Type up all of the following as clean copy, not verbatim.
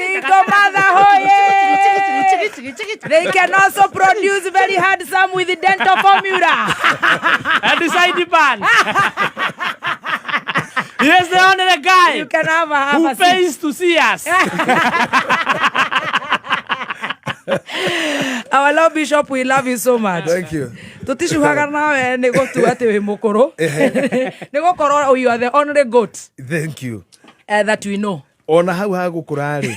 Single mother hoye. They can also produce very handsome with dental formula. And side band. He is the only guy You can have who a seat. pays to see us. Our Lord Bishop, we love you so much. Thank you. Tũticuhaga nawe nĩ gũtua atĩ wĩ mũkũrũ, nĩ gũkorwo you are the only goat Thank you. That we know. Ona hau hagũkũra rĩ,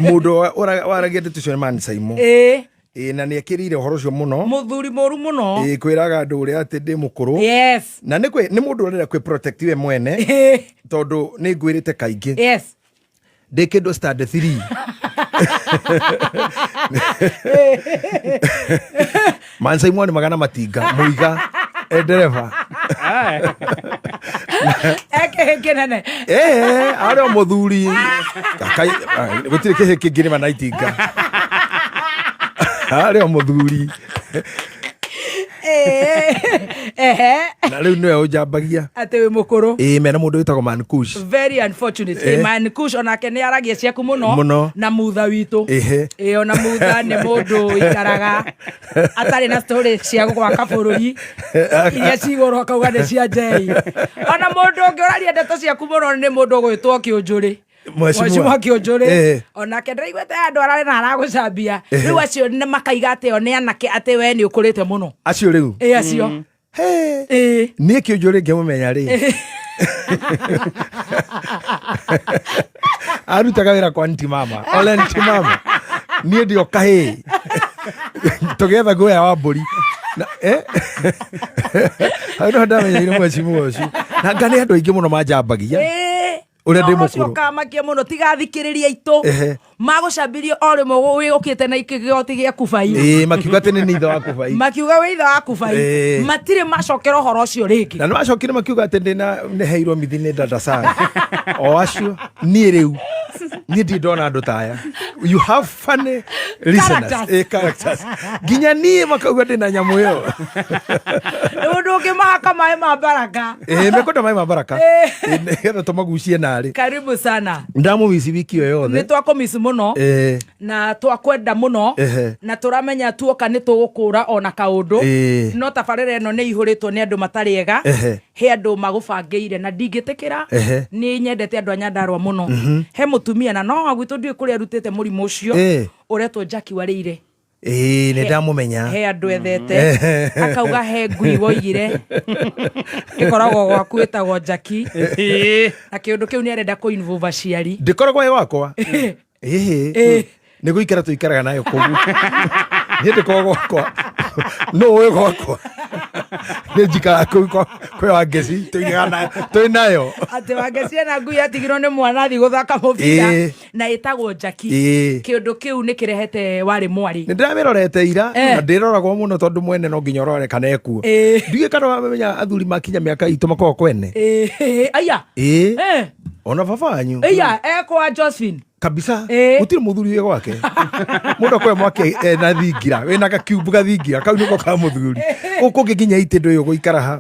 mũndũ waragia ndeto icio nĩ Man Saimo. Ĩ, na nĩ ekĩrĩire ũhoro ũcio mũno. Mũthuri mũru mũno. Ĩ, kwĩraga andũ ũrĩa atĩ ndĩ mũkũrũ. Na nĩ mũndũ ũrenda kwĩ protect we mwene, tondũ nĩ ngwĩrĩte kaingĩ ndĩ kĩndũ stand 3 Man Saimo nĩ magana matinga mũiga e ndereba. Ekĩhĩ kĩnene. Ĩĩ, arĩ o mũthuri. Gũtirĩ kĩhĩ kĩngĩrĩma na itinga, arĩ o mũthuri. Ehe. Na rĩu nĩwe ũnjambagia atĩ wĩ mũkũrũ. Ĩĩ, mena mũndũ wĩtagwo Man Kush. Very unfortunate. Man Kush onake nĩ aragia ciaku mũno. Mũno. Na mutha witũ. Ĩ, ona mutha nĩ mũndũ ũikaraga atarĩ na story cia gwaka bũrũri, iria cigũrwo akauga nĩ cia njei. Ona mũndũ ũngĩ ũraria ndeto ciaku mũno nĩ mũndũ ũgwĩtwo Kĩũnjũrĩ. Mheshimiwa. Mheshimiwa Kĩũnjũrĩ. Onake ndĩraiguĩte andũ ararĩ na aragũcambia rĩu, acio nĩ makaiga atĩ o nĩ anake, atĩ we nĩ ũkũrĩte mũno. Acio rĩu? Ĩ, acio. Hey. Ĩ. Niĩ Kĩũnjũrĩ ngĩmũmenya rĩ, arutaga wĩra kwa nti mama ole nti mama, niĩ ndĩ o kahĩĩ tũgĩetha guoya wa mbũri. Na, hau no ndamenyeire mheshimiwa ũcio, na nga nĩ andũ aingĩ mũno manjambagia ũrĩa ndĩ Ũhoro ũcio mũkũrũ. ũkamakia mũno, tigathikĩrĩria itũ magũcambirie o rĩmwe wĩ ũkĩte na kĩgoti gĩa kubai. Ĩĩ, makiuga atĩ nĩ ithe wa kubai. Makiuga wĩ ithe wa kubai. Matirĩ macokera ũhoro ũcio rĩngĩ. Na nĩ macokire makiuga atĩ ndĩna nĩheirwo mithi nĩ dada sana o acio. Niĩ rĩu niĩ ndirĩ ndona andũ ta aya. You have funny listeners. Characters. Characters. Nginya niĩ makauga ndĩna nyamũ ĩyo. Nĩ ũndũ ũngĩmahaka maĩ ma baraka. Ĩ, mekwenda maĩ ma baraka. Ĩ, nĩgetha tũmagucie narĩ. Karibu sana. Ndamũmici wiki ĩyo Nĩ yothe. twakũmici mũno na twakwenda mũno. Na tũramenya tuoka nĩ tũgũkũra ona kaũndũ. No tabarĩra ĩno nĩ ihũrĩtwo nĩ andũ matarĩ ega. He andũ magũbangĩire na ndingĩtĩkĩra. Nĩ nyendete andũ a Nyandarũa mũno. He mũtumia na no gwitũ, ndiũĩ kũrĩa arutĩte mũrimũ ũcio, ũretwo Jackie Warĩire. Ĩ, nĩ ndamũmenya. He andũ ethete, akauga he ngui woigire ĩkoragwo gwaku ĩtagwo Jackie, na kĩũndũ kĩu nĩ arenda kũ involve aciari. Ndĩkoragwo ĩ gwakwa, ĩhĩ. Nĩ gũikara tũikaraga nayo kũu. Niĩ ndĩkoragwo gwakwa, no ũĩ gwakwa nĩ njikaraga kũu kwĩ Wangeci, tũigaga nayo, twĩ nayo. Atĩ Wangeci ena ngui yatigirwo nĩ mwana athiĩ gũthaka mũbira na ĩtagwo Jackie. Kĩũndũ kĩu nĩ kĩrehete warĩ mwarĩ. Nĩ ndĩramĩrorete ira. Na ndĩroragwo mũno tondũ mwene no nginya ũrore kana ekuo. Ndiũĩ kana wamenya athuri makinya mĩaka itũ makoragwo kwene. Aya. Ĩ, ona baba wanyu. Aya ekwa Josephine. Kabisa. Gũtirĩ mũthuri wĩ gwake. Mũndũ akoya mwake ena thingira, wĩna gakiumbu, gathingira kau nĩko ka mũthuri. Gũkũ ũngĩ nginya itĩ ndũĩ ũgũikara ha,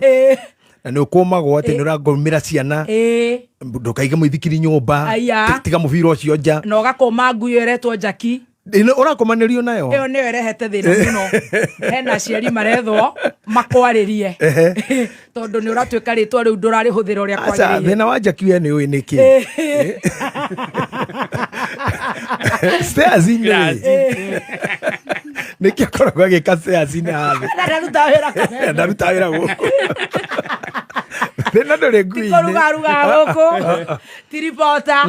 na nĩ ũkũmagwo atĩ nĩ ũrangomĩra ciana, ndũkaige mũithikiri nyũmba. Aya. Tiga mũbira ũcio nja. Na ũgakũma ngui ĩyo ĩretwo Jackie. Ĩno ũrakomanĩrio nayo. Ĩyo nĩyo ĩrehete thĩna mũno. Hena aciari marethwo makwarĩrie, tondũ nĩ ũratuĩka rĩtwa rĩu ndũrarĩhũthĩra ũrĩa Aca. kwagĩrĩire. Thĩna wa Jackie we nĩ ũĩ nĩkĩ stairs-inĩ rĩ, nĩkĩ akoragwo agĩka stairs-inĩ haha thĩ? Na ndarutaga wĩra Kameme. Ndarutaga wĩra gũkũ, thĩna ndũrĩ ngui-inĩ. Kũrugaruga gũkũ, ti ribota,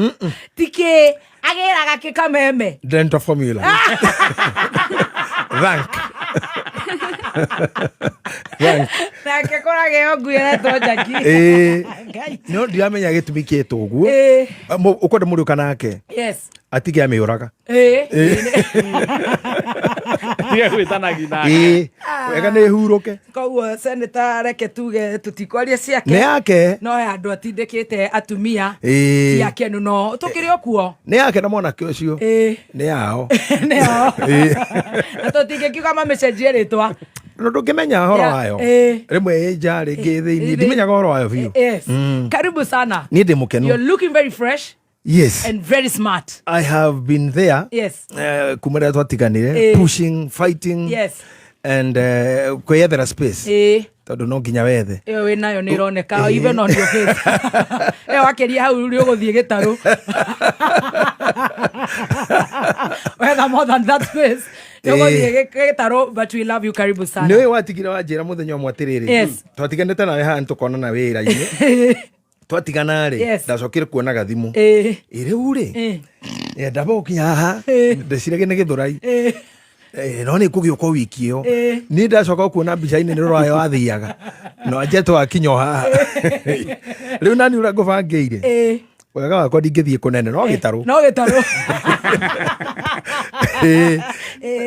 ti kĩ agĩraga kĩ Kameme. Dental formula. Thank. Thank. Nake kũrageo ngui ĩretwo Jackie. Ĩĩ. Ngai. No ndiramenya gĩtũmi kĩtwo ũguo. Ũkwenda mũrĩũka nake atige amĩũraga. Tige gwĩtanagi nake. Ĩĩ, wega nĩ hurũke. Koguo seneta, reke tuge tũtikwaria Nĩ ciake. yake. No he andũ atindĩkĩte atumia. Ti akenu, no tũkĩrĩ o kuo. Nĩ yake na mwanake ũcio. Nĩ yao. Nĩo. Ĩĩ. Na tũtingĩkiuga mamĩcenjie rĩtwa. No ndũngĩmenya ũhoro wayo. Rĩmwe ĩ nja, rĩngĩ ĩ thĩiniĩ, ndimenyaga ũhoro wayo biũ. Yes. Karibu sana. Niĩ ndĩ mũkenu. You're looking very fresh. Yes. And very smart. I have been there. Yes. Kuma rĩrĩa twatiganire, pushing, fighting, and kwĩyethera space, tondũ no nginya wethe. Ĩyo wĩ nayo nĩ ĩroneka even on your face. Ĩyo wakĩria hau nĩ ũgũthiĩ gĩtarũ wetha more than that space, nĩ ũgũthiĩ gĩtarũ. But we love you, karibu sana. Nĩ ũyũ watigire wanjĩra mũthenya ũmwe atĩrĩrĩ, twatiganĩte nawe haha nĩtũkonana wĩra-inĩ, twatigana rĩ, ndacokire kuona gathimũ. Ĩ rĩu rĩ, ndamba gũkinya haha, ndeciragia nĩ Gĩthũrai. No nĩ ngũgĩũka wiki ĩyo. Niĩ ndacoka kuona mbica-inĩ nĩ rũrayo wathiaga no anjetwo akinya o haha rĩu nani ũrĩa ngũbangĩire. Wega wakwa ndingĩthiĩ kũnene no gĩtarũ. No gĩtarũ.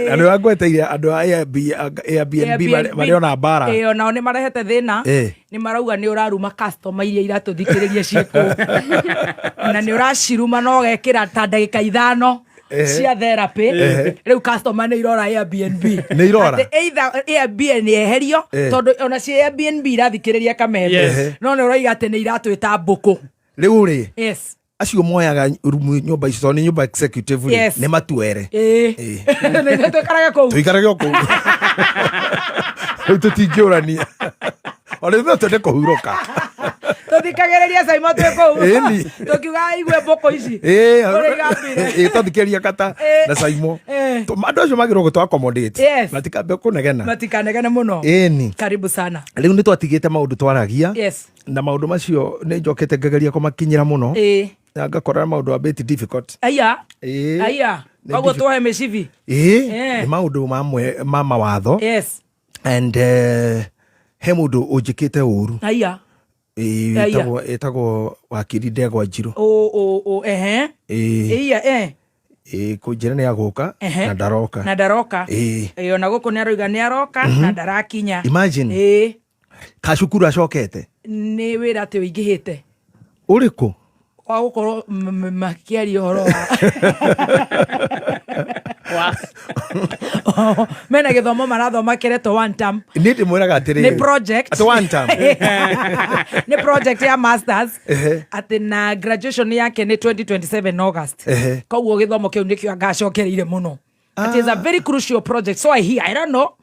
Na nĩ wangweteire andũ a Airbnb marĩ ona mbara. Ĩĩ, onao nĩ marehete thĩna. Nĩ marauga nĩ ũraruma customer iria iratũthikĩrĩria ciĩkũ, na nĩ ũraciruma na ũgekĩra ta ndagĩka 5 cia therapy. Rĩu customer nĩ irora Airbnb. Nĩ irora? Atĩ either Airbnb yeherio, tondũ ona ci Airbnb irathikĩrĩria kameme. No nĩ ũroiga atĩ nĩ iratwĩta mbũkũ. Rĩu rĩ, acio moyaga rumu nyũmba icio, tondũ nĩ nyũmba executive rĩ, nĩ matuere. Nĩ tũikarage kũu. Tũikarage o kũu rĩu, tũtingĩũrania ona ithuĩ twende kũhurũka. Tũthikagĩrĩria Caimo twĩ kũu. Tũkiuga aigue mbũkũ ici ũrĩa igambire. Twathikĩria kata na Caimo. Andũ acio magĩrĩirwo gũtũ accommodate. Matikambe kũnegena. Matikanegene mũno. Ĩni. Karibu sana. Rĩu nĩ twatigĩte maũndũ twaragia, na maũndũ macio nĩ njokete ngageria kũmakinyĩra mũno, na ngakora maũndũ a bit difficult. Aya. Aya. Nĩ Koguo tuohe mĩcibi. Nĩ maũndũ mamwe ma mawatho, and he mũndũ ũnjĩkĩte ũru. Aya. Aya. Ĩtagwo wakiri Ndegwa Njirũ. O o o ehe. Iya. Kũnjĩra nĩ agũka na ndaroka. Na ndaroka. Ona gũkũ nĩ aroiga nĩ aroka na ndarakinya. Imagine. Kacukuru acokete. Nĩ wĩra atĩ ũingĩhĩte. Ũrĩkũ? Wa gũkorwo makĩaria ũhoro wa mena gĩthomo marathoma kĩretwo one term. Niĩ ndĩmwĩraga atĩrĩrĩ. Nĩ project. Atĩ one term. Nĩ project ya masters, atĩ na graduation yake nĩ 2027 August. Koguo gĩthomo kĩu nĩkĩo angacokereire mũno. It is a very crucial project, so I hear, I don't know,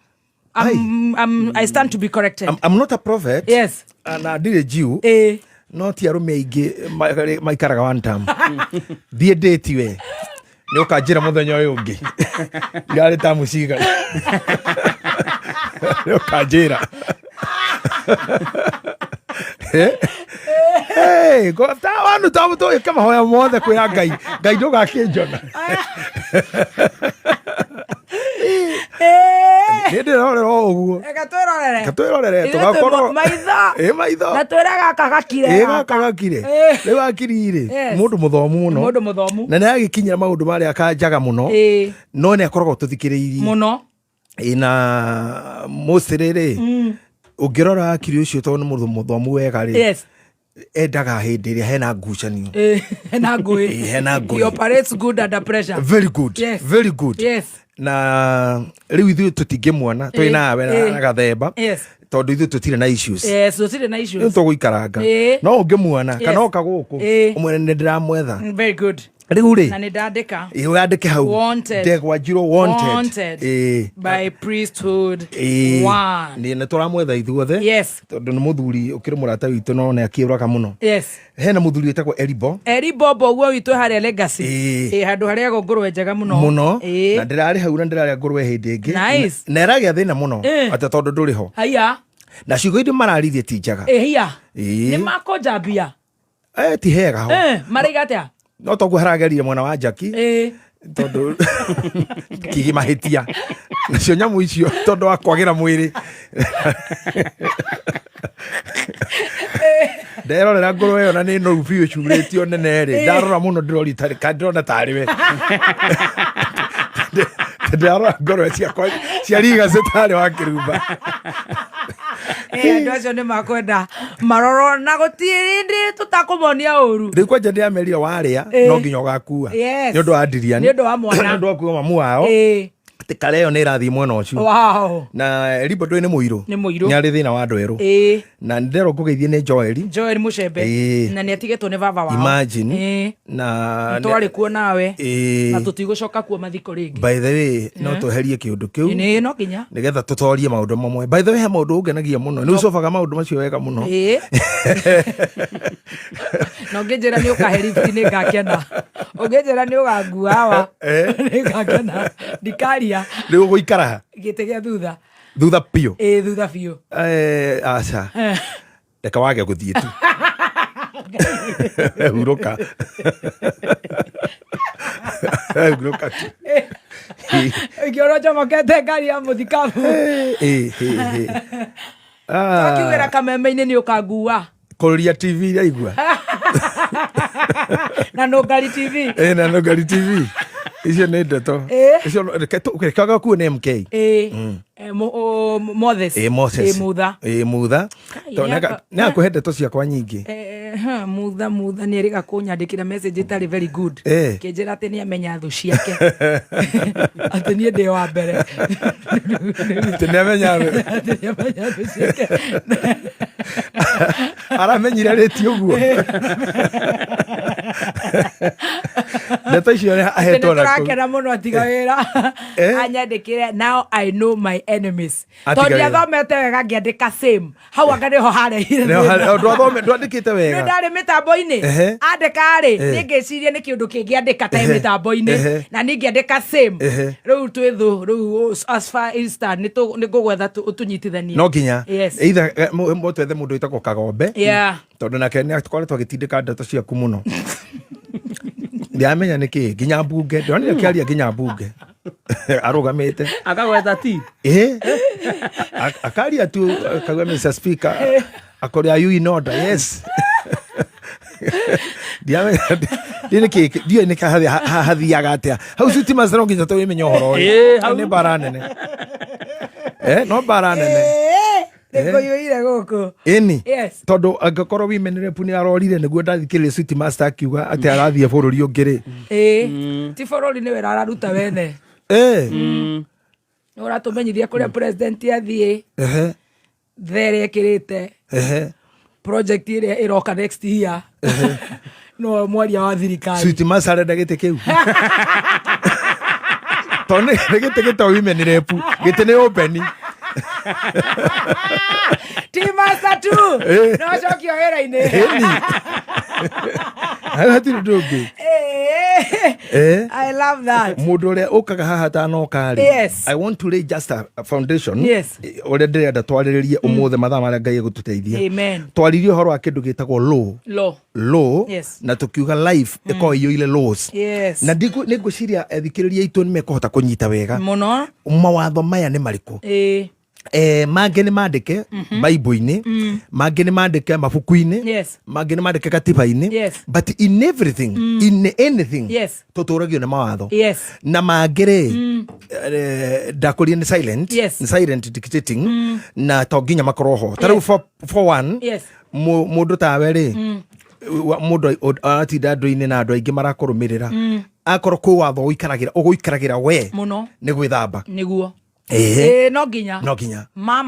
I stand to be corrected. I'm not a prophet. Na ndirĩ Jew. No ti arũme aingĩ maikaraga one term. Thiĩ ndĩti we nĩ ũkanjĩra mũthenya ũyũ ũngĩ irarĩ tamu cigana, nĩ ũkanjĩra. Hey, wanu tamu tũgĩka mahoya mothe kwĩra Ngai, Ngai ndũgakĩnjona nĩ ndĩrorera o ũguo. Reke twĩrorere. Reke twĩrorere. Ithuĩ twĩ Tũgakorwo maitho. Ĩ, maitho. Na twĩre gaka gakire. Ĩ, gaka. gaka gakire. Rĩu akiri rĩ, mũndũ mũthomu mũno. Mũndũ mũthomu. Na nĩ agĩkinyĩra maũndũ marĩa akanjaga mũno, no nĩ akoragwo tũthikĩrĩirie Mũno. Ĩ, na mostly rĩ, ũngĩrora akiri ũcio, tondũ nĩ mũndũ mũthomu wega rĩ, endaga hĩndĩ ĩrĩa hena ngucanio. Hena ngũĩ. Ĩ, hena ngũĩ. He operates good under pressure. Very good. Very good. Na rĩu ithuĩ tũtingĩmuona twĩ nawe na gathemba, tondũ ithuĩ tũtirĩ na issues. Yes, tũtirĩ na Rĩu issues. tũgũikaranga, no ũngĩmuona kana oka gũkũ, ũmwĩre nĩ ndĩramwetha. Very good. Rĩu rĩ, Na nĩ ndandĩka. Ĩ, wandĩke hau. Wanted. Ndegwa Njirũ wanted. Wanted. By priesthood one. Nĩ tũramwetha ithuothe, tondũ nĩ mũthuri ũkĩrĩ mũrata witũ, no nĩ akĩũraga mũno. Hena mũthuri wĩtagwo Eribo. Eri Bobo ũguo witũ harĩa Legacy. Ĩ, handũ harĩa ngũrwe njega mũno. Mũno. Na ndĩrarĩ hau na ndĩrarĩa ngũrwe hĩndĩ ĩngĩ. Nice. Na ĩragĩa thĩna mũno atĩ tondũ ndũrĩ ho, Aya. na ciugo iria mararirie ti njega. Ĩhia. Nĩ makũnjambia. Ti hega ho. Maraiga atĩa? No toguo haragerire mwena wa Jaki, tondũ kigi mahĩtia nacio nyamũ icio tondũ wa kwagĩra mwĩrĩ. Nderorera ngũrwe ĩyo na nĩ noru biũ ĩcurĩtio nene rĩ, ndarora mũno ndĩrori ndĩrona tarĩ we ndĩrarora ngũrwe ciakwa cia rigacĩ tarĩ wa kĩrumba. Andũ acio nĩ makwenda marorwo na gũtirĩ ndĩ tũtakũmonia ũru. Rĩu kwanja ndĩramerire warĩa no nginya ũgakua, nĩ ũndũ wa ndiriani. Nĩ ũndũ wa mwana. Nĩ ũndũ wa kuua mamu wao. Atĩ kare ĩyo nĩ ĩrathiĩ mwena ũcio. Wow. Na Limbo ndũĩ nĩ mũirũ. Nĩ mũirũ. Nĩ arĩ thĩna wa andũ erũ. Na ndĩrerwo ngũgeithie nĩ Joel. Joel Mucembe. Na nĩ atigetwo nĩ baba wao. Imagine. Na Twarĩ kuo nawe. Na tũtigũcoka kuo mathiko rĩngĩ. By the way, no tweherie kĩũndũ kĩu. Nĩ no nginya. Nĩgetha tũtorie maũndũ mamwe. By the way, he maũndũ ũngenagia mũno. Nĩ ũcobaga maũndũ macio wega mũno. Na ũngĩnjĩra nĩ ũkahe lift nĩ ngakena. Ũngĩnjĩra nĩ ũgangua hawa nĩ ngakena. Ndikaria. Rĩu ũgũikara ha? Gĩtĩ gĩa thutha. Thutha biũ. Ĩĩ, thutha biũ. Aca. Reke wage gũthiĩ tu. Hurũka. Hurũka tu. Ingĩona njomokete ngari ya mũthikabu. Twakiugĩra kameme-inĩ nĩ ũkangua. Kũrũria TV iraigua. Na Nũngari TV. Na Nũngari TV. Icio nĩ ndeto. Icio reke gakuo nĩ MK. Moses. Moses. Mutha. Mutha. Nĩ akũhe ndeto ciakwa nyingĩ. Mutha nĩ erĩga kũnyandĩkĩra message ĩtarĩ very good. Kĩnjĩra atĩ nĩ amenya thũ ciake. Atĩ niĩ ndĩ wa mbere. Atĩ nĩ amenya thũ. Atĩ nĩ amenya thũ ciake. Aramenyire rĩti ũguo. Ndeto icio ahetwo na kũu. Tũrakena mũno atiga wĩra. Anyandĩkĩre now I know my enemies. Atiga Tondũ wĩra. ndiathomete wega ngĩandĩka same. Hau anga nĩho harehire thĩna. Ndwandĩkĩte Nĩ wega. ndarĩ mĩtambo-inĩ. Andĩka rĩ, niĩ ngĩciria nĩ kĩũndũ kĩngĩ andĩka ta mĩtambo-inĩ. Na niĩ ngĩandĩka same. Rĩu twĩ thũ, rĩu as far Eastern nĩ ngũgwetha ũtũnyitithanie. No nginya. Yes. Either twethe mũndũ wĩtagwo Kagombe. Yeah. Tondũ nake nĩ akoretwo agĩtindĩka ndeto ciaku mũno. Ndiramenya nĩkĩ nginya mbunge, ndĩronire akĩaria nginya mbunge. Arũgamĩte. Akagweta ti. Akaria tu akauga Mr. Speaker, akore are you in order? Yes. Ndiramenya ndiũĩ nĩkĩ, ndiũĩ nĩkĩ hathiaga atĩa. Hau sitima no nginya tũmenye ũhoro ũyũ. Hau. Nĩ mbara nene. No mbara nene. Nĩkũiyũire gũkũ. Ĩni. Yes. Tondũ angĩkorwo women rep nĩ arorire nĩguo ndathikĩrĩria Sweet Master akiuga atĩ arathiĩ bũrũri ũngĩ rĩ. Ti bũrũri nĩ wĩra araruta wene. Nĩ ũratũmenyithia kũrĩa president athiĩ. There ĩkĩrĩte. Project ĩrĩa ĩroka next year. No mwaria wa thirikari. Sweet Master arenda gĩtĩ kĩu. Tondũ nĩ gĩtĩ gĩtagwo women rep, gĩtĩ nĩ open. Team Master tu. No cokio wĩra-inĩ. Ĩni. Hatirĩ ũndũ ũngĩ. I love that. Mũndũ ũrĩa ũkaga haha atanoka rĩ. Yes. I want to lay just a foundation. Yes. Ũrĩa ndĩrenda twarĩrĩrie ũmũthĩ mathaa marĩa Ngai egũtũteithia. Amen. Twaririe ũhoro wa kĩndũ gĩtagwo law. Law. Law. Yes. Na tũkiuga life ĩkoragwo ĩiyũire laws. Yes. Na nĩ ngwĩciria athikĩrĩria aitũ nĩ mekũhota kũnyita wega. Mũno. Mawatho maya nĩ marĩkũ? Mangĩ nĩ mandĩke Bible-inĩ, mangĩ nĩ mandĩke mabuku-inĩ, Yes. mangĩ nĩ mandĩke katiba-inĩ. Yes. But in everything, in anything, Yes. tũtũragio nĩ mawatho. Yes. Na mangĩ rĩ, ndakũria nĩ silent, Yes. nĩ silent dictating, na to nginya makorwo ho. Ta rĩu for one, Yes. mũndũ tawe rĩ, mũndũ aratinda andũ-inĩ na andũ aingĩ marakũrũmĩrĩra. Akorwo kwĩ watho ũgũikaragĩra we Mũno. nĩ gwĩthamba. Nĩguo. No nginya. No nginya. Ma.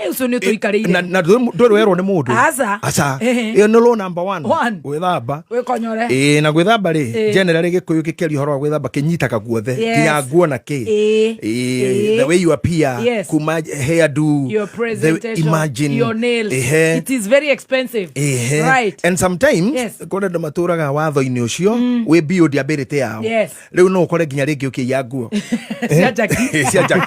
Ũcio nĩ ũtũikarĩire. Na ndũrĩ werwo nĩ mũndũ. Aca. Aca. Ĩyo nĩ law number 1. One. Gwĩthamba. Wĩkonyore. Na gwĩthamba rĩ, generally Gĩkũyũ gĩkĩaria ũhoro wa gwĩthamba kĩnyitaga guothe. Yes. Nginya nguo na kĩ. The way you appear. Yes. Kuma hairdo. Your presentation. Imagine. Your nails. It is very expensive. Right. And sometimes, Yes. kũrĩ andũ matũraga watho-inĩ ũcio, wĩ build ability yao. Yes. Rĩu no ũkore nginya rĩngĩ ũkĩiya nguo. Cia njaki. Cia njaki.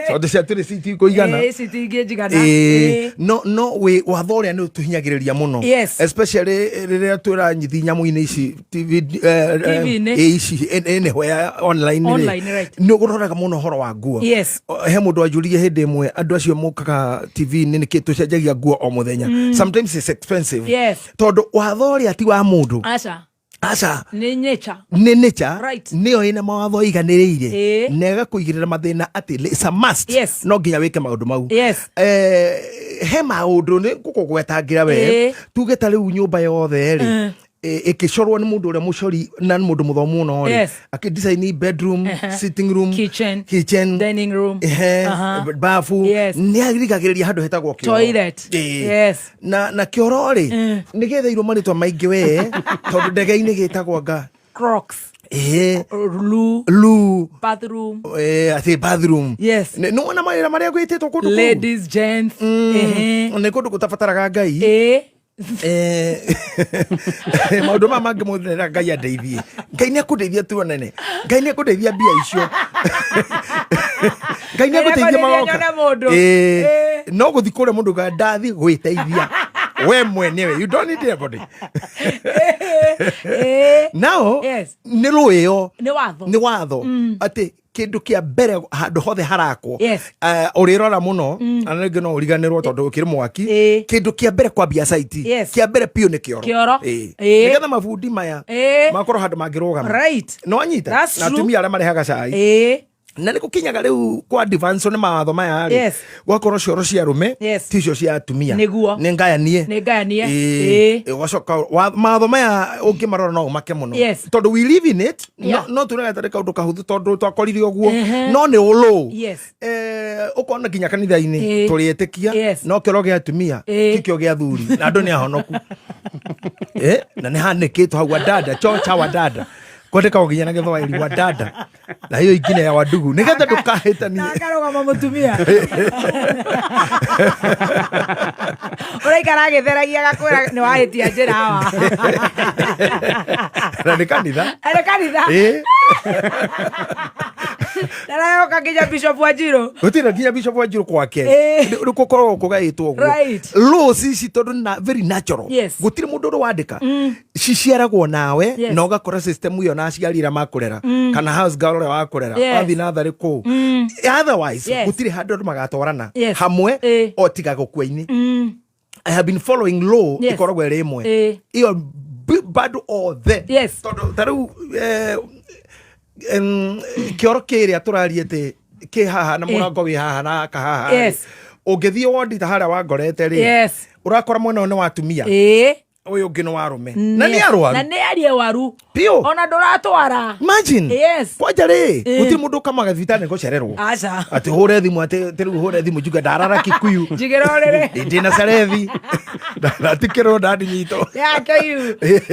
Tondũ cia tũrĩ citikũigana. Citingĩnjigana. No wĩ watho ũrĩa nĩ ũtũhinyagĩrĩria mũno. Yes. Especially rĩrĩa tũranyithi nyamũ-inĩ ici, TV, TV-inĩ. ici, anywhere online rĩ. Online, right. Nĩ ũroraga mũno ũhoro wa nguo. Yes. He mũndũ wanjũririe hĩndĩ ĩmwe, andũ acio mokaga TV-inĩ nĩkĩ tũcenjagia nguo o mũthenya. Sometimes it's expensive. Yes. Tondũ watho ũrĩa ti wa mũndũ. Aca. Aca. Nĩ nature. Nĩ nature. Right. Nĩyo ĩna mawatho ĩiganĩrĩire. Na ĩgakũigĩrĩra mathĩna atĩ it's a must. Yes. No nginya wĩke maũndũ mau. Yes. He maũndũ nĩ ngũkũgwetangĩra we. Tuge ta rĩu nyũmba yothe rĩ. Ĩkĩcorwo nĩ mũndũ ũrĩa mũcori na nĩ mũndũ mũthomu mũno rĩ, akĩ design bedroom, sitting room, Kitchen. kitchen, Dining room. Bafu. Nĩ arigagĩrĩria handũ hetagwo kĩoro. Toilet. Ĩĩ. Na kĩoro rĩ, nĩ gĩetheirwo marĩtwa maingĩ we, tondũ ndege-inĩ gĩtagwo anga Crocs. Loo. Loo. Bathroom. Atĩ bathroom. Nĩ wona mawĩra marĩa gwĩtĩtwo kũndũ kũu? Ladies, gents. Nĩ kũndũ gũtabataraga Ngai. Maũndũ maya mangĩ mothe Ngai andeithie. Ngai nĩ akũndeithia tu nene. Ngai nĩ akũndeithia mbia icio. Ngai nĩ akũndeithia. Nĩakũndeithia. Magoka. Nyone mũndũ. No gũthi kũrĩa mũndũ ugaga ndathi gwĩteithia we mwenyewe, you don't need anybody. Now nĩ rũĩyo. Nĩ watho. Nĩ watho atĩ kĩndũ kĩa mbere handũ hothe harakwo, ũrĩrora mũno na rĩngĩ no ũriganĩrwo tondũ ũkĩrĩ mwaki, kĩndũ kĩa mbere kwambia site, kĩa mbere biũ nĩ kĩoro. Kĩoro. Nĩgetha mabundi maya makorwo handũ mangĩrũgama. No anyita That's na true. atumia arĩa marehaga cai, na nĩ gũkinyaga rĩu kwa advance nĩ mawatho maya rĩ, gwakorwo cioro cia arũme ticio cia atumia. Nĩ ngayanie. Nĩ ngayanie. Ũgacoka mawatho maya ũngĩmarora no ũmake mũno, tondũ we live in it. No tunaga tarĩ kaũndũ kahũthũ tondũ twakorire ũguo, no nĩ ũlũ. Ũkona nginya kanitha-inĩ tũrĩ etĩkia, no kĩoro gĩa atumia ti kĩo gĩa athuri, na andũ nĩ ahonoku. Na nĩ hanĩkĩtwo hau wadada, choo cha wadada, kwandĩkagwo nginya na Gĩthwaĩri wadada, na hiyo ingine ya wadugu, nĩgetha ndũkahĩtanie. Na akarũgama mũtumia ũraikara agĩtheragia, agakwĩra nĩ wahĩtia njĩra hawa. Na nĩ kanitha. Arĩ kanitha. Narayoka nginya Bishop Wanjiru. Gũtirĩ nginya Bishop Wanjiru kwake. Nĩ gũkoragwo kũgaĩtwo ũguo. Laws ici tondũ na very natural, gũtirĩ mũndũ ũrĩ wandĩka, ciciaragwo nawe, na ũgakora system ĩyo na aciari arĩa makũrera kana house girl ũrĩa wakũrera, wathiĩ natharĩ kũu. Otherwise, gũtirĩ handũ andũ magatwarana hamwe o tiga gũkua-inĩ. I have been following law, ĩkoragwo ĩrĩ ĩmwe ĩyo bado othe, tondũ ta rĩu kĩoro kĩrĩa tũraria atĩ kĩ haha na mũrango wĩ haha na haka haha rĩ, ũngĩthiĩ wondi ta harĩa wangorete rĩ, ũrakora mwena ũyũ nĩ wa atumia, ũyũ ũngĩ nĩ wa arũme, na nĩ arwaru. Na nĩ arie waru. Biũ. Ona ndũratwara. Imagine. Kwanja rĩ, gũtirĩ mũndũ ũkamaga thibitarĩ nĩ gũcererwo, Aca. atĩ hũre thimũ, atĩ rĩu hũre thimũ njuge ndarara Kikuyu. Njigĩra ũrĩrĩ. Ndĩ na cerethi, ndatikĩrwo ndandinyitwo. Yake yu.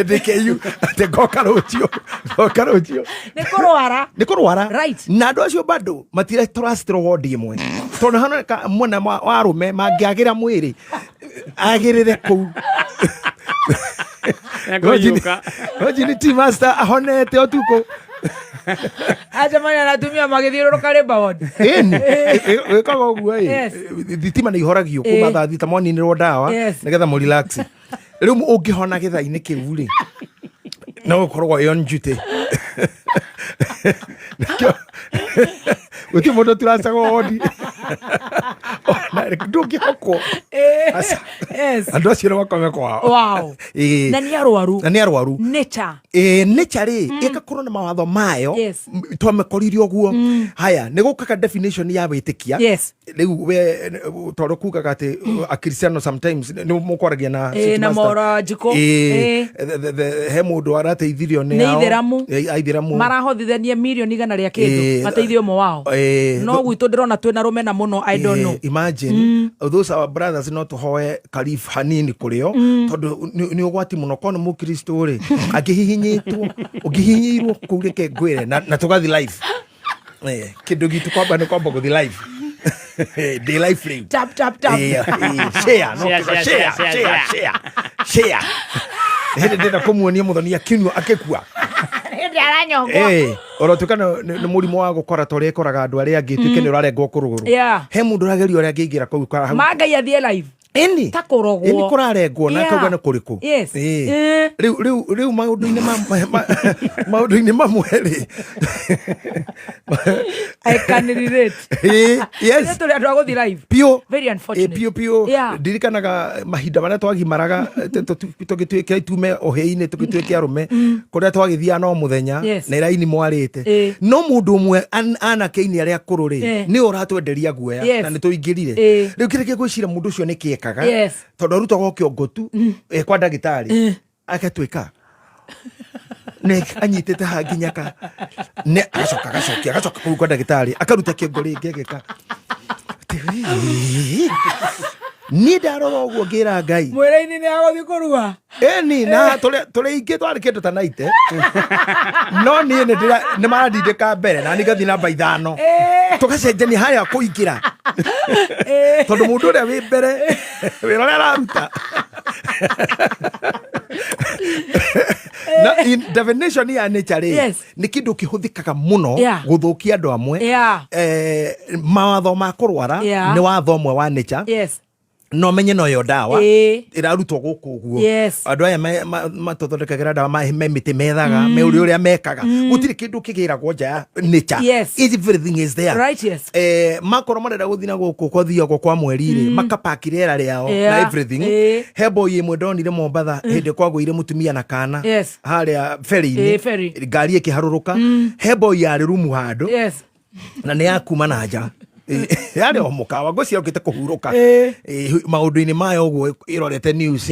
Ndĩ KU, atĩ ngoka rũciũ, ngoka rũciũ. Nĩ kũrwara. Nĩ kũrwara. Na andũ acio bado matiratũracitĩrwo wondi ĩmwe, tondũ hanoneka mwena wa arũme mangĩagĩra mwĩrĩ agĩrĩre kũu. Ekũiyũka. Imagine team master ahonete ũtukũ. Acemania na atumia magĩthiũrũrũka labour ward. Ĩni wĩkaga ũguo ĩ, thitima nĩ ihoragio kuma thaa 6 mwaninĩrwo ndawa, nĩgetha mũ relax. Rĩu ũngĩhona gĩthaa-inĩ kĩu rĩ, no ũkoragwo ĩ on duty. Nĩkĩo gũtirĩ mũndũ ũturacagwo wondi. Ona ndũngĩhokwo. Aca. Andũ acio nĩ makome kwao. Na nĩ arwaru. Na nĩ arwaru. Nature. Nature rĩ, ĩgakorwo na mawatho mayo. Twamĩkorire ũguo. Haya nĩ gũkaga definition ya wĩtĩkia. Rĩu we tondũ kugaga atĩ akristiano sometimes nĩ mũkwaragia na City na Master. Mora Njikũ. He mũndũ arateithirio nĩ Nĩ ao. Ithĩramu. Aithĩramu. Marahothithania mirioni 100 rĩa kĩndũ mateithie ũmwe wao. No gwitũ ndĩrona twĩna rũmena mũno, I don't know. Imagine those our brothers, no tũhoe karif hanini kũrĩo, tondũ nĩ ũgwati mũno korwo nĩ mũkristo rĩ, angĩhihinyĩtwo, ũngĩhihinyĩirwo kũu, reke ngwĩre, na tũgathi live. Kĩndũ gitũ kwamba nĩ kwamba gũthi live, ndĩ live rĩu. Tap tap tap. Share, no Share, kiuga share, share, share, share, share. Share, share. Hĩndĩ ndĩrenda kũmuonia mũthoni akinyua akĩkua. Hĩndĩ aranyongwo. Oro tuĩka nĩ mũrimũ wa gũkora ta ũrĩa ĩkoraga andũ arĩa angĩ, tuĩke nĩ ũrarengwo kũrũgũrũ, he mũndũ ũrageria ũrĩa angĩingĩra kũu hau. Ma Ngai athiĩ live. Ĩni. Ta kũrogwo. Ĩni kũrarengwo na akauga nĩ kũrĩkũ. Rĩu maũndũ-inĩ mamwe rĩ, I can relate. Yes. Nĩ tũrĩ andũ a gũthiĩ live. Piũ. Very unfortunate. Piũ piũ. Ndirikanaga mahinda marĩa twagimaraga, tũgĩtuĩke tume ũhĩinĩ tũgĩtuĩke arũme, kũrĩa twagĩthiaga no mũthenya, na iraini mwarĩte, no mũndũ ũmwe anake-inĩ arĩa akũrũ rĩ, nĩwe ũratwenderia guoya, na nĩ tũingĩrire. Rĩu kĩrĩa kĩngwĩciria mũndũ ũcio nĩ kĩekaga, tondũ arutagwo kĩongo tu, kwa ndagĩtarĩ agatuĩka Nĩ anyitĩte haha nginya ka nĩ agacoka agacokia, agacoka kũu kwa ndagĩtarĩ, akaruta kĩongo rĩngĩ, ageka atĩrĩrĩ. Niĩ ndarora ũguo ngĩra Ngai. Mwĩrĩ-inĩ nĩ agũthiĩ kũrua. Ĩni na tũrĩ aingĩ twarĩ kĩndũ ta naite, no niĩ nĩ marandindĩka mbere na niĩ ngathiĩ namba 5, tũgacenjania harĩa kũingĩra, tondũ mũndũ ũrĩa wĩ mbere wĩra ũrĩa araruta na in definition ya nature rĩ, nĩ kĩndũ kĩhũthĩkaga mũno gũthũkia andũ amwe. Mawatho ma kũrwara nĩ watho ũmwe wa nature. No menye noyo ndawa ĩrarutwo gũkũ ũguo. Andũ aya matũthondekagĩra ndawa me mĩtĩ methaga, me ũrĩa ũrĩa mekaga, gũtirĩ kĩndũ kĩgĩragwo nja ya nature. Everything is there. Right, yes. Makorwo marenda gũthiĩ na gũkũ kwathiagwo kwa mweri rĩ, makapaki rĩera rĩao na everything. He boy ĩmwe ndonire Mombatha hĩndĩ kwagũire mũtumia na kana harĩa ferry-inĩ. Ferry. Ngari ĩkĩharũrũka, he boy yarĩ rumu handũ na nĩ yakuma na nja. Yarĩ o mũkawa, ngwĩciria okĩte kũhurũka. Maũndũ-inĩ mayo ũguo ĩrorete news,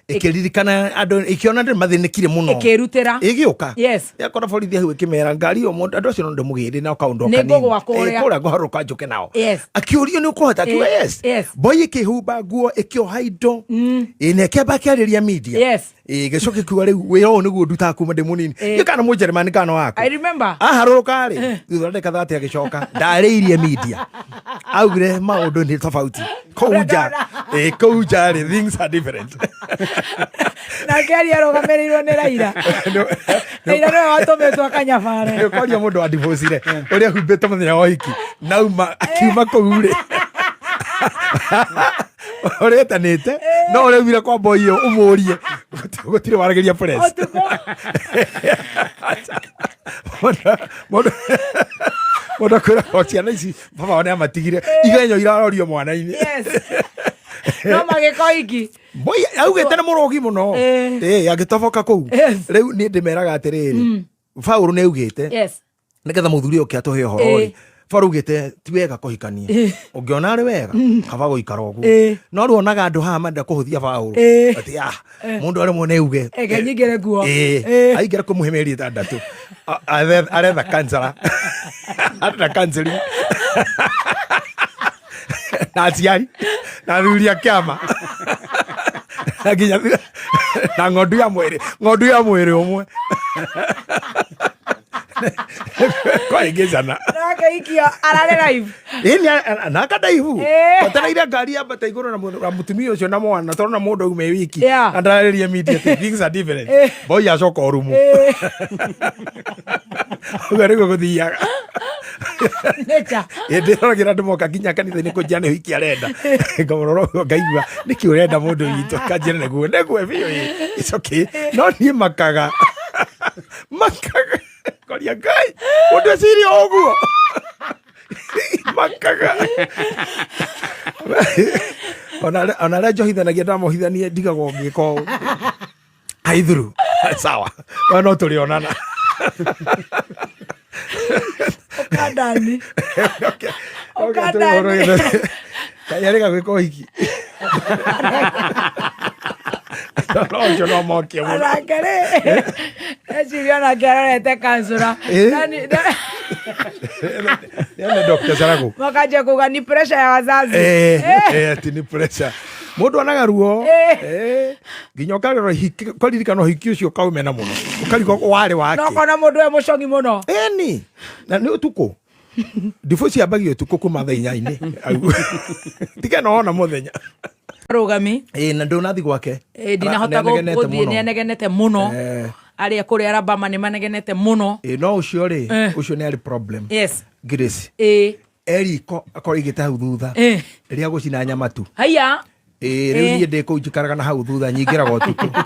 ĩkĩririkana andũ, ĩkĩona andũ mathĩnĩkire mũno. Ĩkĩrutĩra. Ĩgĩũka. Yakora borithi hau, ĩkĩmera ngari ĩyo mũndũ andũ acio no ndĩmũgĩre na kaũndũ o Nĩ kanini. ngũgwa kũrĩa. Kũrĩa ngũharũrũka njũke nao. Akĩũrio nĩ ũkũhota, akiuga yes. Boy ĩkĩhumba nguo, ĩkĩoha indo. Na ĩkĩamba akĩarĩria media. Gĩcoka ĩkiuga rĩu wĩra ũyũ nĩguo ndutaga kuma ndĩ mũnini. Nĩ kana mũnjeremani kana waku. I remember. Aharũrũka rĩ, thutha wa ndagĩka 30 agĩcoka ndarĩirie media, augire maũndũ nĩ tofauti kũu nja. Kũu nja rĩ, things are different. Nake aria arũgamĩrĩirwo nĩ Raila. Raila nĩwe watũmĩtwo akanyabare. Nĩ ũkoria mũndũ wa divorce ũrĩa humbĩte mũthenya wa ũhiki nauma akiuma kũu rĩ, ũrĩtanĩte no ũrĩa kwa boy ĩyo ũmũrie, gũtirĩ waragĩria press. Ũtukũ. Mũndũ akwĩra o ciana ici baba wao nĩamatigire, igenyo irarorio mwana-inĩ. No magĩkoiki. Boy augĩte nĩ mũrũgi mũno. Agĩtoboka kũu. Rĩu niĩ ndĩmeraga atĩrĩrĩ, Paũlũ nĩ augĩte nĩgetha mũthuri ũyũ atũhe ũhoro rĩ, Paũlũ augĩte ti wega kũhikania, ũngĩona arĩ wega kaba gũikara ũguo. No rĩu onaga andũ haha marenda kũhũthia Paũlũ atĩ ah, mũndũ aremwo nĩ auge. Eke nyingĩre kuo. Aingĩra kũmũhe mĩeri 6, aretha kansara, arenda counseling na aciari na athuri a kĩama na nginya na ng'ondu ya mwĩrĩ, ng'ondu ya mwĩrĩ ũmwe kwaingĩcana. Nake ikio ararĩ live. Ĩni na akandaihu wetereire ngari yambata igũrũ na mũtumia ũcio na mwana, tondũ mũndũ aume wiki na ndararĩria media atĩ things are different. Boy acoka o rumu ũguo nĩguo gũthiaga. Nature. Ndĩroragĩra andũ moka nginya kanitha-inĩ kũnjĩra nĩ ũhiki arenda, ngamũrora ũguo ngaigua nĩkĩ ũrenda mũndũ witũ, akanjĩra nĩguo nĩguo biũ. It's okay, no niĩ makaga makaga ngoria Ngai mũndũ eciria o ũguo makaga ona arĩa njohithanagia ndamohithanie ndigagwo ngĩka ũũ aithuru sawa, we no tũrĩonana. Ũkandani. Ũkandani. Kaĩ arĩga gwĩka ũhiki no ũcio no mokie mũno. Onake rĩ, eciria onake arorete kansũra. Nĩ Dr. Saragu. Makanjia kuga ni pressure ya wazazi. Ati nĩ pressure, mũndũ onaga ruo. Nginya ũkarora ũhiki, ũkaririkana ũhiki ũcio ũkaũmena mũno, ũkarigwo warĩ No wake. Ũkona mũndũ we mũcongi mũno. Ĩni na nĩ ũtukũ, divorce yambagia ũtukũ kuma thaa 8-inĩ tiga no wona mũthenya. Rũgami. Na ndũnathi gwake. Ndinahota Nĩanegenete gũthiĩ. Mũno. Nĩ anegenete mũno. Arĩa kũrĩa Alabama nĩ manegenete mũno. No ũcio rĩ, ũcio nĩ arĩ problem. Grace eriko akorwo aigĩte hau thutha rĩrĩa gũcina nyama tu. Haiya. Ĩĩ, rĩu niĩ ndĩ kũu njikaraga na hau thutha, nyingĩraga ũtukũ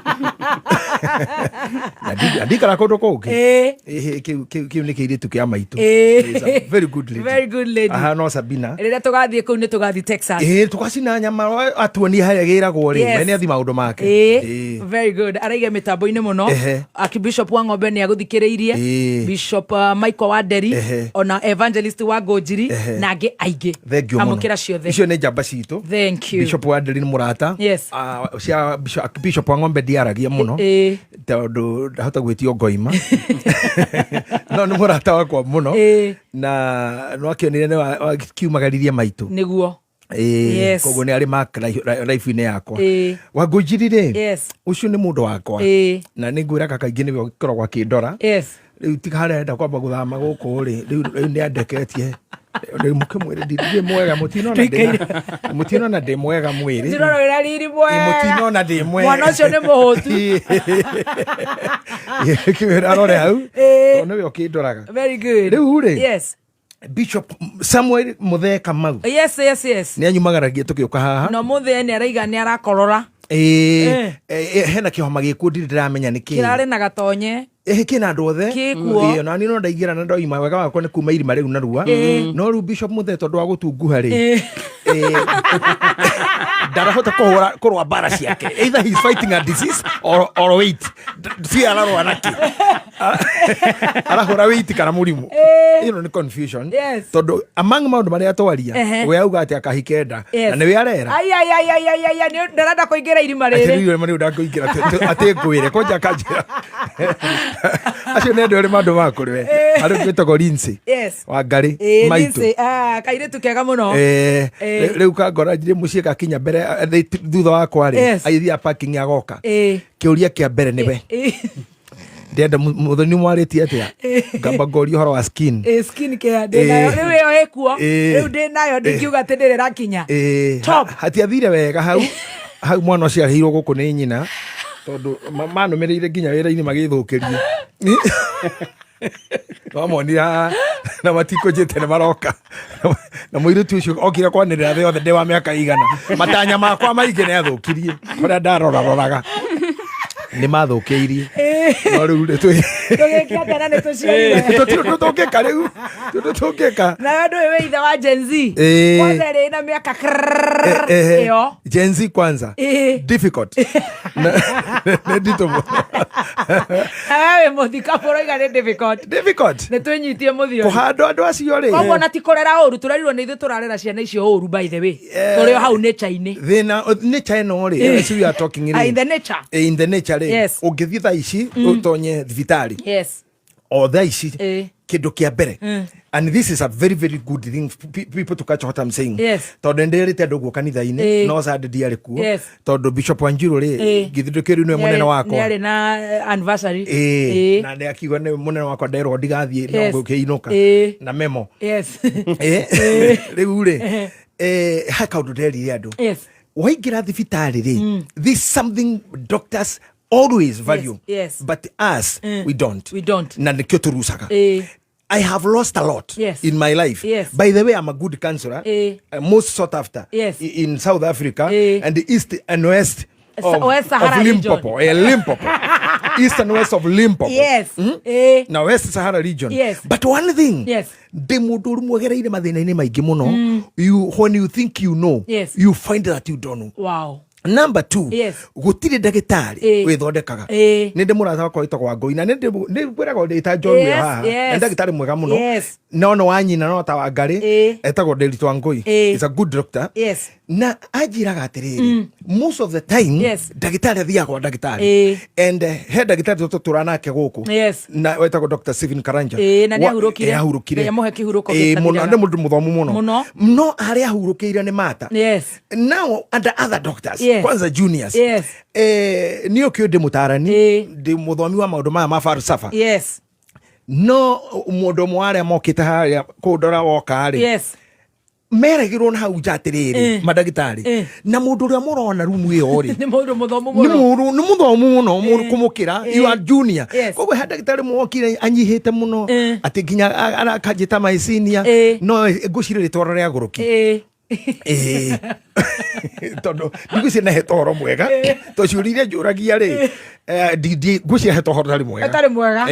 na ndikara kũndũ kũngĩ. Ĩhĩ, kĩu nĩ kĩirĩtu kĩa maitũ. Is a very good lady. Very good lady. Ahana o Sabina. Rĩrĩa tũgathiĩ kũu nĩ tũgathiĩ Texas. Ĩĩ, tũgacina nyama, atuonie harĩa gĩragwo rĩ. We nĩ athi maũndũ make. Very good, araiga mĩtambo-inĩ mũno. Archbishop wa ng'ombe nĩ agũthikĩrĩirie. Bishop Michael wa Nderi, ona evangelist wa Ngũnjiri na angĩ aingĩ. Thank you mũno. Amũkĩra ciothe. Icio nĩ njamba citũ. Thank you. Bishop wa Nderi nĩ mũrata. Ah, cia Bishop wa ng'ombe ndiaragia mũno. Tondũ ndahota gwĩtio ngoima, no nĩ mũrata wakwa mũno. Na nwakĩonire nĩ wakiumagaririe maitũ. Nĩguo. Yes. Koguo nĩ arĩ mark life-inĩ yakwa. Wangũnjiri rĩ, ũcio nĩ mũndũ wakwa na nĩ ngwĩraga kaingĩ nĩwe ũkoragwo akĩndora. Rĩu tiga harĩa arenda kwamba gũthama gũkũ rĩ, rĩu nĩ andeketie. Rĩu mũkĩmwĩre ndirĩ mwega, mũtinona ndĩ mwega mwĩrĩ. Ndĩrona wĩra riri mwega. Mũtinona ndĩ mwega. Mwana ũcio nĩ mũhũtu. Kĩwĩra arore hau, tondũ nĩwe ũkĩndoraga. Very good. Rĩu rĩ, Bishop Samuel Muthee Kamau nĩ anyumagaragia tũgĩũka haha. Na ũmũthĩ nĩ araiga nĩ arakorora. Ĩĩ, hena kĩhoma gĩkuo ndirĩ ndĩramenya nĩ kĩĩ. Kĩrarĩ na gatonye. Ĩhĩ, kĩna andũ othe. Gĩkuo. Ĩĩ, ona niĩ no ndaingĩra na ndoima wega wakwa nĩ kuma irima rĩu narua, no rĩu Bishop Muthee tondũ wa gũtunguha rĩ, ndarahota kũhũra kũrũa mbara ciake. Either he's fighting a disease or weight. Si ararũa nakĩ, arahũra weight kana mũrimũ? Ĩno nĩ confusion. Tondũ among maũndũ marĩa twaria, we auga atĩ akahike nda na nĩwe arera. Ai ai ai ai ai ai ai, ndarenda kũingĩra irima rĩrĩ. Atĩrĩrĩ, marĩ ndakũingĩra atĩ ngwĩre kwanja akanjĩra acio nĩ andũ erĩ mandũ makũrĩ we arĩ gwĩtagwo Lindsay wa Ngarĩ maitũ. Lindsay, ah, kairĩtu kega mũno. Rĩu kangora njire mũciĩ gakinya mbere, thutha wakwa rĩ, agĩthiĩ parking agoka. Kĩũria kĩa mbere nĩwe ndĩrenda mũthoni mwarĩtie atĩa, ngamba ngoria ũhoro wa skin. Skin care ndĩ nayo. Rĩu ĩyo ĩkuo. Rĩu ndĩ nayo, ndingiuga atĩ ndĩrĩ ĩrakinya. Top. Hatiathire wega hau hau. Mwana ũcio arĩhirwo gũkũ nĩ nyina tondũ manũmĩrĩire nginya wĩra-inĩ magĩthũkĩrie. Twamonire haha na matikũnjĩte nĩ maroka, na mũirĩtu ũcio okire kwanĩrĩra thĩ yothe ndĩ wa mĩaka igana. Matanya makwa maingĩ nĩ athũkirie, kũrĩa ndaroraroraga nĩ mathũkĩirie, no rĩu rĩ Tũgĩke atĩa na nĩ tũciarire? Tũtirĩ ũndũ tũngĩka rĩu, tũtirĩ ũndũ tũngĩka. Nawe ndũĩ wĩ ithe wa Gen Z. Kwanza ĩrĩ na mĩaka ĩyo. Gen Z kwanza difficult. Nĩ nditũ mũno. Nawe wĩ mũthikabu ũroiga nĩ difficult. Difficult. Nĩ twĩnyitie mũthio. Kũhandwo andũ acio rĩ. Koguo na ti kũrera ũru, tũrerirwo nĩ ithuĩ tũrarera ciana icio ũru, by the way. Tũrĩ o hau nature-inĩ. Thĩna nature ĩno rĩ, as we are talking Ah, in rĩ, the nature. In the nature rĩ, ũngĩthiĩ thaa ici ũtonye thibitarĩ o thaa ici, kĩndũ kĩa mbere, and this is a very very good thing people to catch what I'm saying, tondũ nĩndĩrĩte andũ guo kanitha-inĩ, no Sunday ndiarĩ kuo, tondũ Bishop Wanjiru rĩ, githĩ ndũkĩrĩ nĩwe mũnene wakwa? Nĩ arĩ na anniversary. Na nĩ akiuga nĩ mũnene wakwa, nderwo ndigathiĩ no ngũkĩinũka na memo. Rĩu rĩ, he kaũndũ nderire andũ. Waingĩra thibitarĩ rĩ, this something doctors always value, but us, we don't. We don't. Na nĩkĩo tũrucaga. I have lost a lot in my life. By the way, I'm a good counselor, most sought after in South Africa and the east and west of, West Sahara of region. Limpopo. Limpopo. East and west of Limpopo. Na West Sahara region. But one thing, ndĩ mũndũ ũrĩ mwegereire mathĩna-inĩ maingĩ mũno. You, when you think you know, you find that you don't know. Number two, gũtirĩ ndagĩtarĩ wĩthondekaga. Nĩ ndĩ mũrata wakwa wĩtagwo Wangũi na nĩ ngwĩraga ndĩ ta John wĩ haha. Na ndagĩtarĩ mwega mũno. No no wa nyina no ta Wangarĩ, etagwo Nderitu Wangũi. Is a good doctor. Na anjĩraga atĩrĩrĩ, most of the time ndagĩtarĩ athiaga kwa ndagĩtarĩ and he ndagĩtarĩ tũtũra nake gũkũ na wetagwo Dr. Stephen Karanja. Na nĩ ahurũkire. Ahurũkire. Ngai amũhe kĩhurũko mũno. gĩtathiraga. Nĩ mũndũ mũthomu mũno. Mũno. No harĩa ahurũkĩire nĩ mata. Now under other doctors, kwanza juniors, niĩ ũkĩũ ndĩ mũtarani, ndĩ mũthomi wa maũndũ maya ma falsafa, no mũndũ ũmwe wa arĩa mokĩte harĩa kũndora woka rĩ, meragĩrwo na hau nja atĩrĩrĩ, mandagĩtarĩ na mũndũ ũrĩa mũrona rumu ĩyo rĩ, Nĩ mũndũ mũthomu nĩ mũno. mũndũ nĩ mũthomu mũno mũndũ kũmũkĩra. You are junior. Koguo he ndagĩtarĩ mwokire anyihĩte mũno atĩ nginya akanjĩta my senior, no ngũcirĩ rĩtwa rĩa gũrũki. Tondũ ndigwĩciria nahete ũhoro mwega, tondũ ciũria iria njũragia rĩ, ngwĩciria hete ũhoro ũtarĩ mwega. Ũtarĩ mwega.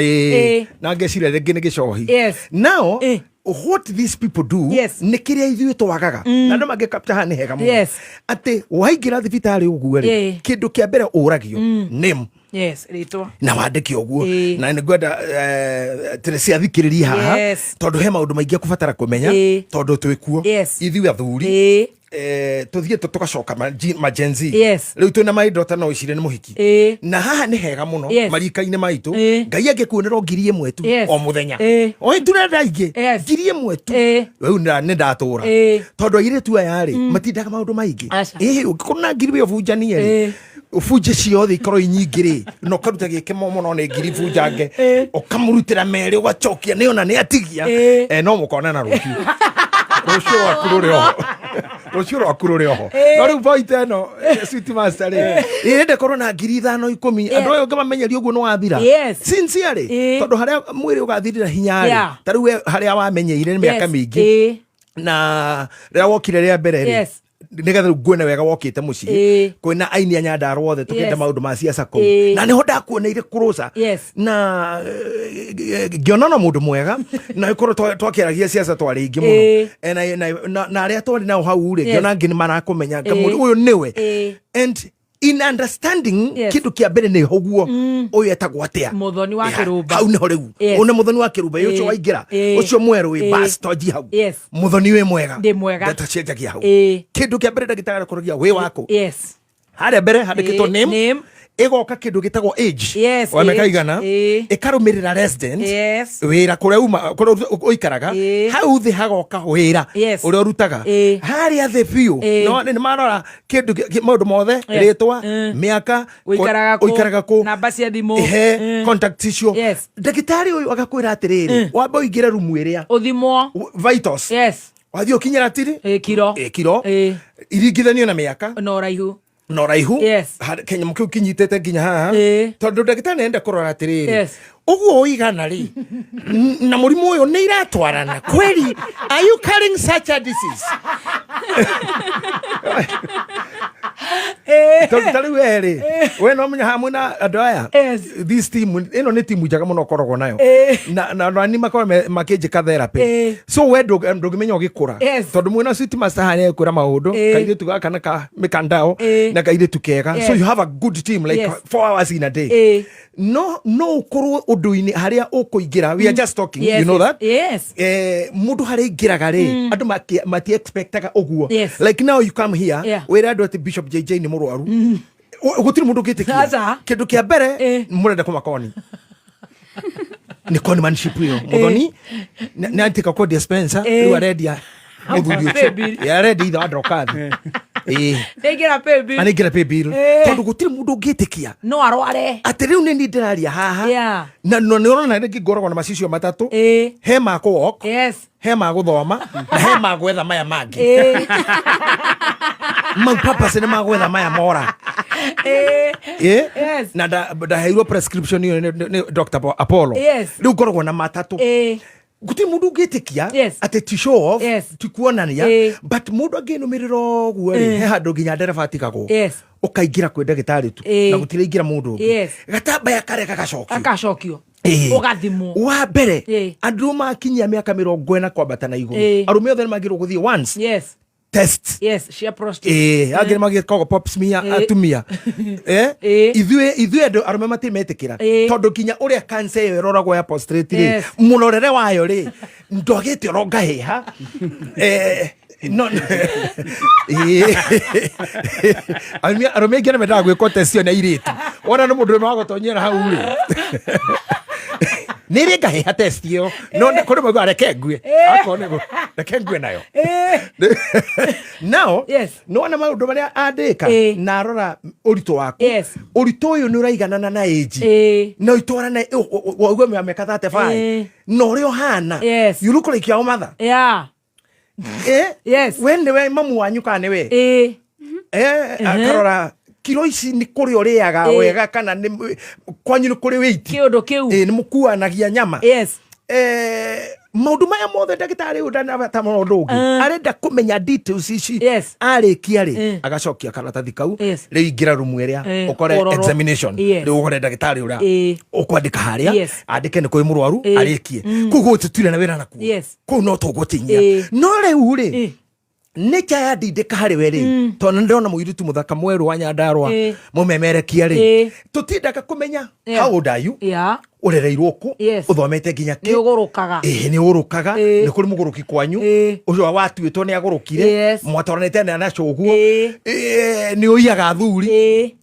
Na ngeciria rĩngĩ nĩ gĩcohi. Now, what these people do, nĩ kĩrĩa ithuĩ twagaga na andũ mangĩ capture haha nĩ hega mũno, atĩ waingĩra thibitarĩ ũguo rĩ, kĩndũ kĩa mbere ũragio name. Yes, rĩtwa. Na wandĩke ũguo. Na nĩ ngwenda Teresia athikĩrĩrie haha, tondũ he maũndũ maingĩ akũbatara kũmenya, tondũ twĩ kuo ithuĩ athuri. Tuthiĩte tũgacoka ma Gen Z. Rĩu twĩna my daughter, no ĩcire nĩ mũhiki. Na haha nĩ hega mũno. Marika-inĩ maitũ, Ngai angĩkuonera o 1,000 tu o mũthenya, o turenda ingĩ, 1,000 tu, rĩu nĩ ndatũra, tondũ airĩtu aya rĩ, matindaga maũndũ maingĩ. Aca. Ĩĩ, ũngĩkorwo na ngiri we ũbunjanie rĩ, ũbunje ciothe ikorwo i nyingĩ rĩ, na ũkaruta gĩkĩmo mũno nĩ ngiri bunjange, ũkamũrutĩra merĩ, ũgacokia nĩ ona nĩ atigia. No mũkonana rũciũ, rũciũ rwaku rũrĩ oho, rũciũ rwaku rũrĩ oho. No rĩu point ĩno, sweet master rĩ, ĩrenda korwo na 5,000, 10,000, andũ aya ũngĩmamenyeria ũguo nĩ wathira. Sincerely, tondũ harĩa mwĩrĩ ũgathirĩra hinya rĩ, ta rĩu we harĩa wamenyeire nĩ mĩaka mĩingĩ, na rĩrĩa wokire rĩa mbere rĩ, nĩgetha rĩu nguone wega wokĩte mũciĩ, kwĩna aini a Nyandarua othe tũkĩenda maũndũ ma siasa kũu, na nĩho ndakuoneire kũrũca, na ngĩona no mũndũ mwega, na ĩkorwo twakĩaragia siasa twarĩ aingĩ mũno. Na arĩa twarĩ nao hau rĩ, ngĩona angĩ nĩ marakũmenya, ngamũria ũyũ nĩwe, and in understanding, kĩndũ kĩa mbere nĩ ũguo ũyũ etagwo atĩa? Muthoni wa Kĩrũmba. Hau nĩho rĩu. Ũyũ nĩ Muthoni wa Kĩrũmba, ũcio waingĩra, ũcio mwerũ wĩ bas twanji hau. Muthoni wĩ mwega? Ndĩ mwega. Ndeto cianjagia hau. Kĩndũ kĩa mbere ndagĩtarĩ akoragia wĩ waku, harĩa mbere handĩkĩtwo name, Name. Ĩgoka kĩndũ gĩtagwo age, wa mĩaka age. igana, ĩkarũmĩrĩra resident, wĩra kũrĩa uma, kũrĩa ũikaraga. Hau thĩ hagoka wĩra ũrĩa ũrutaga. Harĩa thĩ biũ, no nĩ marora kĩndũ maũndũ mothe, rĩtwa, mĩaka, Ũikaraga kũ, ũikaraga kũ, namba cia thimũ. Ehe, contact icio. Ndagĩtarĩ ũyũ agakwĩra atĩrĩrĩ, wambe ũingĩre rumu ĩrĩa Ũthimwo. Vitals. Wathiĩ ũkinyĩra tiri, Kiro. Kiro iringithanio na mĩaka Na ũraihu. Na ũraihu. Kĩnyamũ kĩu kĩnyitĩte nginya haha, tondũ ndagĩtarĩ nĩenda kũrora atĩrĩrĩ, ũguo ũigana rĩ, na mũrimũ ũyũ nĩ iratwarana kweli? Are you carrying such a disease? Tondũ ta rĩu we rĩ, we no menya haha mwĩna andũ aya, this team ĩno nĩ timu njega mũno ũkoragwo nayo, na na ni makorwo makĩnjĩka therapy. So we ndũngĩmenya ũgĩkũra, tondũ mwĩna sweet master haha nĩekwĩra maũndũ, kairĩtu gaka na ka mĩkandao, na kairĩtu kega. So you have a good team, like 4 hours in a day, no ũkorwo ũndũ-inĩ harĩa ũkũingĩra. We are just talking, you know that mũndũ harĩa aingĩraga rĩ, andũ mati expectaga ũguo. Like now you come here, wĩre andũ atĩ Bishop JJ nĩ mũrwaru, gũtirĩ mũndũ ũngĩtĩkia. Aca. Kĩndũ kĩa mbere, mũrenda kũmakoni nĩ conmanship ĩyo. Mũthoni nĩ antika kwendia Spencer, rĩu arendia mũthuri ũcio. Paybill. Arendia ithe wa Dorcas. Nĩingĩra paybill. Anĩingĩra paybill, tondũ gũtirĩ mũndũ ũngĩtĩkia No arware. Atĩ rĩu nĩ niĩ ndĩraria haha, na nĩ ũrona rĩngĩ ngoragwo na macicio matatũ, he ma kũ walk, he ma gũthoma, na he ma gwetha maya mangĩ. Mau purpose nĩ ma gwetha maya mora. Na ndaheirwo prescription ĩyo nĩ Dr. Apollo. Rĩu ngoragwo na matatũ. Gũtirĩ mũndũ ũngĩtĩkia atĩ ti show off, ti kuonania, but mũndũ angĩnũmĩrĩra ũguo rĩ, he handũ nginya ndereba atigagwo, ũkaingĩra kwĩ ndagĩtarĩ tu, na gũtiraingĩra mũndũ ũngĩ. Gatambaya karĩa gagacokio. Gakacokio. Ũgathimwo. Wa mbere, andũ makinyia mĩaka 40 kwambata na igũrũ, arũme othe nĩ magĩrĩirwo gũthiĩ once test. Yes, cia prostate. Angĩ nĩ magĩkagwo pap smear, atumia. Ithuĩ andũ arũme matirĩ metĩkĩra, tondũ nginya ũrĩa cancer ĩyo ĩroragwo ya prostate rĩ, mũrorere wayo rĩ, ndwagĩte oro ngahĩha. No arũme aingĩ nĩ mendaga gwĩkwo test ĩyo nĩ airĩtu, wona nĩ mũndũ ũrĩa wagũtonyera hau rĩ, nĩ rĩ ngahĩha test ĩyo, no kũrĩ maugaga reke ngue, akorwo nĩ reke ngue nayo. Now, nĩwona maũndũ marĩa andĩka, na arora ũritũ waku, ũritũ ũyũ nĩ ũraiganana na age, na ũitwarane waigua mĩaka 35, na ũrĩa ũhana, you look like your mother. We nĩwe mamu wanyu kana nĩwe? Akarora kiro ici nĩ kũrĩa ũrĩaga wega, kana nĩ kwanyu nĩ kũrĩ wĩiti, Kĩũndũ kĩu. Nĩ mũkuanagia nyama. Maũndũ maya mothe ndagĩtarĩ ũyũ ndanabata ũndũ ũngĩ, arenda kũmenya details ici. Arĩkia rĩ, agacokia karatathi kau. Rĩu ingĩra rumu ĩrĩa ũkore ũrorwo. Examination. Rĩu ũkore ndagĩtarĩ ũrĩa ũkwandĩka harĩa, andĩke nĩ kũrĩ mũrwaru, arĩkie. Koguo tũtirĩ na wĩra nakuo. Kũu no tũgũtinyia. No rĩu rĩ, Nature yandindĩka harĩ we rĩ, tondũ nĩ ndĩrona mũirĩtu mũthaka mwerũ wa Nyandarũa, mũmemerekia rĩ, tũtindaga kũmenya how old are you, ũrereirwo kũ, ũthomete nginya Nĩ kĩ. ũgũrũkaga. Ĩĩ, nĩ ũrũkaga. Nĩ kũrĩ mũgũrũki kwanyu, ũcio watuĩtwo nĩ agũrũkire, mwatwaranĩte na cũguo. Nĩ ũiyaga athuri.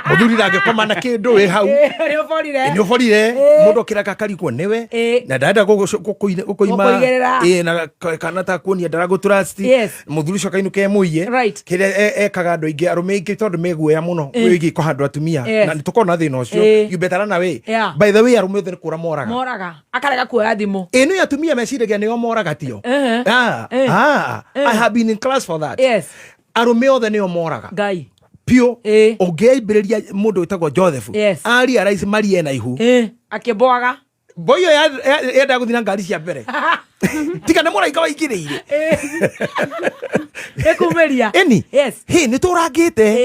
Mũthuri ndangĩkoma na kĩndũ wĩ hau. Nĩ ũborire. Nĩ ũborire. Mũndũ okĩraga akarigwo nĩwe na ndarenda gũkũima. Gũkũigĩrĩra. Na kana ta kuonia ndaragũtrust. Mũthuri ũcio akainũka emũiye. Kĩrĩa ekaga andũ aingĩ, arũme aingĩ, tondũ meguoya mũno wĩgiĩ kũhandwo atumia, na nĩ tũkorwo na thĩna ũcio. You better run away. By the way, arũme othe nĩ kũra moraga. Moraga akarega kuoya thimũ. Ĩ nĩ atumia meciragia nĩo moraga, tio. Ah, ah, I have been in class for that. Arũme othe nĩo moraga. Ngai. Piũ. Ũngĩambĩrĩria mũndũ wĩtagwo Joseph, aria Maria ena ihu. Akĩmbwaga. Boyo yendaga gũthiĩ na ngari cia mbere, tiga nĩ mũraika waingĩrĩire. Ĩkumĩria. Ĩni. Hĩ, nĩ tũrangĩte.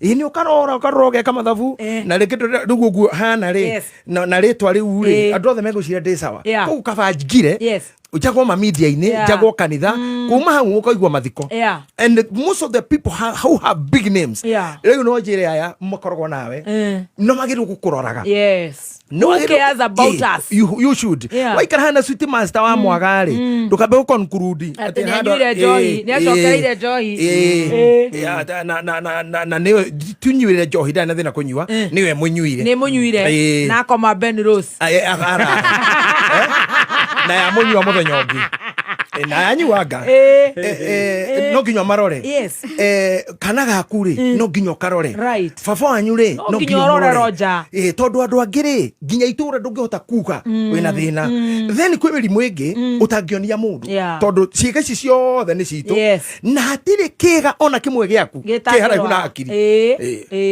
Ĩ nĩ ũkarora ũkarora ũgeka mathabu, na rĩngĩ rĩu ũguo hana rĩ, na rĩtwa rĩu rĩ, andũ othe megũciria ndĩ sawa. Koguo kaba njingire, njagwo mamedia-inĩ, njagwo kanitha, kuma hau ũkaigua mathiko. And most of the people who have big names, rĩu no njĩre aya makoragwo nawe, no magĩrĩirwo gũkũroraga. No Who wagĩrĩirwo- cares about us? You should. Waikara hana sweet master wa mwaga rĩ, ndũkambe gũconclude Atĩ nĩanyuire njohi, nĩacokereire njohi. Na nĩwe tunyuire njohi, ndarĩ na thĩna kũnyua, nĩwe mũnyuire. Nĩ mũnyuire. Na akoma Ben Rose. Ara. Na yamũnyua mũthenya ũngĩ. Na yanyuanga, no nginya marore. Kana gaku rĩ, no nginya ũkarore. Baba wanyu rĩ, No nginya ũrore ũmũrore. Roger. Tondũ andũ angĩ rĩ, nginya itũra ndũngĩhota kuga wĩna thĩna. Then kwĩ mĩrimũ ĩngĩ ũtangĩonia mũndũ, tondũ ciĩga ici ciothe nĩ citũ, na hatirĩ kĩga ona kĩmwe gĩaku Gĩtangĩrwara. kĩ haraihu na hakiri.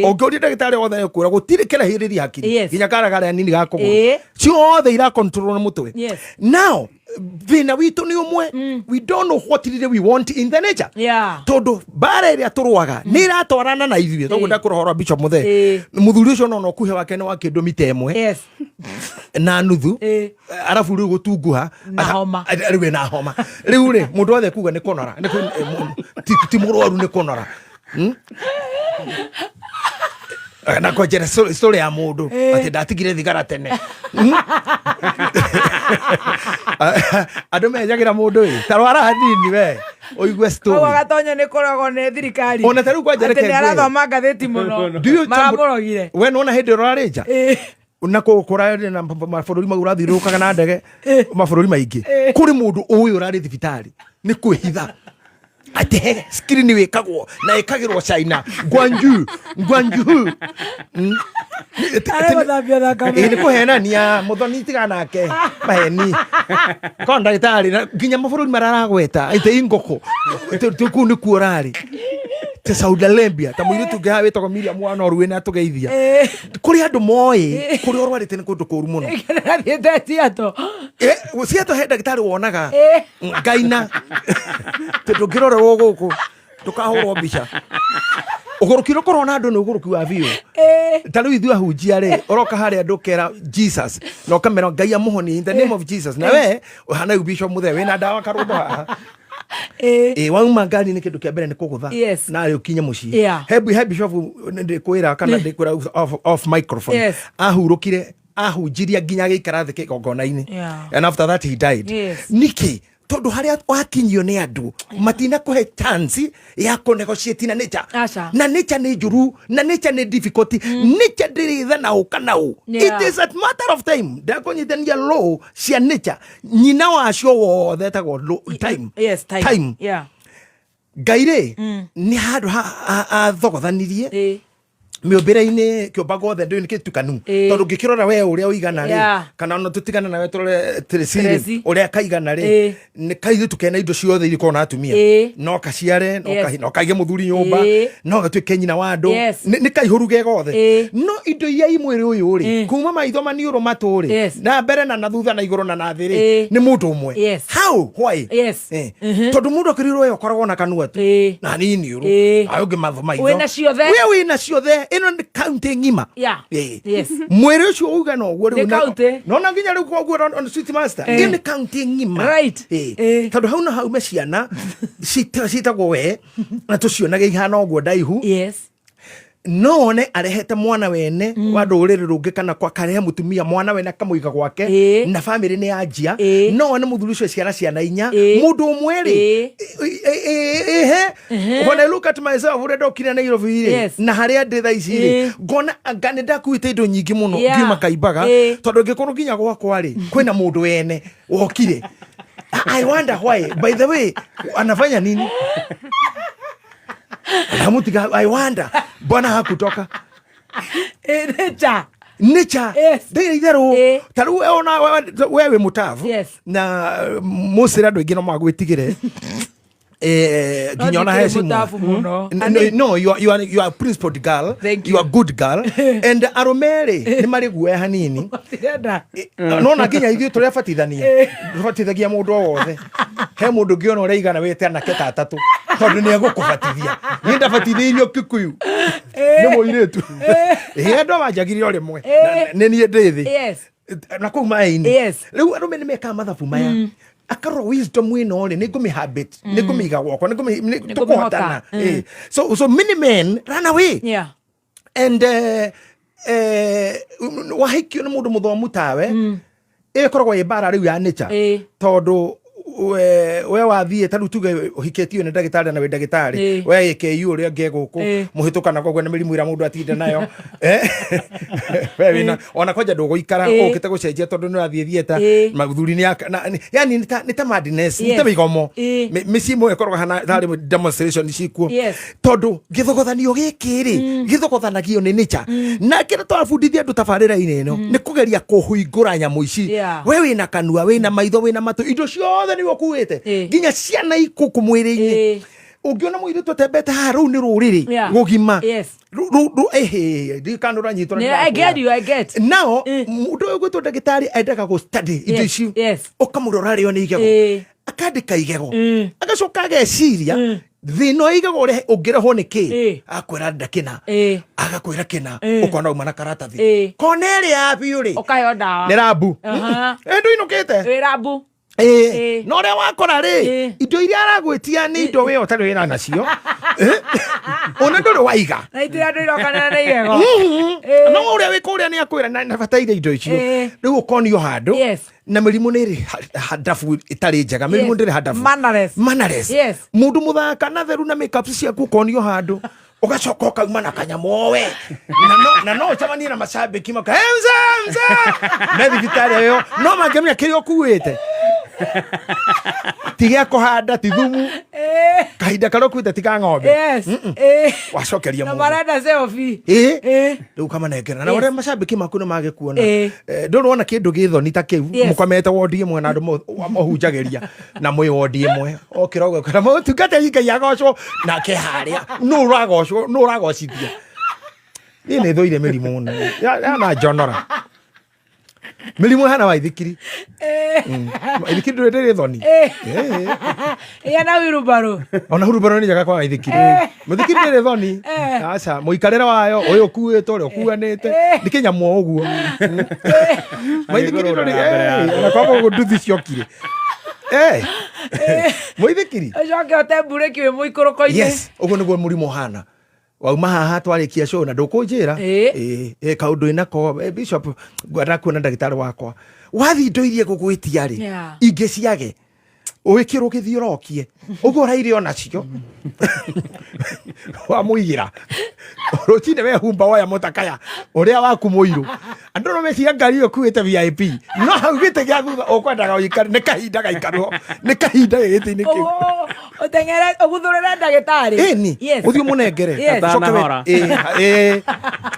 Ũngĩũria ndagĩtarĩ wothe ekwĩra gũtirĩ kĩrahĩrĩria hakiri, nginya kara karĩa nini ga kũgũrũ, ciothe iracontrol na mũtwe. Now thĩna witũ nĩ ũmwe, we don't know what really we want in the nature, tondũ mbara ĩrĩa tũrũaga nĩ ĩratwarana na ithuĩ. Toguo ndakũra ũhoro wa Bishop Mũthee, mũthuri ũcio nona ũkuhĩ wake nĩ wa kĩndũ mita 1 na nuthu, arabu rĩu gũtunguha. Na homa. Rĩu ĩna homa rĩu rĩ, mũndũ wothe kuga nĩ kũnora. Nĩ ti mũrwaru, nĩ kũnora. Na kwenjera story ya mũndũ atĩ ndatigire thigara tene. Andũ menjagĩra mũndũ ĩ tarwara hanini we ũigue Hau story. agatonya nĩ kũrogwo nĩ thirikari. Ona ta rĩu kwanja Atĩ reke nĩ ngwĩre. arathoma ngathĩti mũno. Do you Maramũrogire. We nona hĩndĩ ĩrĩa ũrarĩ nja na kũrarĩ na mabũrũri mau ũrathiũrũrũkaga na ndege, mabũrũri maingĩ, kũrĩ mũndũ ũĩ ũrarĩ thibitarĩ nĩ kwĩhitha atĩ he screen wĩkagwo na ĩkagĩrwo China, Guangzhou, Guangzhou. Aregũthambia thakame. Ĩ, nĩ kũhenania mũthoni, tiga nake maheni korwo ndagĩtarĩ na nginya mabũrũri marĩa aragweta ĩtĩ ingũkũ kũu nĩkuo ũrarĩ, ta Saudi Arabia, ta mũirĩtu ũngĩ haha wĩtagwo Miriam wa Norway na atũgeithia. Kũrĩ andũ moĩ kũrĩa ũrwarĩte nĩ kũndũ kũru mũno. Athiĩte Seattle. Seattle he ndagĩtarĩ wonaga ngaina tondũ ũngĩrorerwo gũkũ ndũkahũrwo mbica. Ũgũrũki ũrĩa ũkoragwo na andũ nĩ ũgũrũki wa biũ. Ta rĩu ithuĩ ahunjia rĩ, ũroka harĩa andũ ũkera Jesus na ũkamera Ngai amũhonie in the name of Jesus, na we ũhana rĩu Bishop Mũthee wĩna ndawa karũndo haha. Ĩ wauma ngari nĩ kĩndũ kĩa mbere nĩ kũgũtha na rĩ ũkinye mũciĩ. He bishop ndĩkwĩra kana ndĩkwĩra off microphone, ahurũkire ahunjiria nginya agĩikara thĩ kĩgongona-inĩ, and after that he died. Nĩkĩ? Tondũ harĩa wakinyio nĩ andũ matinakũhe chance ya kũ negotiate na nature. Aca. Na nature nĩ njũru, na nature nĩ difficult, nature ndĩrĩ tha na ũ kana ũ. It is a matter of time. Ndakũnyitania law cia nature, nyina wacio wothe etagwo time. Yes, time. Time. Ngai rĩ, nĩ handũ athogothanirie mĩũmbĩre-inĩ kĩũmba gothe ndũĩ nĩ kĩtukanu, tondũ ũngĩkĩrora we ũrĩa ũigana rĩ, kana ona tũtigana nawe tũrore Tracy rĩ, Tracy. ũrĩa kaigana rĩ, nĩ kairĩtu kena indo ciothe iria ikoragwo na atumia, no kaciare, no no kaige mũthuri nyũmba, no gatuĩke nyina wa andũ. Nĩ kaihũru ge gothe. No indo iria i mwĩrĩ ũyũ rĩ, kuma maitho, maniũrũ, matũ rĩ, na mbere na thutha na igũrũ na thĩ rĩ, nĩ mũndũ ũmwe. How? Why? Tondũ mũndũ akĩrirwo we ũkoragwo na kanua tu na nini ũrũ, ayo ũngĩ matho maitho. Wĩna ciothe. We wĩna ciothe. Ĩno nĩ kaunti ng'ima. Ĩĩ. Mwĩrĩ ũcio ũigana ũguo rĩu Nĩ kaunti. Nona nginya rĩu koguo on Sweet Master. Ĩyo nĩ kaunti ng'ima. Ĩĩ. Tondũ hau no haume ciana ciĩtagwo we na tũcionage ihana ũguo ndaihu. No one arehete mwana wene wa rũrĩrĩ rũngĩ kana kwa karehe mũtumia mwana wene akamũiga gwake na bamĩrĩ nĩ yanjia. No one mũthuri ũcio ciara ciana inya mũndũ ũmwe rĩ. Ĩhe, when I look at myself ũrĩa ndokire Nairobi rĩ na harĩa ndĩ thaa ici rĩ, ngona anga nĩ ndakuĩte indo nyingĩ mũno ngiuma Kaimbaga, tondũ ngĩkorwo nginya gwakwa rĩ kwĩna mũndũ wene wokire. I wonder why, by the way, anafanya nini Akamutiga. I wonder mbona hakutoka. Nature. Nature. Ndä itherå ta rä u ona we wä må tabu na må cä andå aingä no magwä tigä re nginya ona No he ndikĩrĩ cimwe. mũtabu mũno. No, you are a principled girl. Thank You are good girl and arũme rĩ nĩ marĩ guoya hanini. Matirenda. Nona nginya ithuĩ tũrĩa batithania tũbatithagia mũndũ o wothe. He mũndũ ũngĩona ũrĩa igana wĩte anake ta atatũ tondũ nĩ egũkũbatithia. Niĩ ndabatithĩirio Kikuyu nĩ mũirĩtu ĩ andũ wanjagire o rĩmwe. Nĩ niĩ ndĩ thĩ na kũu maĩ-inĩ. Rĩu arũme nĩ mekaga mathabu maya akarora wisdom ĩno rĩ, nĩ ngũmĩ nĩ ngũmĩiga gwakwa, nĩ tũkũhotana. Nĩngũmĩhota. So many men run away and wahikio nĩ mũndũ mũthomu tawe, ĩyo ĩkoragwo ĩ mbara rĩu ya nature. Tondũ we wathiĩ ta rĩu tuge ũhikĩtio nĩ ndagĩtarĩ na wĩ ndagĩtarĩ, we KU ũrĩa ũngĩ gũkũ mũhĩtũkana koguo na mĩrimũ ĩrĩa mũndũ atinda nayo. We wĩna ona kwanja ndũgũikara ũkĩte gũcenjia tondũ nĩ ũrathiĩ thieta. Mathuri nĩ yani nĩ ta madness, nĩ ta mĩgomo. Mĩciĩ ĩmwe ĩkoragwo hana tarĩ demonstration cikuo tondũ gĩthogothanio gĩkĩ rĩ gĩthogothanagio nĩ nature na kĩrĩa tũrabundithia andũ tabarĩra-inĩ ĩno nĩ kũgeria kũhingũra nyamũ ici. We wĩna kanua, wĩna maitho, wĩna matũ, indo ciothe nĩwe ũkuĩte nginya ciana ikũkũ mwĩrĩ-inĩ. Ũngĩona mũirĩtu atembete haha, rũu nĩ rũrĩrĩ gũgima. Ĩhĩ, ndikana ũranyitwo na I get you, I get. Nao mũndũ ũyũ gwĩtwo ndagĩtarĩ endaga gũ study indo ici. Ũkamũrora rĩo nĩ igego, akandĩka igego, agacoka ageciria thĩna wa igego ũrĩa ũngĩrehwo nĩ kĩ. Akwĩra nda kĩna, agakwĩra kĩna, ũkona uma na karatathi kona ĩrĩa ya biũ rĩ Ũkaheo ndawa. Nĩ rambu. Ndũinũkĩte. Wĩ rambu. Na ũrĩa wakora rĩ, indo iria aragwĩtia nĩ indo we ũtarĩ wĩra nacio. Ona ndũrĩ waiga. Na itirĩ andũ irokanĩra na igego. No ũrĩa wĩ kũrĩa nĩ akwĩra na bataire indo icio. Rĩu ũkonio handũ na mĩrimũ nĩ ĩrĩ handabu ĩtarĩ njega, mĩrimũ ndĩrĩ handabu. Mannerless. Mannerless. Mũndũ mũthaka na theru na makeup ciaku, ũkonio handũ ũgacoka ũkauma na kanyamũ we na no ũcemanie na macambĩki maka, "Hey, mzee, mzee," me thibitarĩ ĩyo no mangĩmenya kĩrĩa ũkuĩte ti gĩa kũhanda, ti thumu, kahinda karĩa ũkuĩte ti ka ng'ombe. Wacokeria Na mũndũ. Marenda selfie. Rĩu kamanengera na ũrĩa macambĩki maku nĩ magĩkuona. Ndũrĩ wona kĩndũ gĩ thoni ta kĩu. Mũkomete wondi ĩmwe na andũ mũhunjagĩria na mwĩ wondi ĩmwe, okĩra ũguo kana mũtungatĩri Ngai agocwo nake harĩa nũ ũragocwo, nũ ũragocithia. Niĩ nĩ thũire mĩrimũ mũno. Yana njonora mĩrimũ ĩhana waithikiri. Waithikiri ndũrĩ ndĩrĩ thoni. Iya na wheelbarrow. Ona hurubaro nĩ njega kwa waithikiri. Mũthikiri ndĩrĩ thoni. Aca mũikarĩre wayo ũyũ ũkuĩte ũrĩa ũkuanĩte nĩ kĩnyamũ o ũguo. Maithikiri ndũrĩ Agĩgũrũra mbere ya ona kwamba ũguo nduthi ciokire. Mũithikiri. Ũcoke ũte mburĩki wĩ mũikũrũko-inĩ. Yes, ũguo nĩguo mũrimũ ũhana. Wauma haha twarĩkia show na ndũkũnjĩra. Ĩ kaũndũ ĩnako bishop ngwenda kuona ndagĩtarĩ wakwa wathi indo iria ngũgwĩtia rĩ ingĩ ciage wĩkĩrwo gĩthiũrokie ũguo ũraire onacio wamũigĩra rũcinĩ wehumba woya mũtakaya ũrĩa waku mũirũ andũ no meciria ngari ĩyo kuĩte VIP no hau gĩtĩ gĩa thutha ũkwendaga ũikare nĩ kahinda gaikarwo nĩ kahinda gĩ gĩtĩ-inĩ kĩu. Ũteng'ere ũguthũrĩre ndagĩtarĩ. Ĩni. Ũthiĩ ũmũnengere. Ũcoke Atanahora. Ĩ,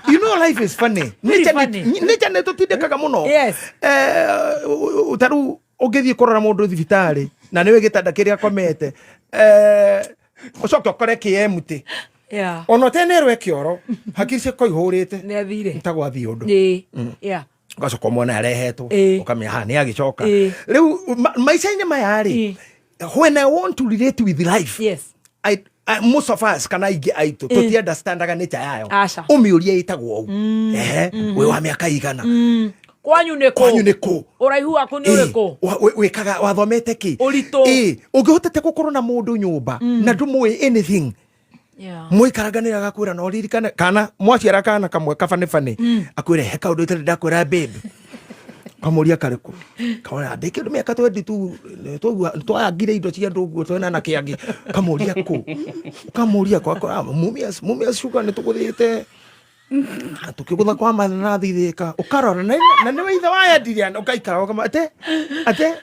you know life is funny. Very Nature funny. Nature nĩ tũtindĩkaga mũno. Ta rĩu ũngĩthiĩ kũrora mũndũ thibitarĩ na nĩwe gĩtanda kĩrĩa akomete, ũcoke ũkore kĩ empty ona ũtenerwo kĩoro hakiri ciakwa ihũrĩte. Nĩ athire. Nĩtagwathiĩ ũndũ. Ũgacoka ũmwona arehetwo ũkamenya haha nĩ agĩcoka. Rĩu maica-inĩ maya rĩ, when I want to relate with life, I, Most of us kana aingĩ aitũ tũti understandaga nature yayo. Aca. Ũmĩũrie ĩtagwo ũũ, ehe, wĩ wa mĩaka igana? Kwanyu nĩ kũ? Kwanyu nĩ kũ? Ũraihu waku nĩ ũrĩkũ? Wĩkaga, wathomete kĩ? Ũritũ. Ũngĩhotete gũkorwo na mũndũ nyũmba na ndũmũĩ anything, mũikaranganĩra, agakwĩra no ririkane kana mwaciara kana kamwe kabanĩbanĩ, akwĩre he kaũndũ itarĩ ndakwĩra, babe. Kamũria karĩkũ? Kamũria ndĩ kĩndũ mĩaka 22 twayangire indo cia andũ ũguo twena na kĩangĩ. Kamũria kũ? Kamũria kũ? Akora Mumias, Mumias Sugar nĩ tũgũthĩte tukĩgũtha kwa mananathi thĩka ũkarora na nĩwe ithe wa endirie, ũgaikara ũkama ate ate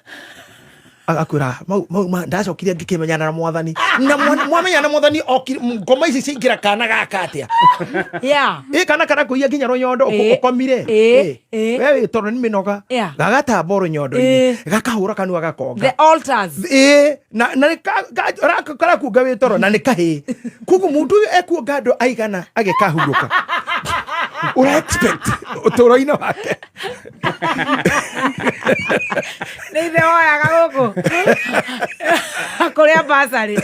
agakwĩra mau mau ndacokire ngĩkĩmenyana na mwathani na mwamenyana na mwathani okire ngoma ici ciaingĩra kana gaka atĩa? Ĩ kana karakũiya nginya rũnyondo. Ũkomire. We wĩ toro nĩ mĩnoga. Gagatamba rũnyondo-inĩ, gakahũra kanua, gakonga. The altars. Ĩ na nĩ karakuonga wĩ toro na nĩ kahĩĩ, koguo mũndũ ũyũ ekuonga andũ aigana agĩkahurũka ũra expect ũtũũro-inĩ wake? Nĩ ithe woyaga gũkũ kũrĩa basarĩ.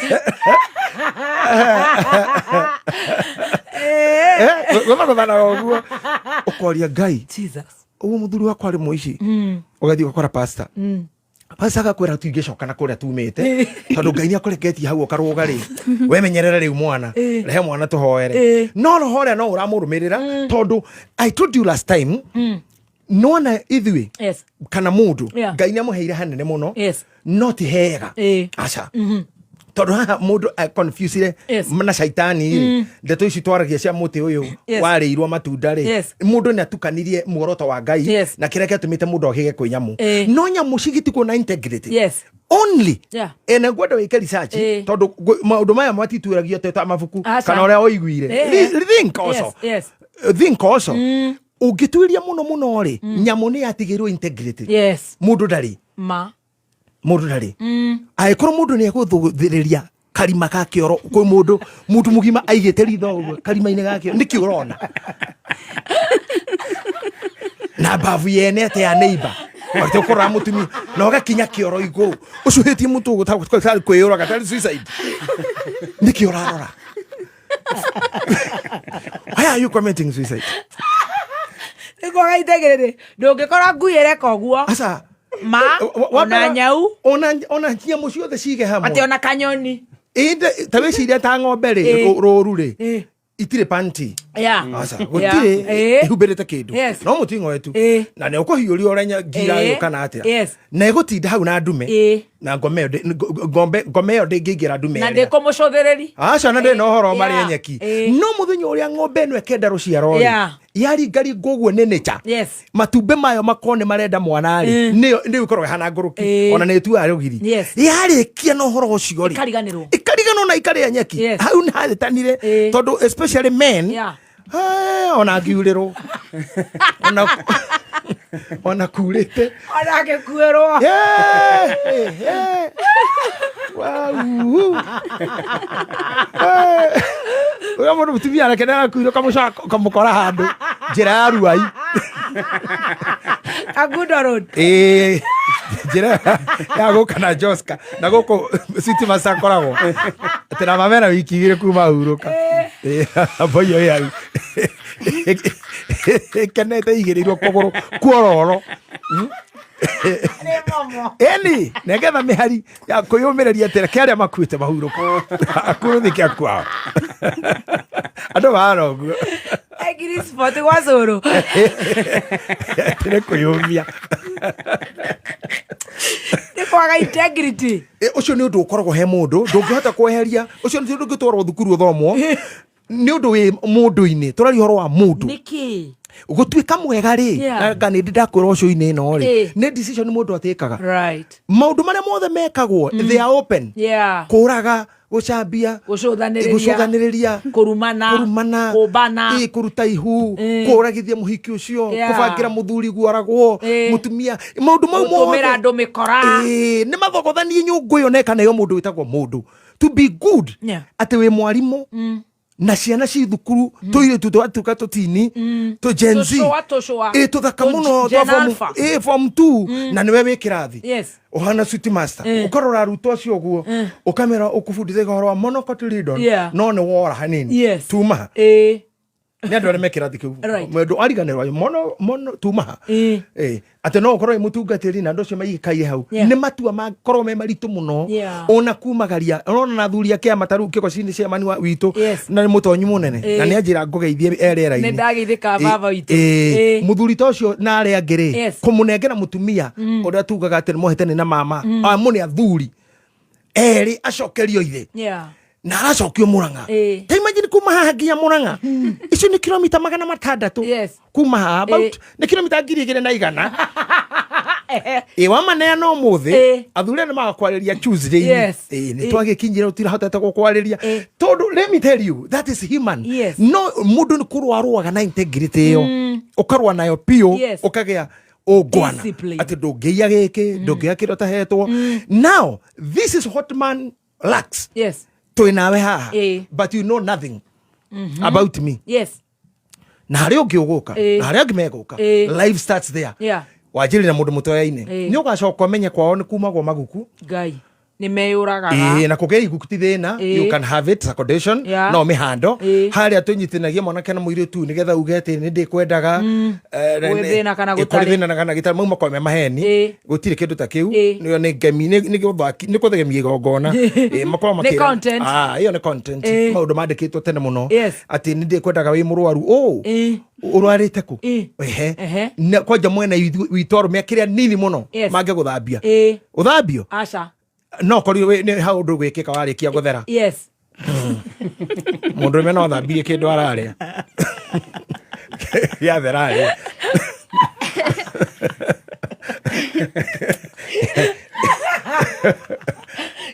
Gũthagothanaga ũguo ũkoria Ngai. Jesus. Ũguo mũthuri wakwa arĩ mũici, ũgathiĩ ũgakora pastor, pastor agakwĩra tuingĩcoka na kũrĩa tumĩte tondũ Ngai nĩ akũreketie hau ũkarũga rĩ, wemenyerere rĩu mwana, rehe mwana tũhoere. No roho ũrĩa no ũramũrũmĩrĩra, tondũ I told you last time, nona ithuĩ kana mũndũ, Ngai nĩ amũheire hanene mũno, no ti hega. Aca, tondũ haha mũndũ confusire na caitani rĩ, ndeto ici twaragia cia mũtĩ ũyũ warĩirwo matunda rĩ, mũndũ nĩ atukanirie muoroto wa Ngai na kĩrĩa gĩatũmĩte mũndũ agĩge kwĩ nyamũ. No nyamũ cigitigwo na integrity only. Ene ngwenda wĩke research, tondũ maũndũ maya matituĩragio ta mabuku Aca. kana ũrĩa ũiguire. Think also. Think also, ũngĩtuĩria mũno mũno rĩ, nyamũ nĩ yatigĩrwo integrity. Mũndũ ndarĩ. Ma. Mũndũ ndarĩ. Angĩkorwo mũndũ nĩ egũthũthĩrĩria karima ga kĩoro kwĩ mũndũ, mũndũ mũgima aigĩte ritho ũguo karima-inĩ ga kĩoro, nĩkĩ ũrona na mbabu yene atĩ ya neighbor wate ũkorora mũtumia na ũgakinya kĩoro igũrũ ũcuhĩtie mũtũ ũguo kwĩyũraga tarĩ suicide, nĩkĩ ũrarora? Why are you committing suicide? Nĩ kwaga integrity. Ndũngĩkora ngui ĩreka ũguo. Aca. Ma. Ona nyau. Ona nyamũ ciothe cige hamwe. Atĩ ona kanyoni. Ĩndĩ ta wĩcirie ta ng'ombe rĩ, rũru rĩ, itirĩ panty. Aca, gũtirĩ ĩhumbĩrĩte kĩndũ. No mũting'oe tu na nĩ ũkũhiũria ũrĩa ngira ĩyo kana atĩa, na ĩgũtinda hau na ndume na ngome ĩyo ngome ĩyo ndĩngĩingĩra ndume Na ĩrĩa. ndĩkũmũcũthĩrĩri. Aca, na ndĩrĩ na ũhoro marĩa nyeki. No mũthenya ũrĩa ng'ombe ĩno ĩkenda rũciaro rĩ, yaringaringwo ũguo nĩ nature, matumbĩ mayo makorwo nĩ marenda mwana rĩ, nĩyo nĩyo ĩkoragwo ĩhana ngũrũki. Ona nĩ ĩtuaga rũgiri. Yarĩkia na ũhoro ũcio rĩ, Ĩkariganĩrwo. Ĩkariganĩrwo na ikarĩa nyeki. Hau nĩ hahĩtanire, tondũ especially men, ona ngiurĩrwo ona kurĩte. Ona angĩkuĩrwo. Wau. Ũrĩa mũndũ mũtumia anake nĩarakuire, ũkamũkora handũ njĩra ya Ruai. Kangundo Road. Ĩĩ, njĩra ya gũka na Joska na gũkũ City Master akoragwo atĩ na mamena wiki 2 kuma hurũka. Ĩ, mboi ĩyo ĩ hau ĩkenete igĩrĩirwo kũgũrũ kuororo. Nĩ momo. Eni negetha mĩhari ya kwĩyũmĩrĩria atĩ reke arĩa makuĩte mahurũka akuruthike akuao andũ mahana ũguo. Ngiri sport gwa cũrũ. Atĩ nĩ kwĩyũmia. Nĩ kwaga integrity. Ĩ, ũcio nĩ ũndũ ũkoragwo he mũndũ ndũngĩhota kweheria, ũcio nĩ ũndũ ũngĩtwarwo thukuru ũthomwo, nĩ ũndũ wĩ mũndũ-inĩ. Tũraria ũhoro wa mũndũ. Nĩkĩ? Gũtuĩka mwega rĩ, nga nĩ ndĩ ndakwĩra ũcũinĩ ĩno rĩ, nĩ decision mũndũ atĩkaga. Maũndũ marĩa mothe mekagwo, they are open. Kũraga, gũcambia, Gũcũthanĩrĩria. Gũcũthanĩrĩria. Kũrumana. Kũrumana. Kũmbana. Kũruta ihu, kũragithia mũhiki ũcio, kũbangĩra mũthuri guoragwo, mũtumia, maũndũ mau Gũtũmĩra mothe. andũ mĩkora. Ĩ, nĩ mathogothanie nyũngũ ĩyo na ĩkaneo mũndũ wĩtagwo mũndũ to be good. Atĩ wĩ mwarimũ. Na ciana ci thukuru, tũirĩtu twatuĩka tũtini, tũ Gen Z. Tũcũa, tũcũa. Ĩ, tũthaka Tũ mũno Gen twa form Alpha. ĩ form 2, na nĩwe wĩ kĩrathi, ũhana suit master, ũkarora arutwo acio ũguo, ũkamera ũkũbundithagia ũhoro wa monocotyledon, no nĩ wora hanini. Tuma ha. Nĩ andũ arĩa me kĩrathi kĩu. Mũndũ ariganĩrwo mono mono tuma ha. Ĩ, atĩ no ũkorwo wĩ mũtungatĩri na andũ acio maikaire hau, nĩ matua makorwo me maritũ mũno. Ona kumagaria ona na athuri a kĩama, ta rĩu kĩgoci-inĩ chairman wa witũ, na nĩ mũtonyi mũnene, na nĩ anjĩra ngũgeithie e rĩera-inĩ. Nĩ ndageithĩka, baba witũ. Mũthuri ta ũcio na arĩa angĩ rĩ, kũmũnengera mũtumia ũrĩa tugaga atĩ nĩ mohete nĩ na mama amo, nĩ athuri erĩ acokerio ithe, na aracokio Murang'a. Ta imagine kuma haha nginya Murang'a, icio nĩ kilomita 600. Kuma haha about nĩ kilomita 2100. Ĩ wamaneana ũmũthĩ, athuri aya nĩ magakwarĩria Tuesday. Ĩ, nĩ twagĩkinyire ũtirahotete gũkwarĩria, tondũ let me tell you, that is human. No mũndũ nĩ kũrũa arũaga na integrity ĩyo, ũkarũa nayo biũ, ũkagĩa ũngwana, Discipline. atĩ ndũngĩiya gĩkĩ, ndũngĩoya kĩrĩa ũtahetwo. Now this is what man lacks. Twĩ nawe haha, but you know nothing about me. Na harĩ ũngĩ ũgũka, na harĩa angĩ megũka. Life starts there. Wanjĩrĩra mũndũ mũtoyaine, nĩ ũgacoka ũmenye kwao nĩ kumagwo maguku. Ngai, nĩ meyũragaga. Ĩĩ, na kũgĩa iguku ti thĩna. You can have it accommodation. No mĩhando harĩa tũnyitithanagia mwanake na mũirĩtu nĩgetha uge atĩ nĩ ndĩkwendaga. Gwĩ thĩna kana kũrĩ gũtarĩ. Thĩna na kana gĩtarĩ, mau makorwo me maheni. Gũtirĩ kĩndũ ta kĩu. Nĩyo nĩ ngemi, nĩ gũthaki, nĩ kũthegemia igongona. Makorwo Nĩ makĩra- content. Ah, ĩyo nĩ content. Maũndũ mandĩkĩtwo tene mũno, atĩ nĩ ndĩkwendaga wĩ mũrwaru ũ ũrwarĩte kũ. Ehe. Na kwanja mwena witũ arũme akĩrĩa nini mũno mangĩgũthambia, ũthambio. Aca. No korirwo nĩ haũndũ gwĩkĩka warĩkia gũthera. Mũndũ ũrũme no athambirie kĩndũ ararĩa gĩathera rĩ.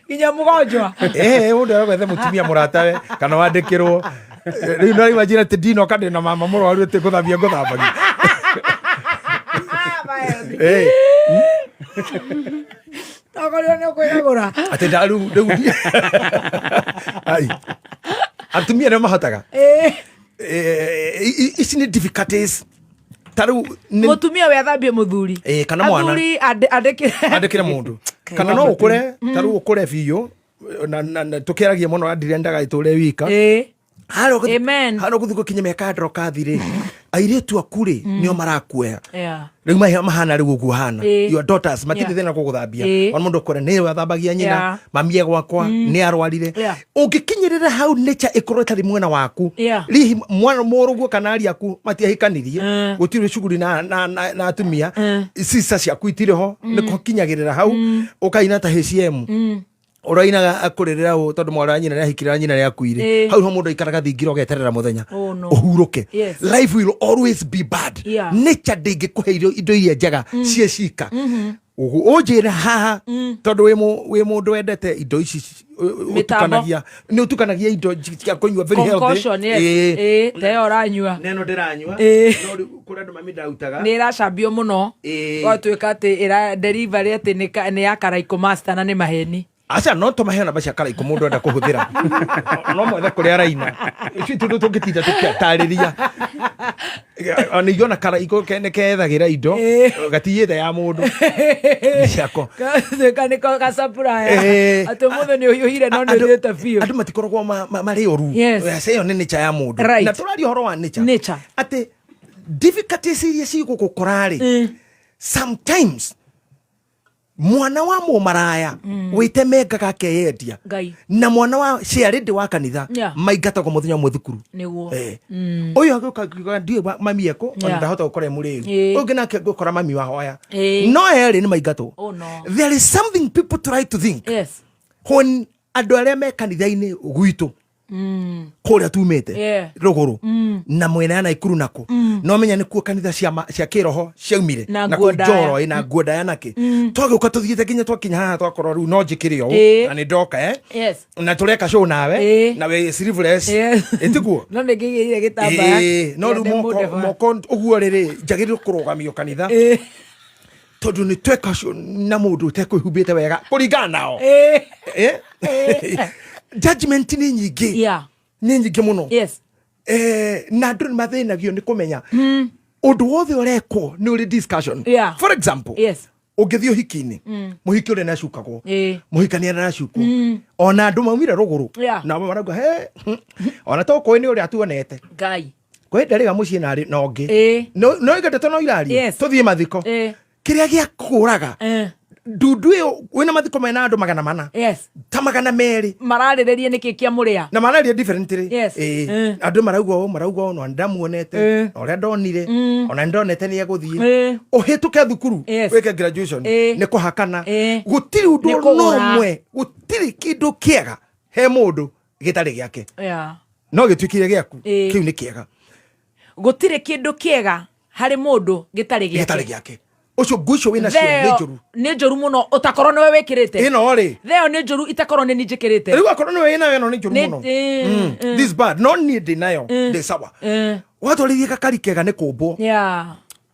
Nginya mũgonjwa. Ĩĩ, mũndũ arogwethe mũtumia mũratawe kana wandĩkĩrwo rĩu no imagine atĩ ndinoka ndĩ na mama mũrwaru atĩ ngũthambia ngũthambagia. Ĩĩ. Tokorwo nĩ ũkwĩgagũra. Atĩ rĩu ai atumia nĩo mahotaga. Ici nĩ difficulties ta rĩu Mũtumia we athambie mũthuri? Ĩĩ, kana mwana. Athuri andĩkĩre. Andĩkĩre mũndũ, kana no ũkũre, ta rĩu ũkũre biũ na tũkĩaragia mũno andirendaga ĩtũre wika. Amen. Harĩa ũgũthiĩ gũkinya mĩaka ya ndorokathi rĩ, airĩtu aku rĩ, nĩo marakuoya. Rĩu mahana rĩu ũguo hana. Your daughters matirĩ thĩna gũgũthambia. Ona mũndũ ũkora nĩwe athambagia nyina. Mami e gwakwa nĩ arwarire. Ũngĩkinyĩrĩra hau, nature ĩkorwo ĩtarĩ mwena waku. Rihi mwana mũrũguo kana ari aku matiahikanirie, gũtirĩ cuguri na atumia, sister ciaku itirĩ ho, nĩ kũkinyagĩrĩra hau ũkaina ta HCM ũrainaga akũrĩrĩra ũ, tondũ mwarĩ wa nyina nĩahikire na nyina nĩakuire. Hau ho mũndũ aikaraga thingira ũgeterera mũthenya Oh, no. ũhurũke. Life will always be bad. Nature ndĩngĩkũhe indo iria njega ciĩ cika. Ũnjĩre haha, tondũ wĩ mũndũ wendete indo ici Mĩtambo. ũtukanagia, nĩ ũtukanagia indo cia kũnyua very healthy. Concoction, yes. Ĩĩ, ta ĩyo ũranyua. Neno ndĩranyua. No rĩu kũrĩ andũ mami ndautaga. Nĩ ĩracambio mũno. Gwatuĩka atĩ ĩra delivery atĩ nĩ ya Karaikũ Master, na nĩ maheni. Aca, no tũmahe namba cia Karaikũ, mũndũ enda kũhũthĩra no mwethe kũrĩa araina. Icio tũndũ tũngĩtinda tũkĩatarĩria ona ithuĩ, ona Karaikũ nĩ kethagĩra indo gatiyĩte ya mũndũ, nĩ ciako. Gatuĩka nĩko gacapuraya, atĩ ũmũthĩ nĩ ũhiũhire no nĩ ũthiĩte biũ. Andũ matikoragwo marĩ oru. Aca, ĩyo nĩ nature ya mũndũ. Na tũraria ũhoro wa nature. Nature. Atĩ difficulties iria cigũgũkora rĩ, sometimes mwana wa mũmaraya wĩtemengaga akeyendia Ngai. na mwana wa ciarĩndĩ wa kanitha maingatagwo mũthenya ũmwe thukuru. Ũyũ agĩũka akiuga ndiũĩ mami ekũ ona ndahota gũkora mũrĩu. Ũyũ ũngĩ nake ngũkora mami wahoya. No erĩ nĩ maingatwo. Oh, no. There is something people try to think when andũ arĩa me kanitha-inĩ gwitũ kũrĩa tumĩte, rũgũrũ na mwena ya Naikuru nako, no menya nĩkuo kanitha cia kĩroho ciaumire. Na na nguo kũu ndaya. Njoro na nguo ndaya nakĩ, twagĩũka tũthiĩte nginya twakinya haha, twakorwo rĩu no njĩkĩre ũũ, na nĩ ndoka na tũreka show nawe, na wĩ sleeveless. Ĩtiguo? No nĩ ngĩgĩrire gĩtambaya. Ĩĩ, no rĩu Kĩa moko mũndeba. moko ũguo rĩrĩ, njagĩrĩirwo kũrũgamio kanitha, tondũ nĩ tweka show na mũndũ ũtekwĩhumbĩte wega kũringana nao. Eh? Judgment nĩ nyingĩ. Nĩ nyingĩ mũno. Yes. Na andũ nĩ mathĩnagio nĩ kũmenya ũndũ wothe ũrekwo nĩ ũrĩ discussion. For example, ũngĩthiĩ ũhiki-inĩ, mũhiki ũrĩa nĩacukagwo, mũhikania nĩaracukwo, ona andũ maumire rũgũrũ na marauga he ona tũkũĩ nĩ ũrĩa tuonete. Ngai. Kwĩ ndarĩga mũciĩ narĩ na ũngĩ. No iga ndeto no irario. Tũthiĩ mathiko. Kĩrĩa gĩa kũraga ndundu ĩyo wĩna mathiko mena andũ 400, ta 200. Mararĩrĩria nĩkĩ kĩa mũrĩa. Na mararia differently. Andũ marauga ũũ, marauga ũũ, no ndamuonete, na ũrĩa ndonire, ona ndonete nĩ egũthiĩ. Ũhĩtũke thukuru, wĩke graduation, nĩ kũhakana. Gũtirĩ ũndũ Nĩ ona kũgũra. ũmwe, gũtirĩ kĩndũ kĩega he mũndũ gĩtarĩ gĩake. No gĩtuĩkire gĩaku, kĩu nĩ kĩega. Gũtirĩ kĩndũ kĩega harĩ mũndũ gĩtarĩ gĩtarĩ gĩake. Gĩake. Ũcio nguo icio wĩnacio nĩ Theo njũru. Nĩ njũru mũno ũtakorwo nĩwe wĩkĩrĩte. Ĩno rĩ, Theo nĩ njũru itakorwo nĩ niĩ njĩkĩrĩte. Rĩu akorwo nĩwe wĩnayo, ĩno nĩ njũru mũno. This bad, no niĩ ndĩ nayo, ndĩ sawa. Watwarithia gakari kega nĩ kũmbwo.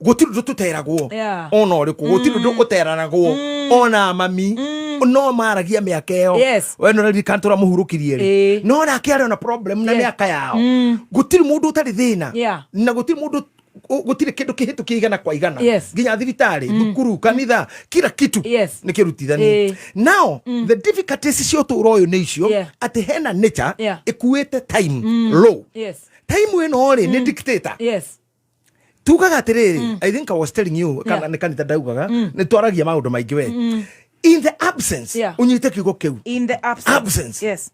Gũtirĩ ũndũ tũteragwo ona ũrĩkũ, gũtirĩ ũndũ ũteranagwo, ona mami no maragia mĩaka ĩyo. We nĩ ũraririkana tũramũhurũkirie rĩ, no nake arĩ ona problem na mĩaka yao. Gũtirĩ mũndũ ũtarĩ thĩna, na gũtirĩ mũndũ, gũtirĩ kĩndũ kĩhĩtũkie igana kwa igana. Nginya thibitarĩ, thukuru, kanitha, kila kitu nĩ kĩrutithanie. Now the difficulties cia ũtũũro ũyũ nĩ icio, atĩ hena nature ĩkuĩte time low. Time ĩno rĩ, nĩ dictator. Tugaga atĩrĩrĩ, I think I was telling you, kana nĩ kanitha ndaugaga, nĩ twaragia maũndũ maingĩ we. In the absence, ũnyite kiugo kĩu. In the absence. Absence. Yes.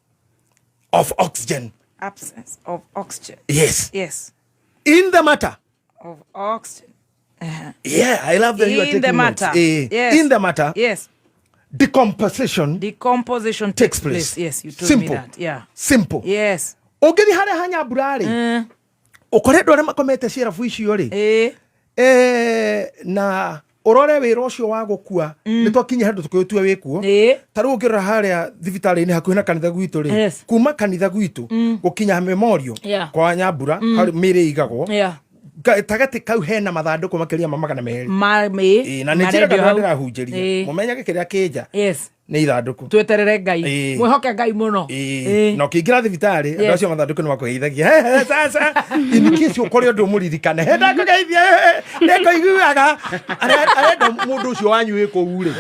Of oxygen. Absence of oxygen. Yes. Yes. In the matter of oxygen. Yeah, I love that you are In the taking notes. matter. Yes. In the matter. Yes. Decomposition Decomposition takes place. Yes, you told Simple. me that. Yeah. Simple. Yes. Ũngĩthiĩ harĩa hanyambura rĩ, ũkore andũ arĩa makomete ciarabu icio rĩ, na ũrore wĩra ũcio wa gũkua, nĩ twakinya handũ tũkĩũtua wĩkuo. Ta rĩu ũngĩrora harĩa thibitarĩ-inĩ hakuhĩ na kanitha gwitũ rĩ, kuma kanitha gwitũ gũkinya memorial kwa nyambura harĩ mĩĩrĩ ĩigagwo, gatagatĩ kau hena mathandũkũ makĩria ma 200. Ma me. Ĩĩ, na nĩ njĩraga andũ arĩa ndĩrahunjĩria mũmenyage kĩrĩa kĩnja nĩ ithandũkũ. Tweterere Ngai. Mwĩhoke Ngai mũno. Na ũkĩingĩra thibitarĩ, andũ acio mathandũkũ nĩ makũgeithagia. He, he, sasa in case ũkore ũndũ ũmũririkane, he ndakũgeithia, he, he, nĩngũiguaga. Arenda mũndũ ũcio wanyu wĩ kũu rĩ,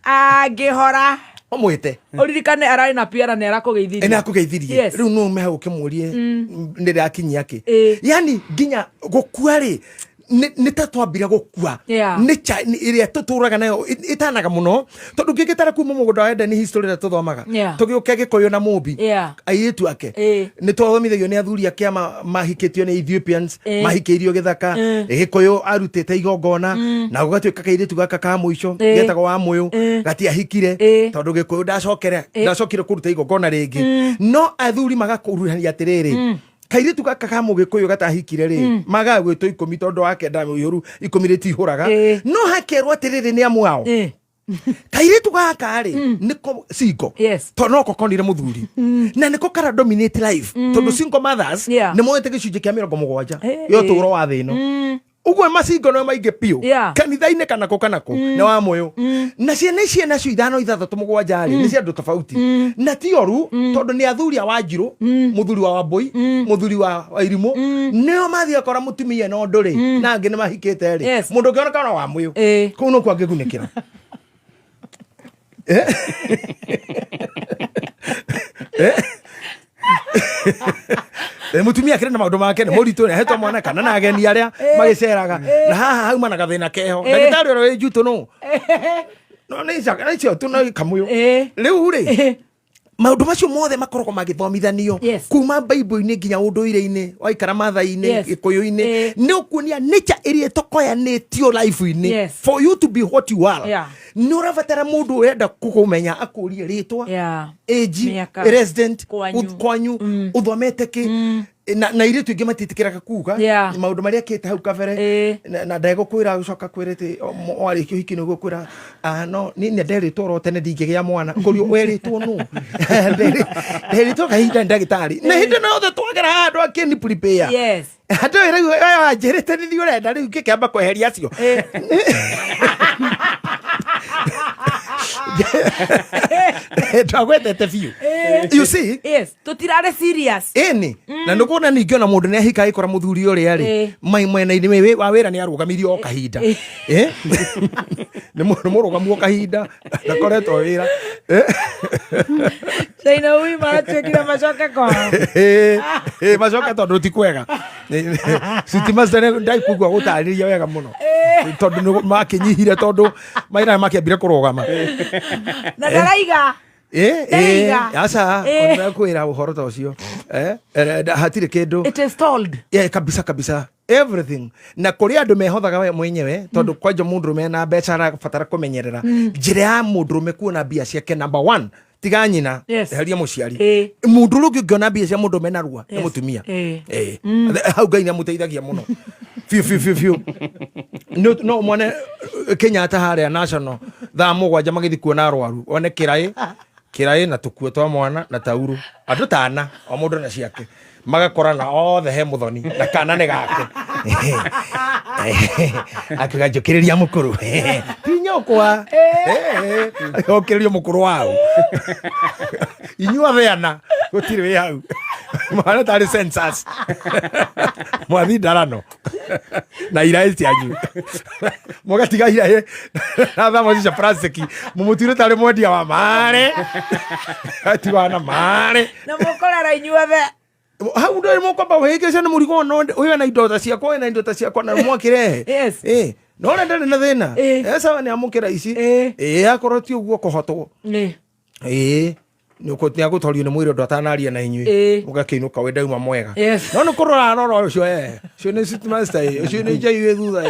Angĩhora ũmwĩte. Ũririkane ararĩ na piara nĩ arakũgeithirie. Nĩ akũgeithirie. Rĩu no ume hau ũkĩmũrie nĩ rĩrakinyia kĩ. Yani nginya gũkua rĩ, nĩ ta twambire gũkua. Nĩ ĩrĩa tũtũraga nayo ĩtanaga mũno, tondũ ngĩgĩtara kuma mũgũnda wa Edeni, history ĩrĩa tũthomaga, tũgĩũke Gĩkũyũ na Mũmbi, airĩtu ake, nĩ twathomithagio nĩ athuri ake mahikĩtio nĩ Ethiopians, mahikĩirio gĩthaka. Gĩkũyũ arutĩte igongona, na gũgatuĩka kairĩtu gaka ka mũico getagwo wa mũyũ gatiahikire, tondũ Gĩkũyũ ndacokire kũruta igongona rĩngĩ. No athuri magakũruhania atĩrĩrĩ, kairĩtu gaka ka mũgĩkũyũ gatahikire rĩ, magaga gwĩtwo 10 tondũ wa kenda mũihũru 10 rĩtihũraga. No hakerwo atĩrĩrĩ, nĩ amu ao kairĩtu gaka rĩ, nĩko single, tondũ noko konire mũthuri na nĩko kara dominate life, tondũ single mothers nĩ moete gĩcunjĩ kĩa 70 gĩa ũtũũro wa thĩ ĩno. Ũguo macingo no maingĩ biũ kanitha-inĩ kana kũ kana kũ nĩ wa mũyũ. Na ciana ici nacio 5, 6, 7 rĩ, nĩ cia andũ tofauti, na ti oru, tondũ nĩ athuri a Wanjirũ, mũthuri wa Wambũi, mũthuri wa Wairimũ, nĩo mathiĩ akora mũtumia na ũndũ rĩ, na angĩ nĩ mahikĩte rĩ, mũndũ ũngĩoneka ona wa mũyũ, kũu nokuo angĩgunĩkĩra. Mũtumia akĩrĩ na maũndũ make, nĩ mũritũ, nĩ ahetwo mwana kana na ageni arĩa magĩceraga, na haha hauma na gathĩna keho. Ndagĩtarĩ ũrĩa wĩ njutũ nũ no nĩ icio tu no kamũyũ. Rĩu rĩ, maũndũ macio mothe makoragwo magĩthomithanio kuma Bible-inĩ nginya ũndũire-inĩ, waikara Mathai-inĩ, Gĩkũyũ-inĩ, nĩ ũkuonia nature ĩrĩa ĩtokoyanĩtio life-inĩ. For you to be what you are, nĩ ũrabatara mũndũ ũrenda kũkũmenya akũrie rĩtwa, age, Mĩaka. resident, Kwanyu. kwanyu, ũthomete kĩ, na airĩtu aingĩ matiĩtĩkĩraga kuga maũndũ marĩa ekĩte hau kabere. Na ndegũkwĩra, gũcoka kwĩra atĩ warĩkia ũhiki nĩ ũgũkwĩra, "Ah, no niĩ nĩ nderĩtwo oro tene ndingĩgĩa mwana." Kũrio werĩtwo nũ? Nderĩtwo kahinda nĩ ndagĩtarĩ, na hĩndĩ ĩno yothe twagera haha andũ akĩni prepare. Andũ rĩu wanjĩrĩte nĩ thiĩ ũrenda rĩu ngĩkĩamba kweheria acio. Twagwetete biũ, you see. Yes, tũtirarĩ serious. Ĩni, na nĩ kuona ningĩ ona mũndũ nĩ ahika agĩkora mũthuri ũrĩa rĩ mai mwena-inĩ wa wĩra nĩ arũgamirio o kahinda. Eh? Nĩ mũrũgamu o kahinda, ndakoretwo wĩra. Eh? China ui maratuĩkire macoke kwao. Eh, macoke tondũ ti kwega. Sitima ndaikugua gũtarĩria wega mũno tondũ nĩ makĩnyihire, tondũ maira makĩambire kũrũgama. Na ndaraiga. Ndaiga. Aca, ona kwĩra ũhoro ta ũcio. Hatirĩ kĩndũ. It is told. Yeah, kabisa kabisa, everything. Na kũrĩ andũ mehothaga we mwenyewe, tondũ kwanja mũndũrũme na mbeca arabatara kũmenyerera njĩra ya mũndũrũme kuona mbia ciake. Number one, tiga nyina, eheria mũciari, mũndũ ũrĩa ũngĩ ũngĩona mbia cia mũndũrũme narua nĩ mũtumia. Hau Ngai nĩ amũteithagia mũno biũ biũ biũ biũ. No mwone Kenyatta harĩa National thaa 7 magĩthiĩ kuona arwaru, one kĩraĩ kĩraĩ na tũkuo twa mwana na tauru, andũ tana, o mũndũ na ciake, magakorana othe he mũthoni na kana nĩ gake, akiuga njũkĩrĩria mũkũrũ ti nyũkwa, okĩrĩrio mũkũrũ wao, inyuothe ana gũtirĩ wĩ hau, mwana tarĩ census mwathi ndarano na iraĩ cianyu, mũgatiga iraĩ na thamoci cia plastic, mũmũtuire tarĩ mwendia wa marĩ, atiwana marĩ. Na mũkorera inyuothe. Hau ndå mũkwamba wĩhĩngĩce nĩ mũrigo no ũyũ na indo ta ciakwa, ũyũ na indo ta ciakwa na mwakĩrehe. No ũrĩa ndarĩ na thĩna. Sawa, nĩ amũkĩra ici. Akorwo ti ũguo kũhotwo. Nĩ agũtorio nĩ mwĩrĩ ũndũ atanaria na inyuĩ. Mũgakĩinũka wĩ ndauma mwega. No nĩ kũrora arora ũcio, ũcio nĩ city master, ũcio nĩ njai wĩ thutha,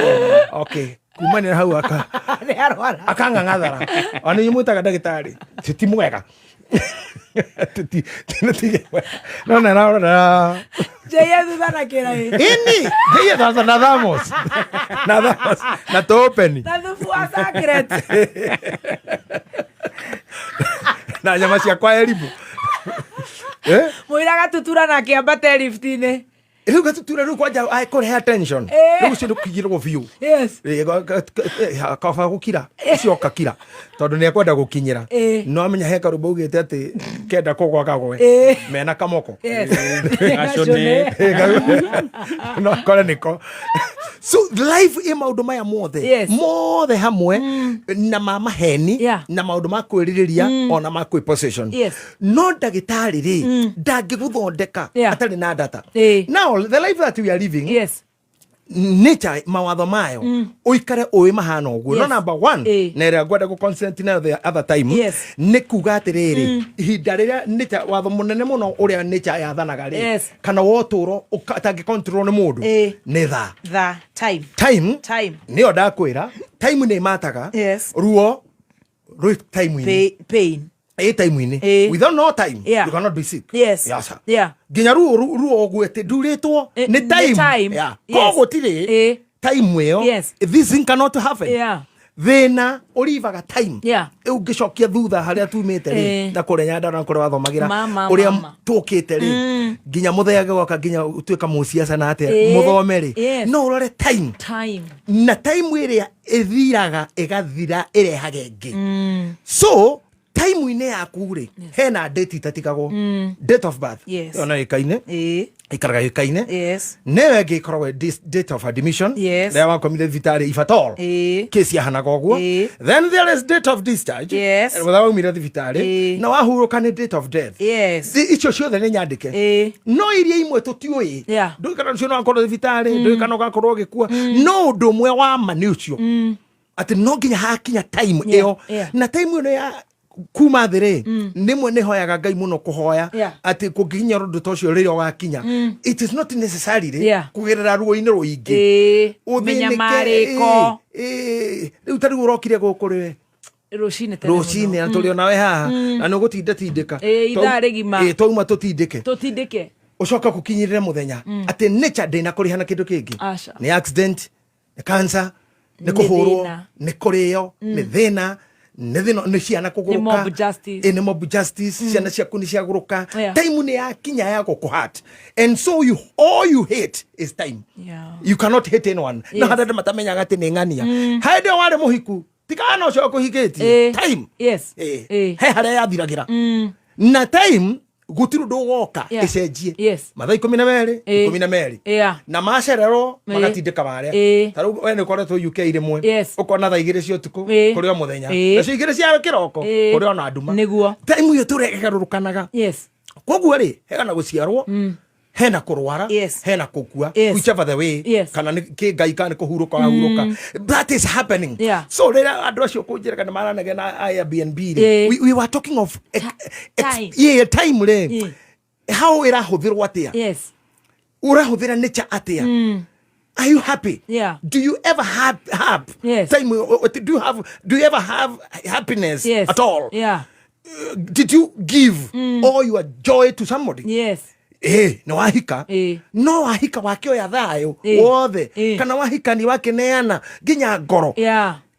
okay, kumanĩra hau aka Nĩ arwara. Akang'ang'athara ona inyuĩ mwĩtaga ndagĩtarĩ ti mwega. No na na na Njaiye thutha na kĩraĩ. Ini ndiye sasa na thamos, na thamos na topeni. Na thubu wa sacret. Na nyama ciakwa elimu, eh. Mũira gatutura na kĩambate lift-inĩ. Rĩu gatutura rĩu kwanja kũrehe attention. Rĩu ũcio nĩkũigĩrwo biũ. Kaba gũkira ũcio ũkakira tondũ nĩ ekwenda gũkinyĩra. No amenya he karũmbo augĩte atĩ kenda kũgwa kagwe mena kamoko. Gacũnĩ. No akore nĩko. So life ĩ maũndũ maya mothe mothe hamwe na ma maheni na maũndũ ma kwĩrirĩria ona ma kwĩ possession. No ndagĩtarĩ rĩ, ndangĩgũthondeka atarĩ na data. Now the life that we are living, nature mawatho mayo ũikare ũĩ mahana ũguo. No number one, na ĩrĩa ngwenda gũ consent nayo the other time, nĩ kuga atĩrĩrĩ, ihinda rĩrĩa nature, watho mũnene mũno ũrĩa nature yathanaga rĩ, kana wa ũtũũro ũtangĩ control nĩ mũndũ, nĩ thaa. The time. Time. Time. Nĩyo ndakwĩra, time nĩ ĩmataga. Ruo rwĩ time-inĩ. Pain. Ĩ time-inĩ. Without no time, you cannot be sick. Yes, sir. Nginya ruo ruo ũguo atĩ ndurĩtwo nĩ nĩ time. Time. Koguo tirĩ time ĩyo, this thing cannot happen. Thĩna ũrivaga time. Rĩu ngĩcokia thutha harĩa tumĩte rĩ, na kũrĩa Nyandarua na kũrĩa wathomagĩra, Mama, ũrĩa mama. tũkĩte rĩ, nginya mũthenge goka nginya ũtuĩka mũciaca na atĩa, mũthome rĩ, no ũrore time. Time. Na time ĩrĩa ĩthiraga ĩgathira ĩrehaga ĩngĩ. So time-inĩ yaku rĩ, hena date itatigagwo, date of birth. Ĩyo no ĩkaine, ikaraga ĩkaine. Nĩyo ĩngĩ ĩkoragwo date of admission, rĩrĩa wakomire thibitarĩ, if at all kesi yahanaga ũguo. Then there is date of discharge, mũthenya waumire thibitarĩ, na wahurũka nĩ date of death. Icio ciothe nĩ nyandĩke. No iria imwe tũtiũĩ. Ndũĩ kana ũcio no akorwo thibitarĩ, ndũĩ kana ũgakorwo ũgĩkua, no ũndũ ũmwe wa ma nĩ ũcio atĩ no nginya hakinya time ĩyo. Na time ĩno ya kuma thĩ rĩ, nĩmwe nĩ hoyaga Ngai mũno kũhoya atĩ kũngĩkinya ũndũ ta ũcio rĩrĩa ũgakinya, it is not necessarily kũgerera ruo-inĩ rũingĩ. Ũthĩnĩke, Mĩnyamarĩko. Rĩu ta rĩu ũrokire gũkũ rĩ Rũcinĩ tene rũcinĩ mũno. na tũrĩ onawe haha na nĩ ũgũtinda tindĩka. Ithaa rĩgima. Twauma tũtindĩke. Tũtindĩke. Ũcoke kũkinyĩrĩre mũthenya atĩ nature ndĩna kũrĩha na kĩndũ kĩngĩ. Aca. Nĩ accident, nĩ cancer, nĩ Nĩ kũhũrwo, thĩna. Nĩ kũrĩo, nĩ thĩna, nĩ thĩna, nĩ ciana kũgũrũka. Mob justice. Ĩ, nĩ mob justice, ciana ciaku nĩ ciagũrũka. Time nĩ yakinya ya gũkũ hurt, and so you, all you hate is time. You cannot hate anyone. No harĩa andũ matamenyaga atĩ nĩ ng'ania hĩndĩ ĩyo warĩ mũhiku. Tikana ũcio ũkũhikĩtie. Time. He harĩa yathiragĩra. Na time gũtirĩ ũndũ ũgoka ĩcenjie. Mathaa 12, 12. Na macererwo magatindĩka marĩa. Ta rĩu we nĩ ũkoretwo UK rĩmwe. Ũkona thaa 2 cia ũtukũ kũrĩ o mũthenya. Nacio 2 cia kĩroko kũrĩ o na nduma. Nĩguo. Time ĩyo tũrĩa ĩgarũrũkanaga. Koguo rĩ, hena gũciarwo, hena kũrwara, hena kũkua, whichever the way, kana nĩ kĩ Ngai kana nĩ kũhurũka wahurũka, that is happening. So rĩrĩa andũ acio kũnjĩraga nĩ maranegena Airbnb rĩ, we were talking of Time. Yeah, time rĩ, how ĩrahũthĩrwo atĩa, ũrahũthĩra nature atĩa. Are you happy? Yeah. Do you ever have time? Do you ever have happiness at all? Did you give all your joy to somebody? Nĩ wahika. No wahika wakĩoya thayũ wothe, kana wahikani wakĩneana nginya ngoro.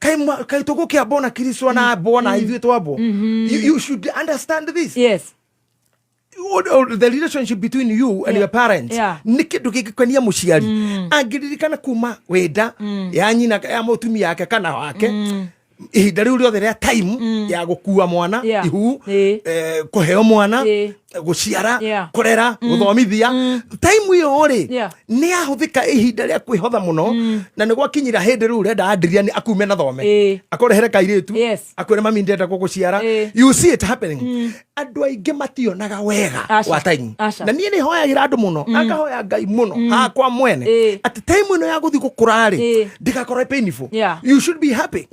Kaĩ tũgũkĩambwo na Kristo na ambwo na ithuĩ twambwo. You should understand this. The relationship between you and your parents nĩ kĩndũ gĩngĩkenia mũciari angĩririkana kuma wĩnda ya nyina ya mũtumia yake kana wake, ihinda rĩu rĩothe rĩa time ya gũkua mwana, ihu, kũheo mwana, gũciara, kũrera, gũthomithia, time ĩyo rĩ, nĩ yahũthĩka ihinda rĩa kwĩhotha mũno, na nĩ gwakinyira hĩndĩ rĩu ũrenda Adrian akume na thome, akũrehere kairĩtu, akwĩre, "Mami, ndĩrenda gũgũciara." You see it happening. Andũ aingĩ mationaga wega Aca. wa time. Aca. Na niĩ nĩ hoyagĩra andũ mũno, na ngahoya Ngai mũno hakwa mwene atĩ time ĩno ya gũthiĩ gũkũra rĩ, ndĩgakorwo painful. You should be happy.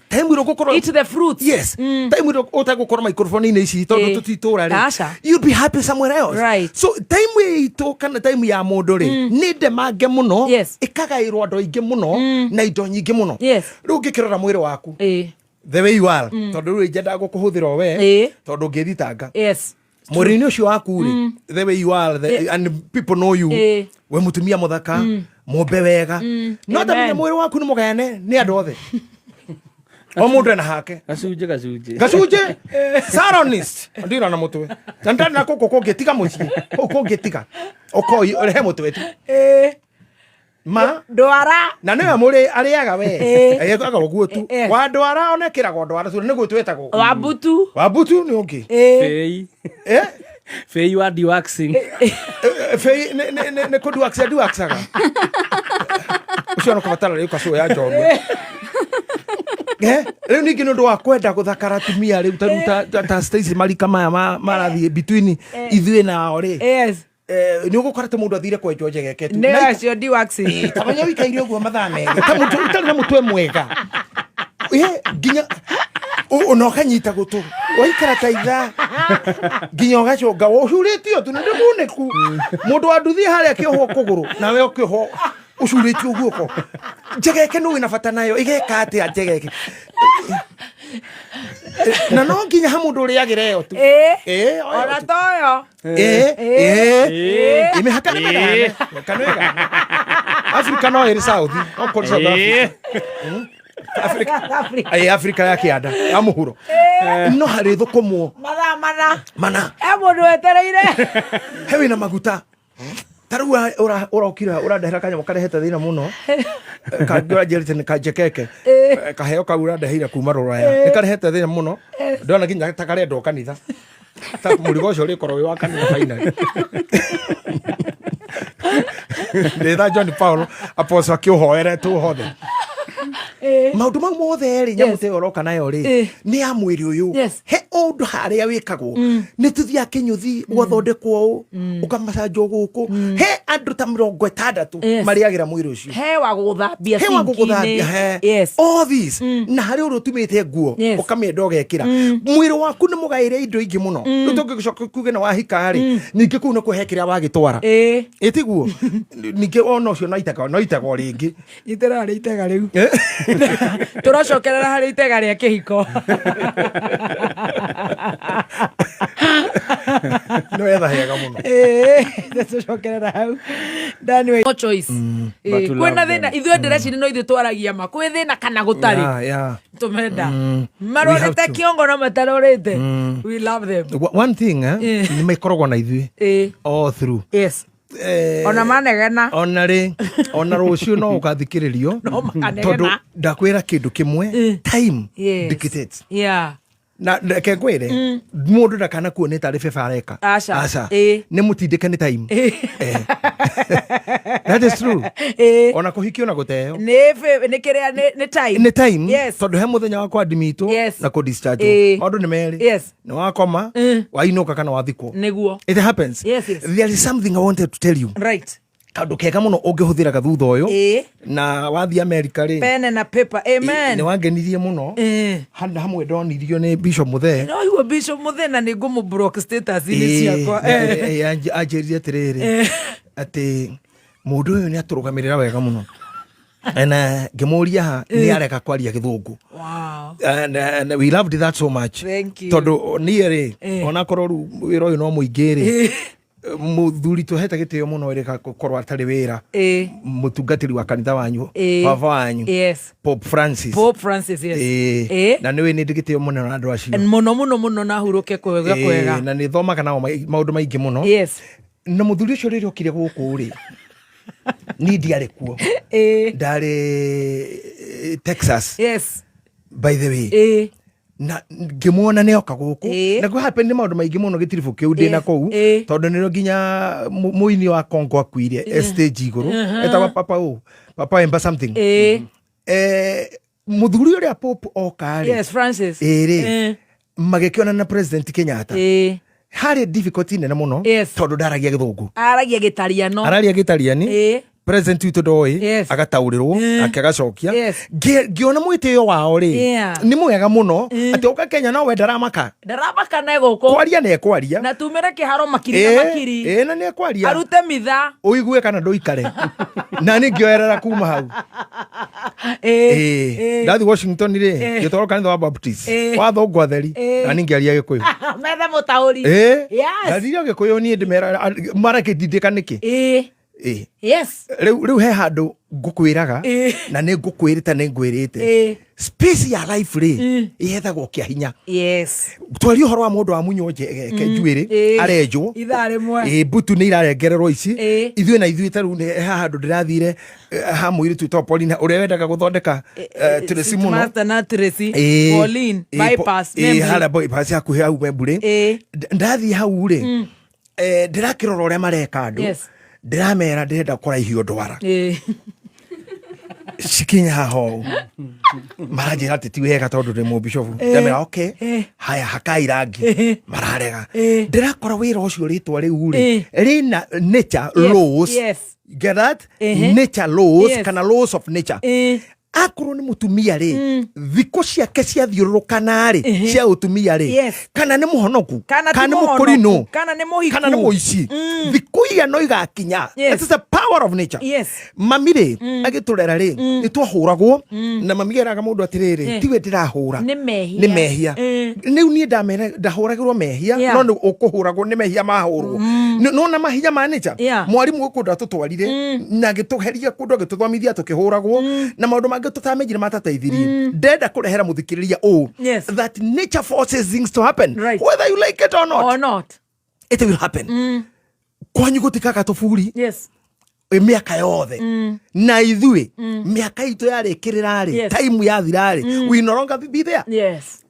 Time ĩno gũkorwo Eat the fruits. Yes, time ĩno ũtagũkorwo microphone-inĩ ici tondũ tũtitũra rĩ, Aca. you'll be happy somewhere else. So time itũ kana time ya mũndũ rĩ, nĩ ndemange mũno, ĩkagaĩrwo andũ aingĩ mũno na indo nyingĩ mũno. Rĩu ũngĩkĩrora mwĩrĩ waku, the way you are, tondũ rĩu ingĩendaga gũkũhũthĩra o we, tondũ ũngĩthitanga mwĩrĩ-inĩ ũcio waku rĩ, the way you are, and people know you, we mũtumia mũthaka, mũmbe wega, no tamenya Amen. mwĩrĩ waku nĩ mũgayane nĩ andũ othe, o mũndũ ena hake. Gacunjĩ gacunjĩ. Gacunjĩ saronist ndira na mũtwe na ndarĩ na kũkũ kũngĩ tiga mũciĩ kũu kũngĩ tiga ũkoi ũrehe mũtwe tu ma. Ndwara. Na nĩwe mũrĩ arĩaga we, ekaga ũguo tu. Wa ndwara onekĩragwo ndwara tu nĩguo twĩtagwo. Wambutu. Wambutu nĩ ũngĩ. Bĩi. Eh? Bĩi wa dewaxing. Bĩi nĩ kũnduakcia nduakcaga ũcio no kũbatara rĩu kacũũ ya njorua. Rĩu ningĩ nĩ ũndũ wa kwenda gũthakara atumia rĩu ta rĩu ta Stacy marika maya marathiĩ between ithuĩ nao rĩ, nĩ ũgũkora ta mũndũ athire kwenjwo njegeke tu. Nĩ acio dewaxing. Ta menya wĩikaire ũguo mathaa 2 ta mũndũ ũtarĩ na mũtwe mwega. Nginya ona ũkanyita gũtũ waikara ta ithaa nginya ũgacũnga ũcurĩtio tu na ndĩ munĩku mũndũ wa nduthi harĩa akĩohwo kũgũrũ nawe ũkĩohwo ũcurĩtio guoko. Njegeke nĩ wĩna bata nayo ĩgeka atĩa njegeke na no nginya ha mũndũ ũrĩagĩra ĩyo tu. Ona toyo. Mĩhaka nĩ mĩgane, mĩhaka nĩ mĩgane. Africa no ĩrĩ South, no kũrĩ South Africa. Africa. Africa. Africa ya kĩanda ya mũhuro no harĩ thũkũmwo. Mathaa 4. Mana. He mũndũ wetereire. He wĩna maguta ta rĩu ũrokire ũrandehera kanyamũ karehete thĩna mũno. Kangĩ ũranjĩrĩte nĩ kanjekeke. Kaheo kau ũrandeheire kuma rũraya nĩ karehete thĩna mũno, ndona nginya ta karendwo kanitha, ta mũrigo ũcio ũrĩkorwo wĩ wa kanitha finally. Ndĩtha John Paul apostle akĩũhoere tũhothe maũndũ mau mothe rĩ, nyamũ ta ĩyo ũroka nayo rĩ, nĩ ya mwĩrĩ ũyũ. He ũndũ harĩa wĩkagwo nĩ tũthiaga kĩnyũthi ũgathondekwo ũũ, ũkamacanjwo gũkũ, he andũ ta 60 marĩagĩra mwĩrĩ ũcio. He wa gũgũthambia He wa gũgũthambia sinki-inĩ. he all this, na harĩ ũrĩa ũtumĩte nguo ũkamĩenda ũgekĩra. Mwĩrĩ waku nĩ mũgaĩre indo ingĩ mũno. Rĩu tũngĩgĩcoka kuge na wahika rĩ, ningĩ kũu nĩkuo he kĩrĩa wagĩtwara. Ĩtiguo ningĩ ona ũcio no itega, no itegwo rĩngĩ. Nyitĩrĩra harĩ itega rĩu. Tũracokerera harĩ itega rĩa kĩhiko. Nĩ wetha hega mũno. Tũcokerera hau. Dani, no choice. But to Kwĩna love thĩna them. ithuĩ ndĩreciria no ithuĩ twaragia ma kwĩ thĩna kana gũtarĩ. Tũmenda We have marorete to. kĩongo na matarorete, we love them. One thing, nĩ makoragwo na ithuĩ all through. Ona manegena. Ona rĩ, ona rũciũ no ũgathikĩrĩrio. No makanegena. Tondũ ndakwĩra kĩndũ kĩmwe, time dictates. Na reke ngwĩre, mũndũ ndakanakuone tarĩ beba areka. Aca. Aca. Ĩ. Nĩ mũtindĩke nĩ time. That is true. Ona kũhikio na gũteo Nä kä rä a nä time. Nĩ time. Yes. Tondũ he mũthenya wa kwadimitwo na kũdischarge. Maũndũ nĩ merĩ. Nĩ wakoma, wainũka kana wathikwo. Nĩguo. It happens. Yes. There is something I wanted to tell you, kaũndũ kega mũno ũngĩhũthĩraga thutha ũyũ. Na wathiĩ Amerika rĩ, Pene na paper, amen. Nĩ wangenirie mũno. Handũ hamwe ndonirio nĩ Bishop Muthee. No igua Bishop Muthee na nä ngå må block status-inä ciakwa. Anjĩrire atĩrĩrĩ, atĩ mũndũ ũyũ nĩ atũrũgamĩrĩra wega mũno, na ngĩmũria ha nĩ areka kwaria gĩthũngũ. And we loved that so much. Thank you. Tondũ niĩ rĩ, onakorwo rĩu wĩra ũyũ no mũingĩ rĩ, mũthuri tũhete gĩtĩo mũno ĩrĩ korwo atarĩ wĩra, mũtungatĩri wa kanitha wanyu, baba wanyu, Pope Francis. Pope Francis, yes. Na nĩ nĩ ndĩ gĩtĩo mũno na andũ acio. Mũno mũno mũno, na hurũke kwega. Kwega. Na nĩ thomaga nao maũndũ maingĩ mũno. Na mũthuri ũcio rĩrĩa okire gũkũ rĩ, niĩ ndiarĩ kuo. Ndarĩ Texas, by the way. Na ngĩmuona nĩ oka gũkũ, na kwĩ happen nĩ maũndũ maingĩ mũno gĩtiribũ kĩu ndĩna kũu, tondũ nĩrĩo nginya mũini wa Kongo akuire e stage igũrũ, etagwa Papa o Papa Emba something. Mũthuri ũrĩa Pope oka rĩ, Yes, Francis. Ĩrĩ magĩkĩona na President Kenyatta, harĩ difficulty nene mũno, tondũ ndaragia gĩthũngũ. Aragia gĩtariano. Araria gĩtariani. President witũ ndoĩ. Agataũrĩrwo ake agacokia. Ngĩona mwĩtĩo wao rĩ, nĩ mwega mũno atĩ oka Kenya no we ndaramaka. Ndaramaka ne gũkũ. Kwaria nĩ ekwaria. Na tumĩre kĩharo makiri na makiri. Na nĩ ekwaria. Arute mitha. Ũigue kana ndũikare na nĩ ngĩoerera kuma hau. Ndathi Washington rĩ, ngĩtwarwo kanitha wa Baptist wa thũngũ atheri, na niĩ ngĩaria gĩkũyũ. Methe mũtaũri. Ndaririe gĩkũyũ niĩ ndĩmera marakĩndindĩka nĩkĩ. Rĩu he handũ ngũkwĩraga, na nĩ ngũkwĩrĩte, nĩ ngwĩrĩte, space ya life rĩ, yethagwo kĩa hinya. Twaria ũhoro wa mũndũ wa munywo njeke njuĩrĩ, arenjwo Ithaa rĩmwe. Mbutu nĩ irarengererwo ici. Ithuĩ na ithuĩ ta rĩu he handũ ndĩrathire, ha mũirĩtu wĩtagwo Paulina ũrĩa wendaga gũthondeka Tracy mũno. Master na Tracy. Pauline, bypass, Membley. Harĩa bypass hakuhĩ hau Membley. Ndathiĩ hau rĩ, ndĩrakĩrora ũrĩa mareka andũ. Ndĩramera ndĩrenda kũraihio ndwara cikinya haha ũũ, maranjĩra atĩ ti wega tondũ ndĩ mũbishobu. Ndamera okay, haya hakai rangi, mararega. Ndĩrakora wĩra ũcio rĩtwa rĩu rĩ, rĩna nature laws. Get that? Nature laws, kana laws of nature. Akorwo nĩ mũtumia rĩ, thikũ ciake ciathiũrũrũkana rĩ, cia ũtumia rĩ, kana nĩ mũhonoku, Kana ti kana nĩ mũhonoku, mũkũrinũ, kana nĩ mũhiku. Kana nĩ mũici, thikũ iria no igakinya. It is the power of nature. Mami rĩ, agĩtũrera rĩ, nĩ twahũragwo, na mami eraga mũndũ atĩrĩrĩ, tiwe ndĩrahũra. Nĩ mehia. Nĩ mehia. Rĩu niĩ ndamera ndahũragĩrwo mehia, no nĩ ũkũhũragwo nĩ mehia mahũrwo. Nona mahinya ma nature. Mwarimũ kũndũ atũtwarire na agĩtũheria kũndũ, agĩtũthomithia tũkĩhũragwo na maũndũ mangĩ tũtamenyire matateithirie. Ndenda kũrehera mũthikĩrĩria ũũ, that nature forces things to happen, whether you like it or not. Or not. It will happen. Kwanyu gũtikaga tũburi. Mĩaka yothe na ithuĩ mĩaka itũ yarĩkĩrĩra rĩ, time yathira rĩ, we no longer be there.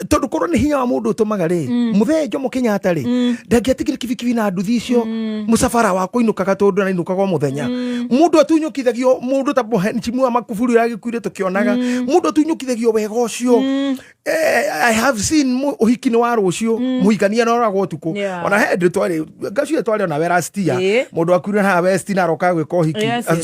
Tondũ korwo nĩ hinya wa mũndũ ũtũmaga rĩ, mũthee Jomo Kenyatta rĩ, ndangĩatigire kibikibi na nduthi icio, mũcabara wa kũinũkaga, tondũ arainũkaga o mũthenya. Mũndũ atunyũkithagio, mũndũ ta Mheshimiwa Magufuli ũrĩa agĩkuire tũkĩonaga, mũndũ atunyũkithagio wega ũcio. I have seen ũhiki nĩ wa rũciũ, mũhikania nĩ oragwo ũtukũ. Ona he ndĩ twarĩ ngacio twarĩ ona we last year, mũndũ akuire haha West na aroka gwĩka ũhiki.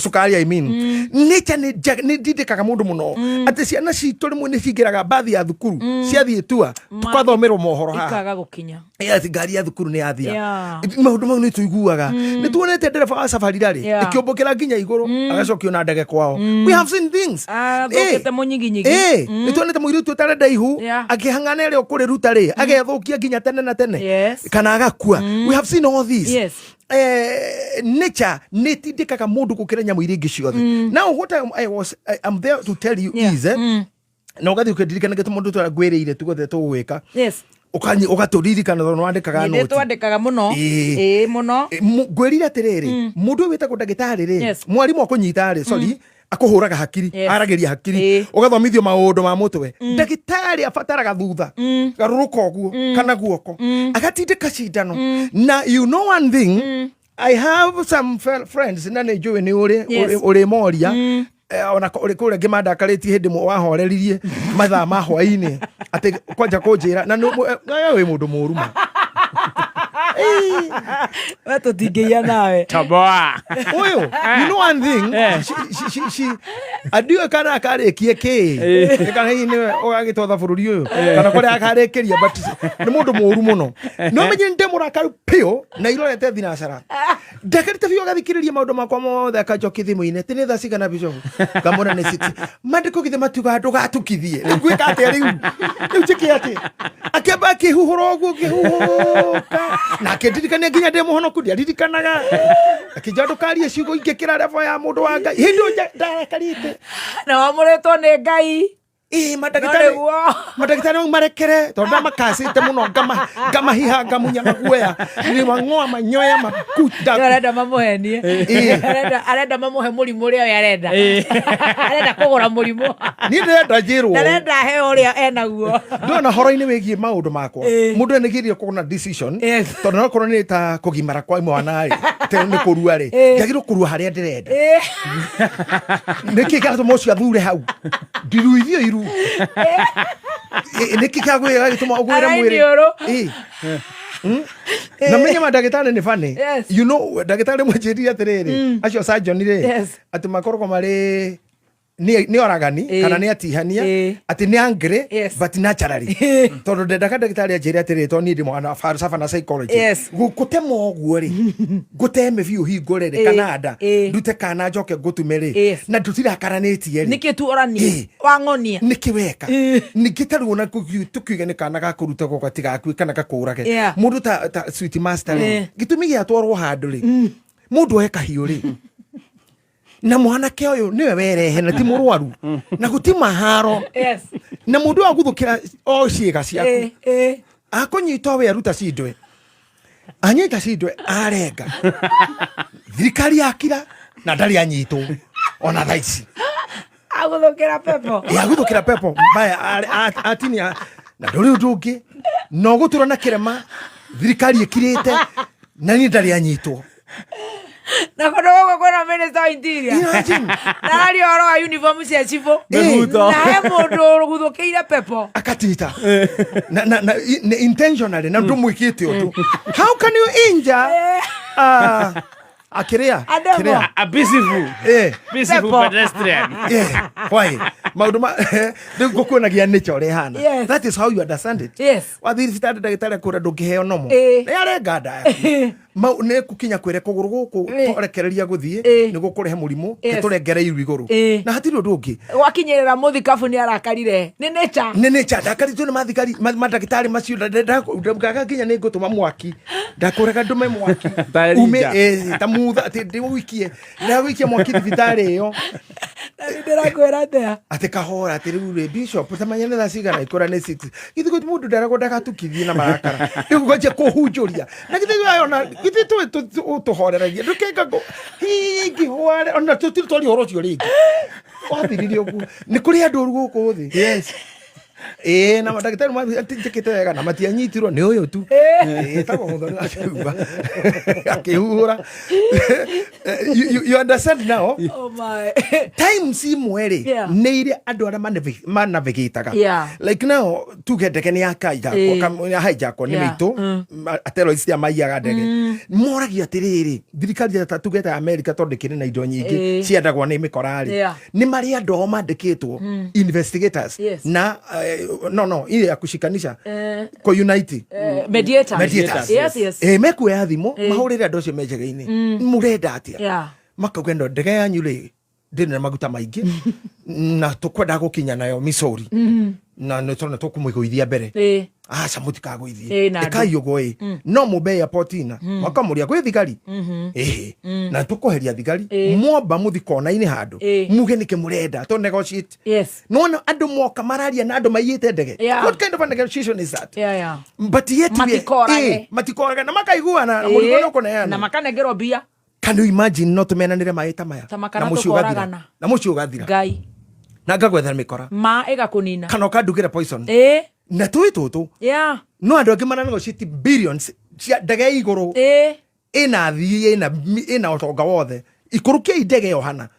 Cukari, I mean, nature nĩ ndindĩkaga mũndũ mũno atĩ ciana citũ rĩmwe nĩ cingĩraga mbathi ya thukuru, ciathiĩ tua tũkathomerwo mohoro haha. Ikaga gũkinya. Ati ngari ya thukuru nĩ yathira. Maũndũ mau nĩ tũiguaga, nĩ tuonete ndereba wa safari rarĩ ĩkĩũmbũkĩra nginya igũrũ, agacokio na ndege kwao. We have seen things. Athũkĩte mũnyiginyigi. Nĩ tuonete mũirĩtu ũtarenda ihu, akĩhang'ana ĩrĩa ũkũrĩruta rĩ, agethũkia nginya tene na tene, kana agakua. We have seen all this. Nature nĩ ĩtindĩkaga mũndũ gũkĩra nyamũ iria ingĩ ciothe. Now what I am there to tell you is, na ũgathiĩ ũkĩndirikanagia tũmaũndũ tũrĩa ngwĩrĩire tuothe tũgwĩka. Ũgatũririkana tondũ nĩwandĩkaga Nĩ noti. twandĩkaga mũno. Ĩĩ. Ĩĩ mũno. Ngwĩrire atĩrĩrĩ, mũndũ ũyũ wĩtagwo ndagĩtarĩ rĩ, Yes. mwarimũ akũnyita rĩ, sorry, akũhũraga hakiri, aragĩria hakiri, ũgathomithio maũndũ ma mũtwe. Ndagĩtarĩ abataraga thutha garũrũka ũguo kana guoko agatindĩka cindano. Na you know one thing, I have some friends na nĩ njũĩ nĩ ũrĩ ũrĩ moria. Ona ũrĩ kũrĩa ngĩmandakarĩtie hĩndĩ ĩmwe wahoreririe mathaa ma hwainĩ atĩ kwanja kũnjĩra na wĩ mũndũ mũru ma. We tũtingĩiya nawe. Toboa. Ũyũ, you know one thing, she andiũĩ kana akarĩkie kĩ, kana hihi nĩwe ũgagĩtwatha bũrũri ũyũ kana kũrĩa akarĩkĩria, but nĩ mũndũ mũru mũno. No menye ndĩ mũrakaru piũ na irorete thinacara ndakarĩte biũ, agathikĩrĩria maũndũ makwa mothe, akanjokia thimũ-inĩ atĩ nĩ thaa cigana, bishop? Ngamwĩra nĩ 6. Mandĩko githĩ matiugaga ndũgatukithie? Rĩu ngwĩka atĩa? Rĩu njĩke atĩa? Akĩamba akĩhuhũra ũguo, ngĩhuhũka, na akĩndirikania nginya ndĩ mũhonoku ndiaririkanaga, akĩnjĩra ndũkarie ciugo ingĩkĩra level ya mũndũ wa Ngai hĩndĩ ĩyo ndarakarĩte. Na wamũrĩtwo nĩ Ngai. Ĩĩ. No Mandagĩtarĩ nĩguo. Mandagĩtarĩ mau marekere tondũ ndamakacĩte mũno, ngamahiha, ngamunya maguoya, nĩmang'oa manyoya makuta. Nĩ arenda mamũhenie. Arenda mamũhe mũrimũ ũrĩa we arenda. Arenda kũgũra mũrimũ. Niĩ ndĩrenda njĩrwo. Ndarenda heo ũrĩa enaguo. Ndona horo-inĩ wĩgiĩ maũndũ makwa, mũndũ nĩgirie kũgũra decision, tondũ no korwo nĩ ta kũgimara kwa mwana rĩ, nĩ kũrua rĩ, njagĩrĩirwo kũrua harĩa ndĩrenda. Nĩkĩ kĩratũma ũcio athure hau ndiruithio iru? Nĩkĩ kĩagwĩra gĩtũma ũgwĩre mwĩrĩ? Arainiũrũ. Ĩ. Na menye mandagĩtarĩ nĩ funny. You know ndagĩtarĩ mwanjĩrire atĩrĩrĩ, acio surgeon rĩ, atĩ makoragwo marĩ nĩ oragani kana nĩ atihania, atĩ nĩ angry, but naturally, tondũ ndendaga ndagĩtarĩ anjĩre atĩrĩrĩ, tondũ niĩ ndĩ mwana falsafa na psychology, gũkũtema ũguo rĩ, ngũteme biũ hingũre rĩ, kana nda, ndute kana njoke ngũtume rĩ, na tũtirakaranĩtie rĩ, Nĩkĩ tu oranie wang'onia? Nĩkĩ weka ningĩ ta rĩu ona tũkiuge nĩ kana gakũruta goko gatigakue kana gakũrage mũndũ ta sweet master rĩ, gĩtũmi gĩatwarwo handũ rĩ, mũndũ oe kahiũ rĩ, na mwanake ũyũ nĩwe werehe na ti mũrwaru na gũti maharo, na mũndũ ũyũ aguthũkĩra o ciĩga ciaku, akũnyita we aruta cindwe, anyita cindwe arenga, thirikari yakira na ndarĩ anyitwo ona thaa ici. Aguthũkĩra pepo. Aguthũkĩra pepo mbaya atinia na ndũrĩ ũndũ ũngĩ na ũgũtũra na kĩrema, thirikari ĩkirĩte na niĩ ndarĩ anyitwo. Na kũndũ gũkũ kwĩna minister wa interior. Imagine. Ndararia ũhoro wa uniform cia cibũ. Mĩbuto. Na he mũndũ ũguthũkĩire pepo. Akatita na intentionally na ndũmwĩkĩte ũndũ. How can you injure, ah, akĩrĩa Ademo. kĩrĩa? A peaceful, peaceful Pepo. pedestrian. Yeah, why maũndũ ma rĩu ngũkuonagia nature ũrĩa ĩhana. That is how you understand it. Wathiĩ thibitarĩ, ndagĩtarĩ akwĩra ndũngĩheo nomo, nĩ arenga nda yaku. Mau nĩ kukinya kwĩre kũgũrũ gũkũ twarekereria gũthiĩ nĩ gũkũrehe mũrimũ, tũrengere iru igũrũ na hatirĩ ũndũ ũngĩ. Gwakinyĩrĩra mũthikabu nĩ arakarire nĩ nature. Nĩ nature ndakarĩtio nĩ mathigari mandagĩtarĩ macio ndaugaga nginya nĩ ngũtũma mwaki, ndakũraga ndũme mwaki Ta ume Elijah. Ta mutha atĩ ndĩũikie, ndagũikia mwaki thibitarĩ ĩyo. Na nĩ ndĩrakwĩra atĩa? Atĩ kahora atĩ rĩu rĩ, bishop, tamanya nĩ thaa cigana? Ikũra nĩ 6. Githĩ gũtirĩ mũndũ nderagwo ndagatukithie na marakara? Rĩu ngwanjia kũhunjũria na githĩ ona githĩ tũhoreragia ndũkenga hingĩhware ona tũtirĩ twaria ũhoro ũcio rĩngĩ, wathirire ũguo. Nĩ kũrĩ andũ oru gũkũ thĩ. Yes, ĩĩ, na mandagĩtarĩ njĩkĩte wega na matianyitirwo nĩ ũyũ tu. Ĩĩ, tagwo mũthoni akiuga akĩhuhũra. You understand now? Oh my. Times imwe rĩ, nĩ iria andũ arĩa manavigĩtaga, like now tuge ndege nĩ ya hijackwo nĩ mĩitũ terrorists arĩa maiyaga ndege, moragia atĩrĩrĩ, thirikari ta tuge ta America, tondũ ĩkĩrĩ na indo nyingĩ ciendagwo nĩ mĩkora rĩ, nĩ marĩ andũ ao mandĩkĩtwo investigators, na no ile ya kushikanisha, ku-unite. Mediators. Mediators. Yes. Mekuoya thimũ mahũrĩre andũ acio me njege-inĩ, mũrenda atĩa? Makauga ĩno ndege yanyu rĩ, ndĩrĩ na maguta maingĩ na tũkwenda gũkinya nayo Missouri. Na nä tårona tå kå må gåithia mbere. Aca, må tikagåithie. Na andũ. Ĩkai ũguo ĩ no mũmbe airport-ina makamũria gwĩ thigari ĩhĩ na tũkũheria thigari mwomba mũthi kona-inĩ handũ muge nĩkĩ mũrenda to negotiate. Nona andũ moka mararia na andũ maiyĩte ndege. What kind of a negotiation is that? But yet Matikorage. Matikorage na makaiguana na mũrigo nĩ ũkũneanwo. Na makanengerwo mbia. Can you imagine no tũmenanĩre maĩ ta maya Ta makana na mũciĩ ũgathira tũkoragana. na mũciĩ ũgathira Ngai. Na ngagwethera mĩkora ma ĩgakũnina. Kana ũkandugĩra poison na tũĩ tũtũ. No andũ angĩ maranegotiate billions cia ndege igũrũ ĩna thii ĩna ũtonga wothe ikũrũkiai ndege ĩyo hana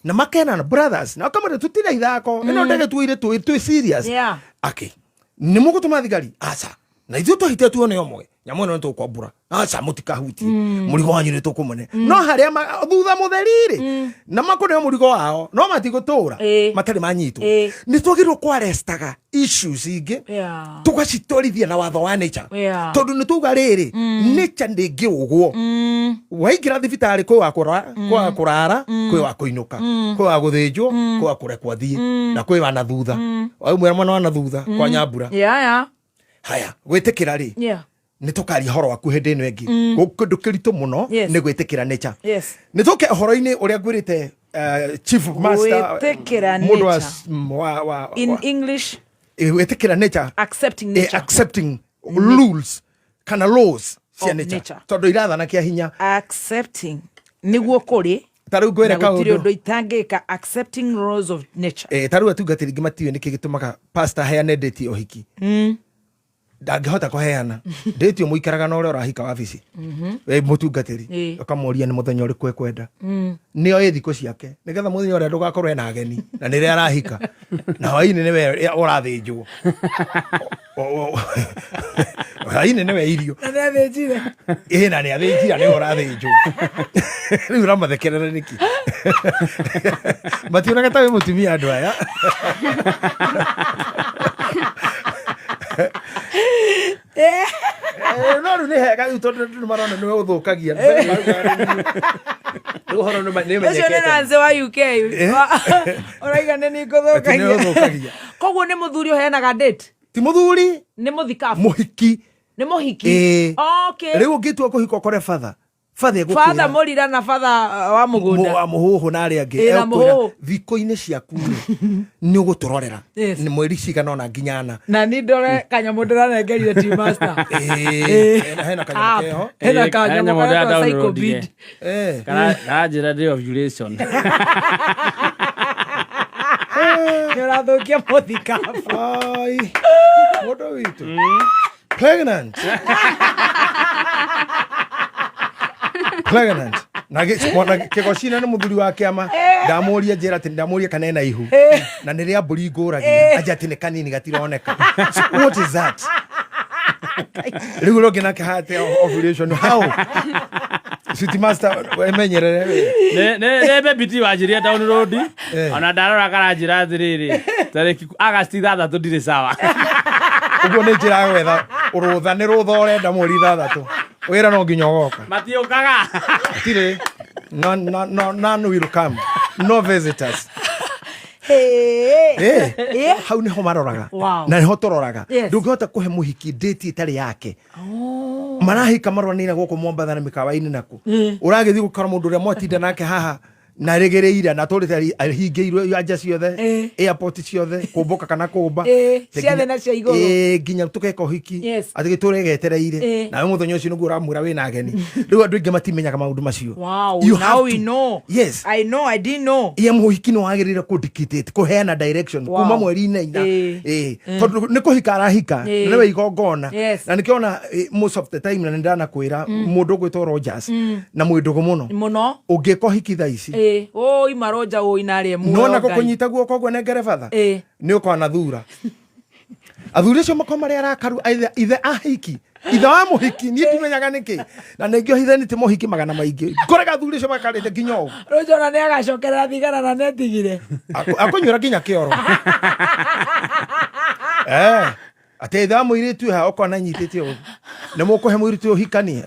na makenana brothers na makamwĩra tũtirĩ ithako ĩno ndege tuire twĩ serious. Akĩ nĩ mũgũtũma thigari aca na ithuĩ twahite tuone ũmwe nyamũ ĩno nĩ tũkwambũra aca mũtikahutie mũrigo wanyu nĩ tũkũmũne no harĩa thutha mũtheri-rĩ na makũneo mũrigo wao no matigũtũra matarĩ manyitwo. Nĩ twagĩrĩirwo kwarestaga issues ingĩ tũgacitwarithia na watho wa nature tondũ nĩ tuga rĩrĩ nature ndĩngĩũgwo waingĩra thibitarĩ kwĩ wa kũrara, kwĩ wa kũinũka, kwĩ wa gũthĩnjwo, kwĩ wa kũrekwo athiĩ na kwĩ wa na thutha waumwĩra mwana wa na thutha kwa nyambura. Haya gwĩtĩkĩra rĩ nĩ tũkaria horo waku hĩndĩ ĩno ĩngĩ. Kĩndũ kĩritũ mũno nĩ gwĩtĩkĩra nature. Nĩ tũke ũhoro-inĩ ũrĩa ngwĩrĩte chief master Gwĩtĩkĩra mũndũ wa, nature. wa, In wa English, gwĩtĩkĩra nature. Accepting nature. Accepting rules kana laws cia Of nature nature. tondũ irathana kĩa hinya. Accepting nĩguo kũrĩ Ta rĩu ngwĩre na gũtirĩ kaũndũ ũndũ itangĩka, accepting laws of nature. Ta rĩu atungatĩri ingĩ matiũĩ nĩkĩ gĩtũmaga pastor aheane date ya ũhiki. Ndangĩhota kũheana date ĩyo mũikaraga na ũrĩa ũrahika wabici mũtungatĩri ũkamũria nĩ mũthenya ũrĩkũ ekwenda nĩo ĩ thikũ ciake nĩgetha mũthenya ũrĩa ndũgakorwo ena ageni na nĩrĩa arahika na hwainĩ nĩwe ũrathĩnjwo. Hwainĩ nĩwe irio. Na nĩ athĩnjire. Ĩ na nĩ athĩnjira nĩwe ũrathĩnjwo rĩu ũramathekerera nĩkĩ mationaga ta wĩ mũtumia andũ aya. No rĩu nĩ hega rĩu tondũ andũ nĩ marona nĩwe ũthũkagia rĩu ũhoro nĩ Ũcio nĩ ũmenyekete. Nancy wa UK ũraiga nĩ Atĩ nĩwe ningũthũkagia. ũthũkagia. Koguo nĩ mũthuri ũheanaga date? Ti mũthuri. Nĩ mũthikabu? Mũhiki. Nĩ mũhiki. Ĩĩ. Okay. Rĩu ũngĩtua kũhika ũkore batha batha Father egũkwĩra mũrira na father wa mũgũnda. Wa mũhũhũ na arĩa angĩ Ĩ, na egũkwĩra mũhũhũ. thikũ-inĩ ciaku rĩ, nĩ ũgũtũrorera nĩ mweri cigana ũna nginya ana. Na ni ndore kanyamũ ndĩranengerire team master. Ĩĩ, hena kanyamũ App. keho. Hena Ĩ, kanyamũ kanyamũ karetwo ndĩra Psycho downloadire. Beat. Karanjĩra day ovulation. Nĩ ũrathũkia mũthikabu. Ai, mũndũ witũ pregnant pregnant na kĩgocina nĩ mũthuri wa kĩama ndamũria njĩra atĩ ndamũria kana ena ihu na nĩ rĩa mbũri ngũragia anja atĩ nĩ kanini gatironeka. So what is that? Rĩu ũrĩa ũngĩ nake hate ovulation how city master emenyerere we. Nĩ baby ti wanjĩria download ona ndarora karanjĩra atĩrĩrĩ tarĩki August 6 ndirĩ sawa. Ũguo nĩ njĩra ya gwetha rũtha nĩ rũtha ũrenda mweri 6 wĩra no nginya ũgoka. Matiũkaga. Hatirĩ no, no, no, none will come, no visitors. Hau niho maroraga na niho tũroraga. Ndũngĩhota kũhe mũhiki date ĩtarĩ yake marahika maroranĩire gũkũ Mombatha na mĩkawa-inĩ naku ũragĩthiĩ gũkora mũndũ ũrĩa mwatinda nake haha na rĩgĩrĩire na tũrĩte ahingĩirwo anja ciothe airport ciothe kũmbũka kana kũmba. Cia thĩ na cia igũrũ. Nginya tũgeka ũhiki atĩ gĩtũre getereire nawe mũthenya ũcio nĩguo ũramwĩra wĩna ageni rĩu andũ aingĩ matimenyaga maũndũ macio. You Now have we know. Yes. I know, I didn't know. Ye mũhiki nĩ wagĩrĩire kũ kũheana direction kuma mweri-inĩ ina tondũ nĩ kũhika arahika na nĩwe igongona. Na nĩkĩona most of the time na nĩ ndanakwĩra mũndũ ũgwĩtwo Rogers na mwĩ ndũgũ mũno Mũno. Ũngĩka ũhiki thaa ici Ĩ, ũi maronja ũi narĩ muoyo nona Ngai. gũkũnyita guoko ũguo nengere batha nĩ ũkona thura athuri acio makorwo marĩ arakaru ithe ahiki ithe wa mũhiki niĩ ndimenyaga nĩkĩ na nĩngĩ hithanĩtie mohiki magana maingĩ ngorega athuri acio makarĩte nginya ũũ. Roja ona nĩ agacokerera thigara na nĩetigire. Akũnyuĩra nginya kĩoro atĩ ithe wa mũirĩtu ha ũkona nyitĩte ũũ nĩ mũkũhe mũirĩtu ũhikanie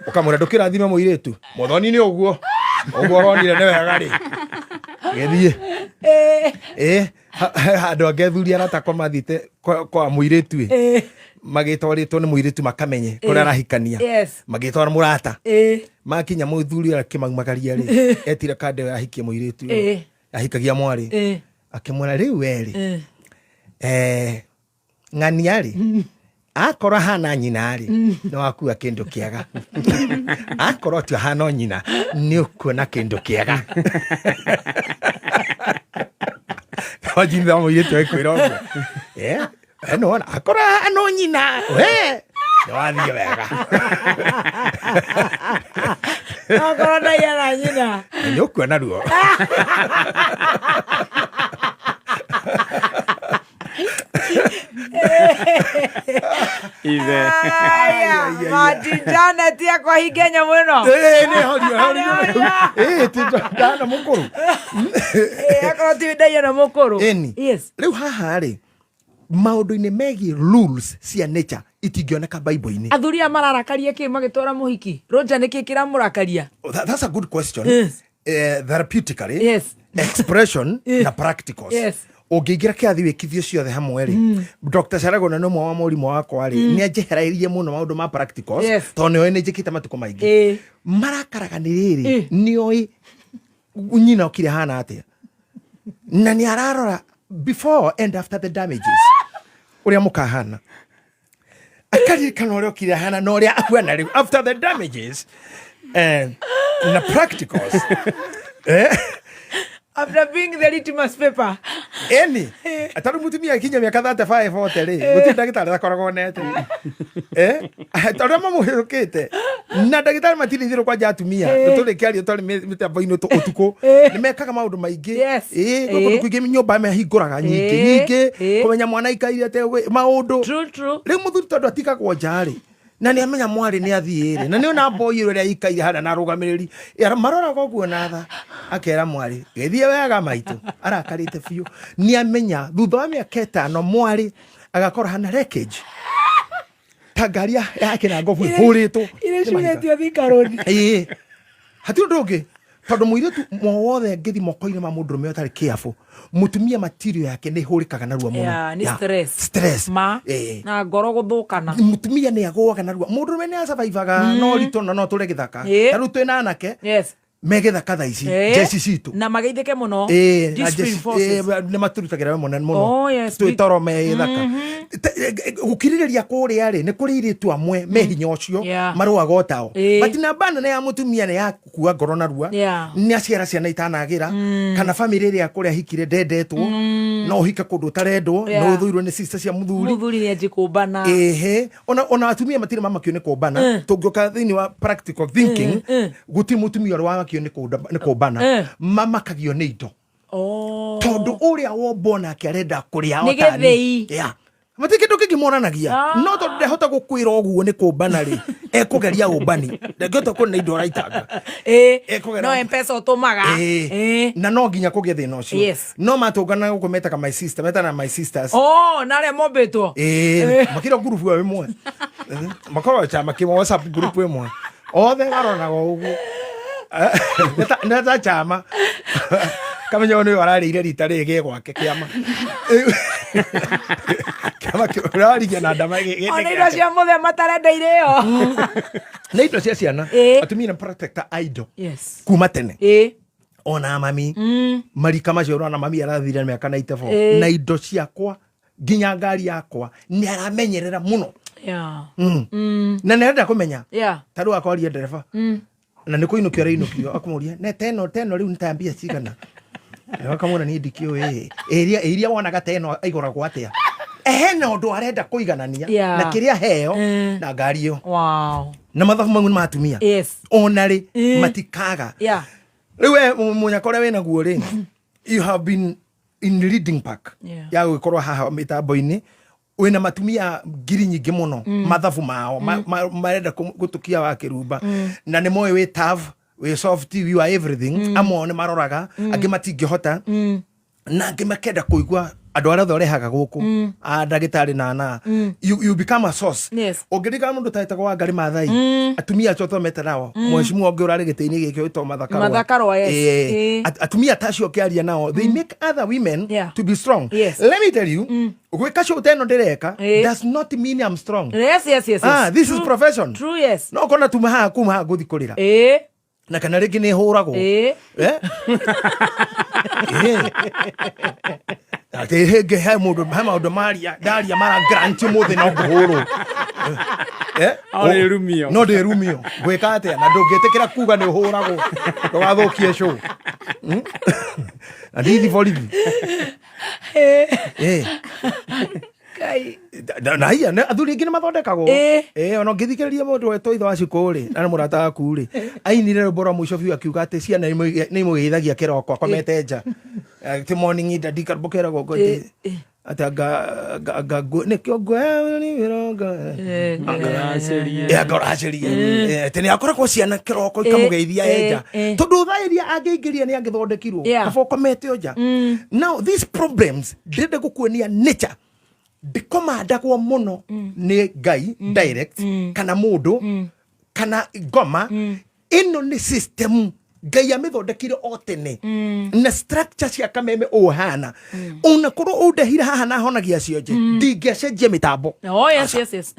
ũkamwĩra ndũkĩrathime mũirĩtu mũthoni nĩ ũguo ũguo ũronire nĩ wega rĩ gĩthiĩ. Handå angä athuri arata akwa mathiĩte kwa mũirĩtu ĩ, magĩtwarĩtwo nĩ mũirĩtu makamenye kũrĩa arahikania. Magĩtwara mũrata. Makinya mũthuri ũrĩa akĩmaumagaria rĩ, etire kande ĩyo ahikie mũirĩtu ũyũ. Ahikagia mwarĩ. Akĩmwĩra rĩu werĩ, ng'ania rĩ, akorwo ahana nyina rĩ, nĩ wakua kĩndũ kĩega, akorwo ti ahana o nyina, nĩ ũkuona kĩndũ kĩega. Wajinda mũirĩtu ekwĩra ũguo. Nĩwona akorwo ahana o nyina we, nĩ wathiĩ wega. Okorwo ndaiana nyina. Nĩ ũkuona ruo. Ithe. Aya, Martin Janet yakwa hinge nyamũ ĩno. Ĩĩ, nĩ horio, horio. Nĩ horio. Ĩĩ, ti ndana mũkũrũ. Akorwo ti ndaiana mũkũrũ. Ĩni. Yes. Rĩu haha rĩ, maũndũ-inĩ megiĩ rules cia nature itingĩoneka Bible-inĩ. Athuri aya mararakaria kĩ magĩtwara mũhiki? Roger, nĩkĩ kĩramũrakaria? That's a good question. Yes. Therapeutically, expression na practicals. Ũngĩingĩra kĩrathi wĩkithio ciothe hamwe rĩ, Dr. Sharagona nĩ ũmwe wa mũrimũ wakwa rĩ, nĩ anjehereirie mũno maũndũ ma practicals, tondũ nĩoĩ nĩ njĩkĩte matukũ maingĩ. Marakaraga nĩ rĩrĩ, nĩoĩ nyina okire hana atĩa, na nĩ ararora before and after the damages ũrĩa mũkahana, akaririkana ũrĩa okire ahana na ũrĩa ahuana rĩu after the damages, na practicals. After being the litmus paper. Eni tarä mutumia akinya mä aka 35 40 rä, gå tirä ndagätarä takoragwo onete, tondå arĩa mamũhĩtũkĩte na ndagĩtarĩ matirĩ itherũ kwanja atumia tå rä kä aria twarĩ mĩtambo-inĩ ũtukũ, nĩ mekaga maũndũ maingĩ. Ĩĩ, gwĩ kũndũ kũingĩ nyũmba mehingũraga nyingĩ nyingĩ kũmenya mwana aikaire atĩa, maũndũ. True, true. Rĩu mũthuri tondũ atigagwo nja rĩ, na nĩ amenya mwarĩ nĩ athiĩ rĩ, na nĩ ona mboi ĩrĩa ĩikaire harĩa na arũgamĩrĩri maroraga ũguo na tha, akera mwarĩ, "Gĩthiĩ wega maitũ." Arakarĩte biũ, nĩ amenya thutha wa mĩaka 5 mwarĩ agakorwo hana wreckage ta ngari ya kĩrango hũrĩtwo. Irĩ ciurĩtio Thika Road. Ĩĩ, hatirĩ ũndũ ũngĩ, tondũ mũirĩtu wothe ngĩthi moko-inĩ ma mũndũrũme ũtarĩ careful, mũtumia material yake nĩ ĩhũrĩkaga narua mũno. Yeah, nĩ Yeah. stress. Stress. Ma. Ĩĩ. Na ngoro gũthũkana. Mũtumia nĩ agũaga narua, mũndũrũme nĩ acabaibaga no ritũ na no tũre gĩthaka. Ta rĩu twĩna anake me gĩthaka thaa ici, jeshi citũ. Na mageithĩke mũno. Ĩĩ, na Discipline forces. Ĩĩ, nĩ matũrutagĩra we mũno mũno. Oh, yes, twĩ toro me gĩthaka. Gũkirĩrĩria kũrĩa rĩ, nĩ kũrĩ irĩtu amwe me hinya ũcio, marũaga o tao. But namba nene ya mũtumia nĩ ya kua ngoro narua, nĩ aciara ciana itanagĩra, kana bamĩrĩ ĩrĩa kũrĩa ahikire ndendetwo, no ũhike kũndũ ũtarendwo, no ũthũirwo nĩ sister cia mũthuri. Mũthuri nĩ anji kũmbana. Ĩhĩ, ona atumia matirĩ mamakio nĩ kũmbana. Tũngĩũka thĩinĩ wa practical thinking, gũtirĩ mũtumia ũrĩ wamakio nĩ kũmbana. Mamakagio nĩ indo, tondũ ũrĩa wombwo nake arenda kũrĩa Nĩ o ta niĩ. gĩthĩi. Yeah. Matirĩ kĩndũ kĩngĩ monanagia, no tondũ ndehota gũkwĩra ũguo nĩ kũmbana rĩ, ekũgeria ũmbani, ndangĩhota kuona indo araitanga. Ekũgera- No Mpesa ũtũmaga. Ĩĩ. Na no nginya kũgĩe thĩna ũcio. No matũngana gũkũ metaga my sister, metana my sisters. Oh, na arĩa mombĩtwo. Ĩĩ, makĩra ngurubu ĩyo ĩmwe. Makoragwo chama kĩmwe, WhatsApp group ĩmwe, othe maronaga ũguo. Nĩ ta chama kamenya ũyũ nĩwe ararĩire rita rĩrĩ gĩ gwake kĩama kĩama ũrarigia na ndama Ona indo cia mũthemba matarenda irĩo. Nĩ indo cia ciana. Atumia nĩ protector a indo kuma tene. Ona mami marika macio ũrona mami arathire mĩaka 94, na indo ciakwa nginya ngari yakwa nĩ aramenyerera mũno. Na nĩ arenda kũmenya. Ta rĩu akwaria ndereba na nĩ kũinũkio arainũkio, akamũria ne teno teno rĩu nĩ ta mbia cigana. Nawe akamwĩra, "Niĩ ndikĩũĩ, ĩria ĩria wonaga teno ĩgũragwo atĩa." Hena ũndũ arenda kũiganania na kĩrĩa heo na ngari ĩyo. Na mathabu mau nĩ ma atumia. Ona rĩ matikaga. Rĩu we mũnyaka ũrĩa wĩna guo rĩ, you have been in leading pack ya gũgĩkorwo haha mĩtambo-inĩ wĩna matumia ngiri nyingĩ mũno, mathabu mao marenda gũtũkia wa kĩrumba, na nĩ moĩ wĩ tough, wĩ soft, you are everything. Amwe ao nĩ maroraga, angĩ matingĩhota, na angĩ makenda kũigua Andũ arĩa othe ũrehaga gũkũ, a ndagĩtarĩ na na you become a source. Ũngĩririkana mũndũ ta etagwo Wangari Maathai, atumia acio thomete nao, mheshimiwa ũngĩ ũrarĩ gĩtĩ-inĩ gĩkĩ wĩtagwo Martha Karũa. Martha Karũa, yes. Atumia ta acio ũkĩaria nao, they make other women to be strong. Let me tell you, gwĩka show ta ĩno ndĩreka does not mean I'm strong. Ah, this is profession. True, yes. No kona tuma haha, kuma haha ngũthi kũrĩra na kana rĩngĩ nĩ hũragwo. Eh? Atĩ hĩngĩ he mũndũ, he maũndũ maria ndaria mara grant ũmũthĩ no ngũhũrwo. Eh? No ndĩrumio. No ndĩrumio. Ngwĩka atĩa na ndũngĩtĩkĩra kuga nĩ ũhũragwo, ndũgathũkie show. Na ndithi borithi. Ngai. Na hiya athuri aingĩ nĩ mathondekagwo. Ona ũngĩthikĩrĩria mũndũ wetwo ithe wa cikũ rĩ, na nĩ mũrata waku rĩ, ainire rwĩmbo rwa mũico biũ akiuga atĩ ciana nĩ imũgeithagia kĩroko akomete nja, ti morning daddy, karũmbo keragwo ngo atĩ anga nĩkĩo ngwe Ngoracĩrie. Ngoracĩrie atĩ nĩ akoragwo ciana kĩroko ikamũgeithia enja, tondũ thaa iria angĩingĩria nĩ angĩthondekirwo. Kaba ũkomete o nja. Now these problems ndĩrenda gũkuonia nature ndĩkomandagwo mũno nĩ Ngai direct kana mũndũ kana ngoma. Ĩno nĩ system Ngai amĩthondekire o tene na structure cia kameme ũhana ona korwo ũndehire haha na honagia cionje, ndingĩacenjia mĩtambo. Oh, yes.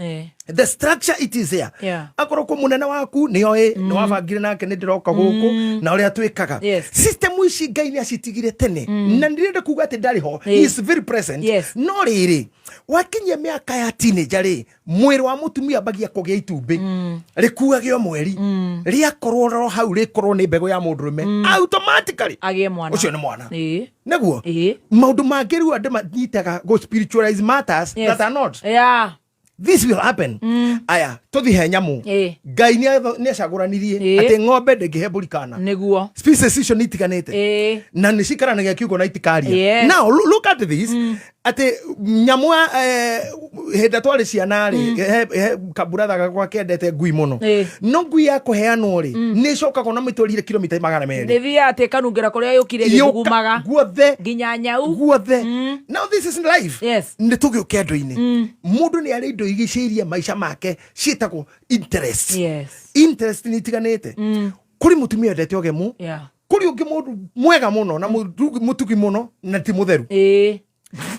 The structure, it is there. Akorwo kũ mũnene waku nĩoĩ nĩ wabangire nake nĩ ndĩroka gũkũ na ũrĩa twĩkaga. System ici Ngai nĩ acitigire tene na ndĩrenda kuga atĩ ndarĩ ho. He is very present. No rĩrĩ, wakinyia mĩaka ya teenager rĩ, mwĩrĩ wa mũtumia ambagia kũgĩa itumbĩ rĩkuage o mweri, rĩakorwo ro hau rĩkorwo nĩ mbegũ ya mũndũrũme, automatically agĩe mwana. Ũcio nĩ mwana. Nĩguo maũndũ mangĩ rĩu andũ manyitaga go spiritualize matters that are not. This will happen. Aya, tũthi he nyamũ. Ngai nĩ acagũranirie atĩ ng'ombe ndĩngĩhe mbũri kana. Species icio nĩ itiganĩte na nĩ cikaranagia kiugo na itikaria. Now look at this, atĩ nyamũ hĩndĩ ĩrĩa twarĩ ciana rĩ, he kaburatha gakwa kendete ngui mũno. No ngui ya kũheanwo rĩ, nĩ ĩcokagwo na mĩtwarire kilomita 200. Nĩthiaga atĩ ĩkanungĩra kũrĩa yũkire Yũka ĩgĩthugumaga. Guothe. Nginya nyau. Guothe. Now this is life. Nĩ tũgĩũke andũ-inĩ. Mũndũ nĩ arĩ indo igicĩirie maica make ciĩtagwo interest. Interest nĩ itiganĩte. Kũrĩ mũtumia wendete ũgemu, kũrĩ ũngĩ mũndũ mwega mũno na mũtugi mũno na ti mũtheru.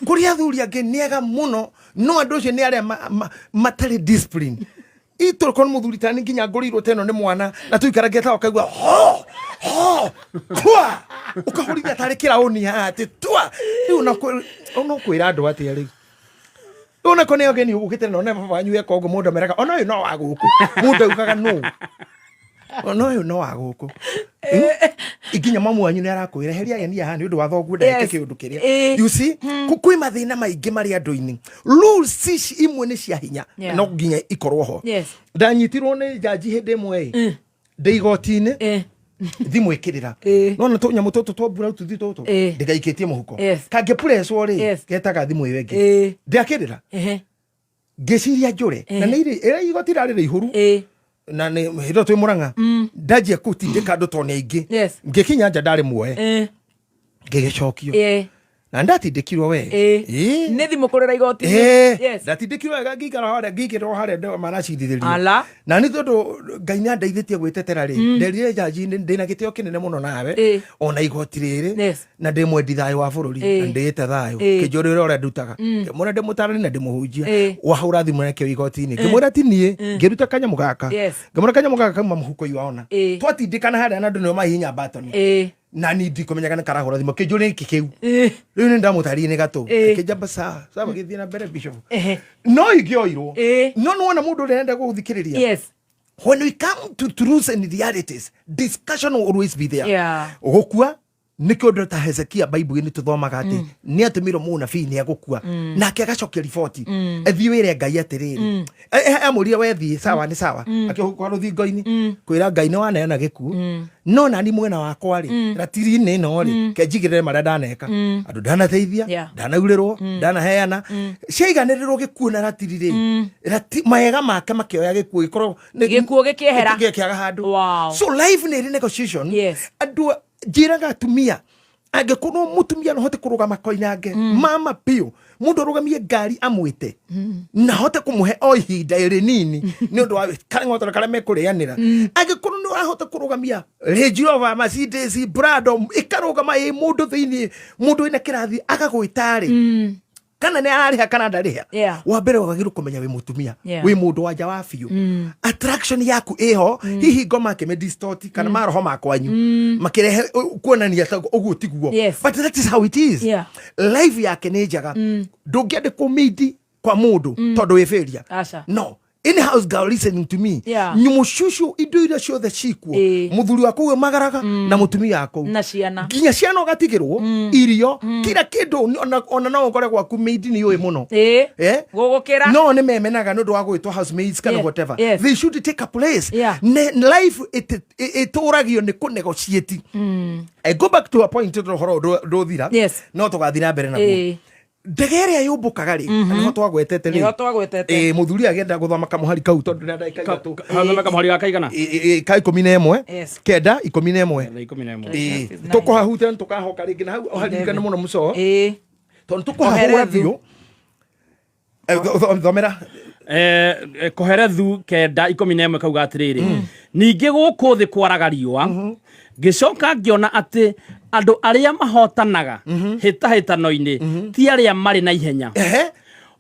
Kũrĩ athuri angĩ nĩ ega mũno, no andũ acio nĩ arĩa matarĩ discipline. Itũrĩkorwo nĩ mũthuri tani nginya ngũrĩirwo ta ĩno nĩ mwana na tũikaragia ta ũkaigua ho ho twa ũkahũrithia tarĩ kĩraũni haha atĩ twa rĩu no kwĩra andũ atĩa rĩu. Rĩu onako nĩ ageni ũkĩte na ona baba wanyu eka ũguo, mũndũ ameraga ona ũyũ no wa gũkũ, mũndũ augaga nũ ona ũyũ no wa gũkũ. Nginya mamu wanyu nĩ arakwĩra heria ageni haha nĩ ũndũ wa thoguo ndageke kĩũndũ kĩrĩa. You see, kwĩ mathĩna maingĩ marĩ andũ-inĩ. Rules ici imwe nĩ cia hinya, no nginya ikorwo ho. Ndanyitirwo nĩ jaji hĩndĩ ĩmwe ĩ ndĩ igoti-inĩ, thimũ ĩkĩrĩra. Nona tũnyamũ tũtũ twa bluetooth tũtũ ndĩgaikĩtie mũhuko, kangĩpurecwo rĩ, getaga thimũ ĩyo ĩngĩ. Ndĩakĩrĩra, ngĩciria njũre na nĩ irĩ ĩrĩa igoti rarĩ rĩihũru na nĩ hĩndĩ ĩyo twĩ Mũrang'a, ndanjia kũtindĩka andũ tondũ nĩ aingĩ. Ngĩkinya nja ndarĩ muoe, ngĩgĩcokio na ndatindĩkirwo we. Nĩ thimũ kũrĩra igoti-inĩ. Ndatindĩkirwo wega, ngĩikara harĩa, ngĩikĩrwo harĩa maracirithĩrio. Ala. Na nĩ tondũ Ngai nĩ andeithĩtie gwĩtetera rĩ, nderire jaji ndĩna gĩtĩo kĩnene mũno nawe ona igoti rĩrĩ na ndĩ mwendi thayũ wa bũrũri na ndĩĩte thayũ. Kĩnjũrĩre ũrĩa ndutaga, ngĩmwĩra ndĩ mũtarani na ndĩ mũhunjia. Wahũra thimũ nakĩo igoti-inĩ, ngĩmwĩra ti niĩ, ngĩruta kanyamũ gaka. Ngĩmwĩra kanyamũ gaka kauma mũhuko iwaona. Twatindĩkana harĩa na andũ nĩo mahihinya batoni na ni ndikũmenyaga nĩ karahũra thimũ. Kĩnjũrĩre nĩkĩ kĩu. Rĩu nĩ ndamũtarire nĩ gatũ. Akĩnjamba sawa sawa, gĩthiĩ na mbere, bishop. No ingĩoirwo. No nĩwona mũndũ ũrĩa arenda gũgũthikĩrĩria, when we come to truths and realities, discussion will always be there. Gũkua nĩkĩo ũndũ ta Hezekia Bible-inĩ tũthomaga atĩ nĩ atũmirwo mũnabii nĩ agũkua, nake agacokia riboti, athiĩ wĩre Ngai atĩrĩrĩ, amũrire we thiĩ, sawa nĩ sawa, akĩhũkwa rũthingo-inĩ kwĩra Ngai nĩ waneana gĩkuũ, no nani mwena wakwa rĩ, ratiri-inĩ ĩno rĩ, kenjigĩrĩre marĩa ndaneka, andũ ndanateithia, ndanaurĩrwo, ndanaheana, ciaiganĩrĩrwo gĩkuũ na ratiri rĩ, maega make makĩoya gĩkuũ gĩkorwo Gĩkuũ gĩkĩehera. Gĩkĩaga handũ. So life nĩ ĩrĩ negotiation. Andũ njĩraga atumia Angĩkorwo mũtumia no hote kũrũgama koinange mama biũ, mũndũ arũgamie ngari amwĩte na hote kũmũhe o ihinda ĩrĩ nini nĩ ũndũ wa kareng'otoro karĩa mekũrĩanĩra, angĩkorwo nĩ ũrahota kũrũgamia Range Rover, Mercedes, Prado ĩkarũgama ĩ mũndũ thĩinĩ, mũndũ wĩna kĩrathi agagwĩta rĩ, kana nĩ ararĩha kana ndarĩha, wa mbere wagĩrĩirwo kũmenya wĩ mũtumia, wĩ mũndũ wanja wa biũ, attraction yaku ĩho, hihi ngoma akĩmĩ distort kana maroho makwanyu makĩrehe kuonania ta ũguo tiguo, but that is how it is. Life yake nĩ njega, ndũngĩandĩkwo maid kwa mũndũ tondũ wĩ failure. Aca. No any house girl listening to me, nyumucucu indo iria ciothe cikuo, muthuri wa kũu magaraga na mutumia wa kũu na ciana, nginya ciana ũgatigĩrwo irio, kila kĩndũ, ona no ũkore gwaku maid nĩ yũĩ mũno. Eh? Gũgũkĩra. No nĩ memenaga nĩ ũndũ wa gwĩtwo housemaids kana whatever. They should take a place. Life ĩtũragio nĩ kũ negotiate. I go back to a point tondũ ũhoro ũyũ ndũthira, no tũgathiĩ na mbere naguo. Ndege ĩrĩa yũmbũkaga rĩ, na nĩho twagwetete rĩ. Nĩho twagwetete. Ĩ, mũthuri agĩenda gũthoma kamũhari kau tondũ nĩ ndagĩka 3. Thome kamũhari ga kaigana? Ĩ, ka 11. 9:11. 11. Ĩ, tũkũhahutia nĩ tũkahoka rĩngĩ na hau ũharirikane mũno mũco, tondũ tũkũhahũra Koherethu. biũ. Thomera. Koherethu 9:11 kauga atĩrĩrĩ, ningĩ gũkũ thĩ kwaraga riũa ngĩcoka ngĩona atĩ andũ arĩa mahotanaga hĩtahĩtano-inĩ ti arĩa marĩ na ihenya. Ehe.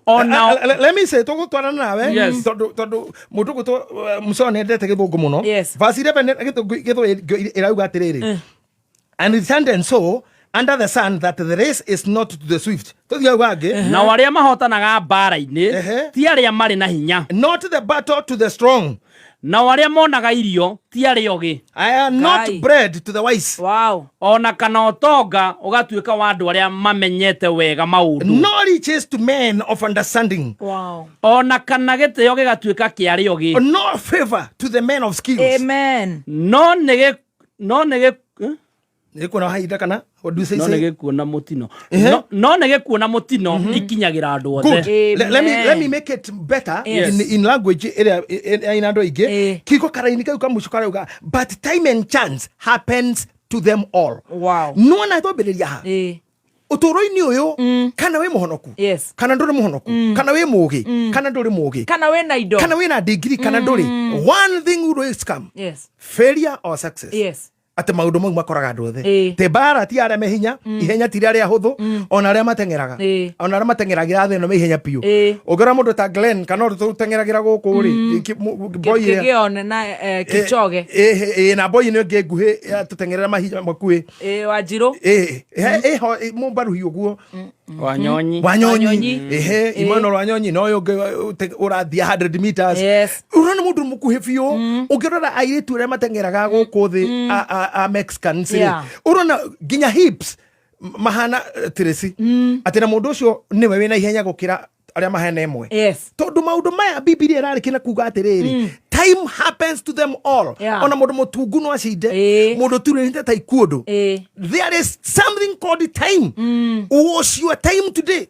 Onao Let me say tũgũtwarana nawe, tondũ mũndũ gwĩtwo mũco nĩendete gĩthũngũ mũno. Verse 11 gĩthũngũ ĩrauga atĩrĩrĩ, "And it turned and so under the sun that the race is not to the swift." Tũthiĩ hau hangĩ. Nao arĩa mahotanaga mbaara-inĩ ti arĩa marĩ na hinya. "Not the battle to the strong." Nao arĩa monaga irio ti arĩa ogĩ. I am not Ngai. bread to the wise. Ona kana ũtonga ũgatuĩka wa andũ arĩa mamenyete wega maũndũ. "No riches to men of understanding." Ona kana gĩtĩo gĩgatuĩka kĩa arĩa ogĩ. "No favor to the men of skills." Amen. No nĩ gĩ no nĩ gĩ eh? Nĩ kuona hahinda kana what do you say? No nĩ Say? gĩkuo na mũtino. No nĩ gĩkuo na mũtino ikinyagĩra andũ Good. othe. Let me make it better in language ĩrĩa ĩna andũ aingĩ. Kiugo karaini kau kamũico karauga, "But time and chance happens to them all." Nĩwona twambĩrĩria ha ũtũũro-inĩ ũyũ, kana wĩ mũhonoku, kana ndũrĩ mũhonoku, kana wĩ mũgĩ kana ndũrĩ mũgĩ, kana wĩna indo, kana wĩna degree kana ndũrĩ, one thing will always come: failure or success. Atĩ maũndũ mau makoraga andũ othe. Tĩ mbara ti arĩa me hinya, ihenya ti arĩa ahũthũ, ona arĩa mateng'eraga, ona arĩa mateng'eragĩra thĩ ĩno me ihenya biũ. Ũngĩrora mũndũ ta Glenn kana ũndũ tũteng'eragĩra gũkũ rĩ, boy ĩrĩa- Kipkegon na Kipchoge. Ĩ, na boy ĩno ĩngĩ nguhĩ tũteng'erera mahinya makuhĩ. Wanjiru. Ĩho mũmbaruhi ũguo. Wanyonyi. Wanyonyi. Wanyonyi. Ehe, Emmanuel Wanyonyi no ũyũ ũngĩ ũrathiĩ 100 meters. Ũrona mũndũ mũkuhĩ biũ. Ũngĩrora airĩtu arĩa mateng'eraga gũkũ thĩ a Mexicans rĩ, ũrona nginya hips mahana tirĩci atĩ na mũndũ ũcio nĩwe wĩna ihenya gũkĩra arĩa mahana ĩmwe, tondũ maũndũ maya Bibilia ĩrarĩkia na kuga atĩrĩrĩ, time happens to them all. Ona mũndũ mũtungu no acinde, mũndũ turĩte ta ikuũndũ. There is something called time. Was your time today?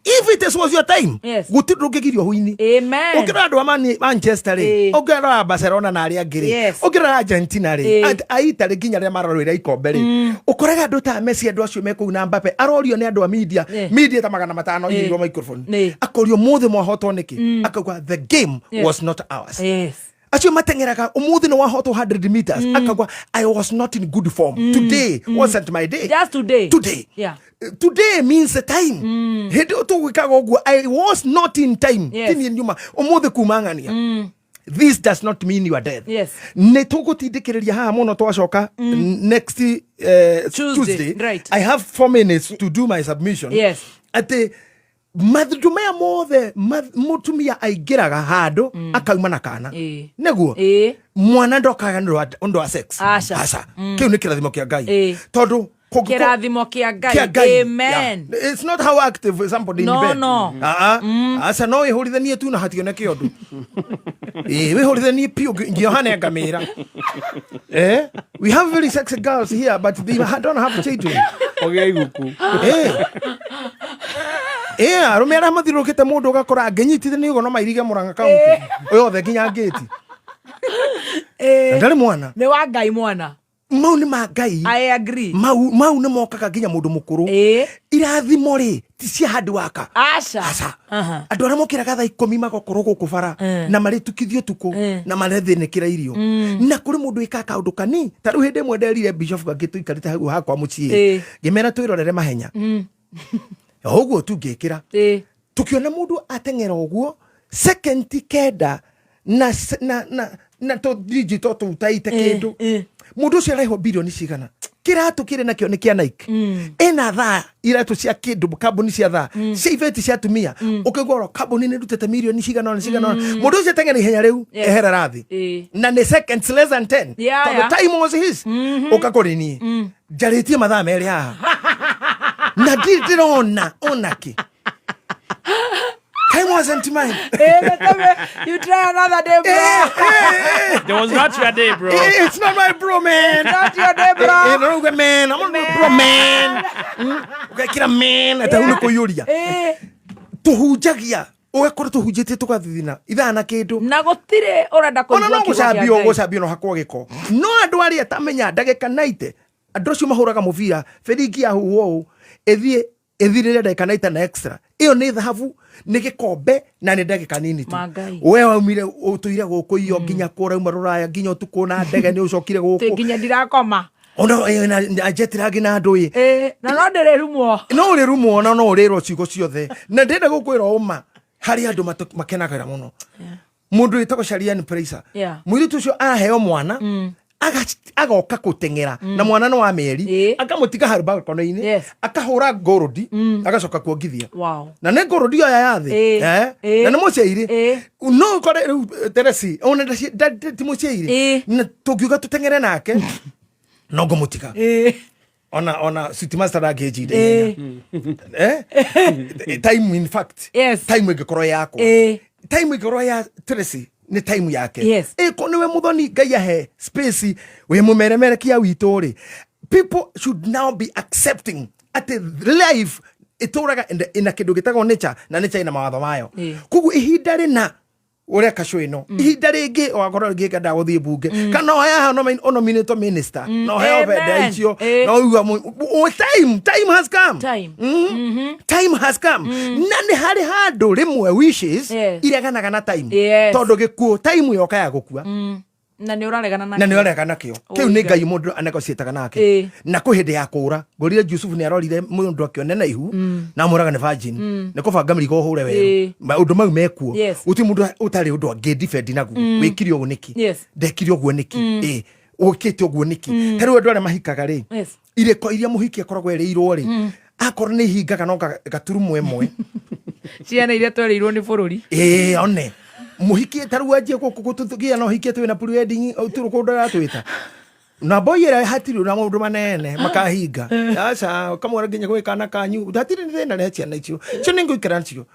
If it is was your time, gũtirĩ ndũngĩgirio hũini. Amen. Ũngĩrora andũ a Manchester rĩ, ũngĩrora Barcelona na arĩa angĩ rĩ, ũngĩrora Argentina rĩ, a Italy nginya arĩa mararũĩra ikombe rĩ, ũkoraga andũ ta Messi, andũ acio me kũu na Mbappe, arorio nĩ andũ a media, media ta 500 ihirwo microphone, akorio mũthĩ mwahotwo nĩkĩ, akauga, "The game was not ours." Acio mateng'eraga ũmũthĩ nĩ wahotwo 100 meters, akauga, "I was not in good form today. Wasn't my day." Just today. Today. Today means the time hĩndĩ ĩyo tũgwĩkaga ũguo, I was not in time. Tiniĩ nyuma ũmũthĩ kuma ng'ania. This does not mean your death. Nĩ tũgũtindĩkĩrĩria haha mũno twacoka next Tuesday, Tuesday. I have 4 minutes to do my submission, atĩ mathundu maya mothe mũtumia aingĩraga handũ akauma na kana, nĩguo mwana ndokaga nĩ ũndũ wa sex. Aca. Aca, kĩu nĩ kĩrathimo kĩa Ngai, tondũ Kĩrathimo kĩa Ngai. Kĩa Ngai. Amen. Yeah. It's not how active somebody in No, bed. no. Ah, ah. Aca, no wĩhũrithanie tu na hationeke ũndũ. Ĩĩ, wĩhũrithanie piũ nginya ũhane ngamĩra. Eh? We have very sexy girls here, but they don't have children. Ũgĩa iguku. Eh. Eh, arũme arĩa mathiũrũrũkĩte mũndũ ũgakora angĩnyitithania ũguo no mairige Mũrang'a kaunti yothe nginya ngĩti. Na ndarĩ mwana. Nĩ wa Ngai mwana. Mau nĩ ma Ngai. I agree. Mau nĩ mokaga nginya mũndũ mũkũrũ. Irathimo rĩ, ti cia hard worker. Aca. Aca. Aha. Andũ arĩa mokĩraga thaa 10 magakorwo gũkũ bara na marĩtukithio tukũ na marethĩnĩkĩra irio, na kũrĩ mũndũ wĩkaga kaũndũ kani. Ta rĩu hĩndĩ ĩmwe nderire bishop angĩ tũikarĩte hau hakwa mũciĩ, ngĩmera twĩrorere mahenya o ũguo tu, ngĩkĩra tukiona mundu ateng'era ũguo second 9 na na to digital tũu taite kĩndũ. Mũndũ ũcio araheo bilioni cigana? Kĩratũ kĩrĩ nakĩo nĩ kĩa Nike, ĩna thaa iratũ cia kĩndũ, kambuni cia thaa cia ibeti cia atumia. Ũkĩigua oro kambuni nĩ rutĩte milioni cigana ũna cigana ũna. Mũndũ ũcio ateng'era ihenya rĩu, ehera rathi na nĩ seconds less than 10, tondũ time was his. Ũka kũrĩ niĩ njarĩtie mathaa 2 haha na ndirĩ ndĩrona onakĩ. Time wasn't mine. You try another day, bro. There was not your day, bro. It's not my bro, man. Not your day, bro. No, uge man. I'm not bro, man. Ũgekĩra man ata hau nĩ kũiyũria. Tũhunjagia, ũgakorwo tũhunjĩtie tũgathithina ithaa na kĩndũ. Na gũtirĩ ũrenda Ona kũigua no kiugo kĩa gũcambio. Ngai. Gũcambio no hakwo gĩko, no andũ arĩa tamenya ndagĩka 90, andũ acio mahũraga mũbira, biringi yahuhwo ũũ ĩthiĩ ĩthirĩre ndagĩka 90 na extra, ĩyo nĩ thahabu, nĩ gĩkombe na nĩ ndagĩka nini tu. Ma Ngai. We waumire ũtũire gũkũ iyo nginya kũrauma rũraya, nginya ũtukũ na ndege nĩ ũcokire Tĩ gũkũ. Nginya ndirakoma. Ona na njetirangĩ na andũ ĩ. Na no ndĩrĩrumwo. No ũrĩrumwo na no ũrĩrwo ciugo ciothe, na ndĩrenda gũkwĩra ũma, harĩ andũ makenagĩra mũno mũndũ wĩtagwo Sharian Praiser. Mũirĩtu ũcio aheo mwana, agoka gũteng'era na mwana nĩ wa mĩeri, akamũtiga hau balcony-inĩ, akahũra ngũrũndi, agacoka kuongithia. Na nĩ ngũrũndi oya ya thĩ. Na nĩ mũciairĩ. No ũkore rĩu Teresi ona ti mũciairĩ, na tũngiuga tũteng'ere nake no ngũmũtiga. Ona city master ndangĩnjinda ihenya. Time, in fact, time ĩngĩkorwo yakwa, time ĩngĩkorwo ya Tracy, nĩ time yake. Ĩko nĩwe mũthoni Ngai ahe space wĩ mũmeremerekia witũ rĩ, people should now be accepting atĩ life ĩtũraga ĩna kĩndũ gĩtagwo nature, na nature ĩna mawatho mayo. Koguo ihinda rĩna ũrĩa kacũ ĩno, ihinda rĩngĩ wakorwo rĩngĩ kenda gũthiĩ bunge, kana oya ũnominĩtwo minister, no heo benda icio. No uga time has come. Time. Time has come, na nĩ harĩ handũ rĩmwe wishes ireganaga na time. Tondũ gĩkuũ, time yoka ya gũkua. Na nĩ ũraregana Na nĩ ũrega nakĩo kĩu nĩ Ngai. Ngai mũndũ anegociĩtaga nake. Na kwĩ hĩndĩ ya kũra ngorire Jusufu nĩ arorire mũndũ akĩone ihu na amwĩraga nĩ virgin, nĩ kũbanga mĩrigo ũhũre werũ. Maũndũ mau mekuo. Gũtirĩ mũndũ ũtarĩ ũndũ angĩ defend naguo. Wĩkire ũguo nĩkĩ? Ndekire ũguo nĩkĩ? Ũkĩte ũguo nĩkĩ? Ta rĩu andũ arĩa mahikaga rĩ, irĩko iria mũhiki akoragwo erĩirwo rĩ, akorwo nĩ ihingaga no gaturumo ĩmwe. Ciana iria twerĩirwo nĩ bũrũri. Ĩĩ, one mũhiki ta rĩu anjie gũkũ gũtũgĩa na ũhiki atĩ wĩna pre-wedding tũrũ kũndũ aratwĩta na boy ĩrĩa hatirĩ na maũndũ manene makahinga, aca kamwĩra nginya gwĩ kana kanyu hatirĩ thĩna nĩ ciana icio cio nĩ ngũikara nacio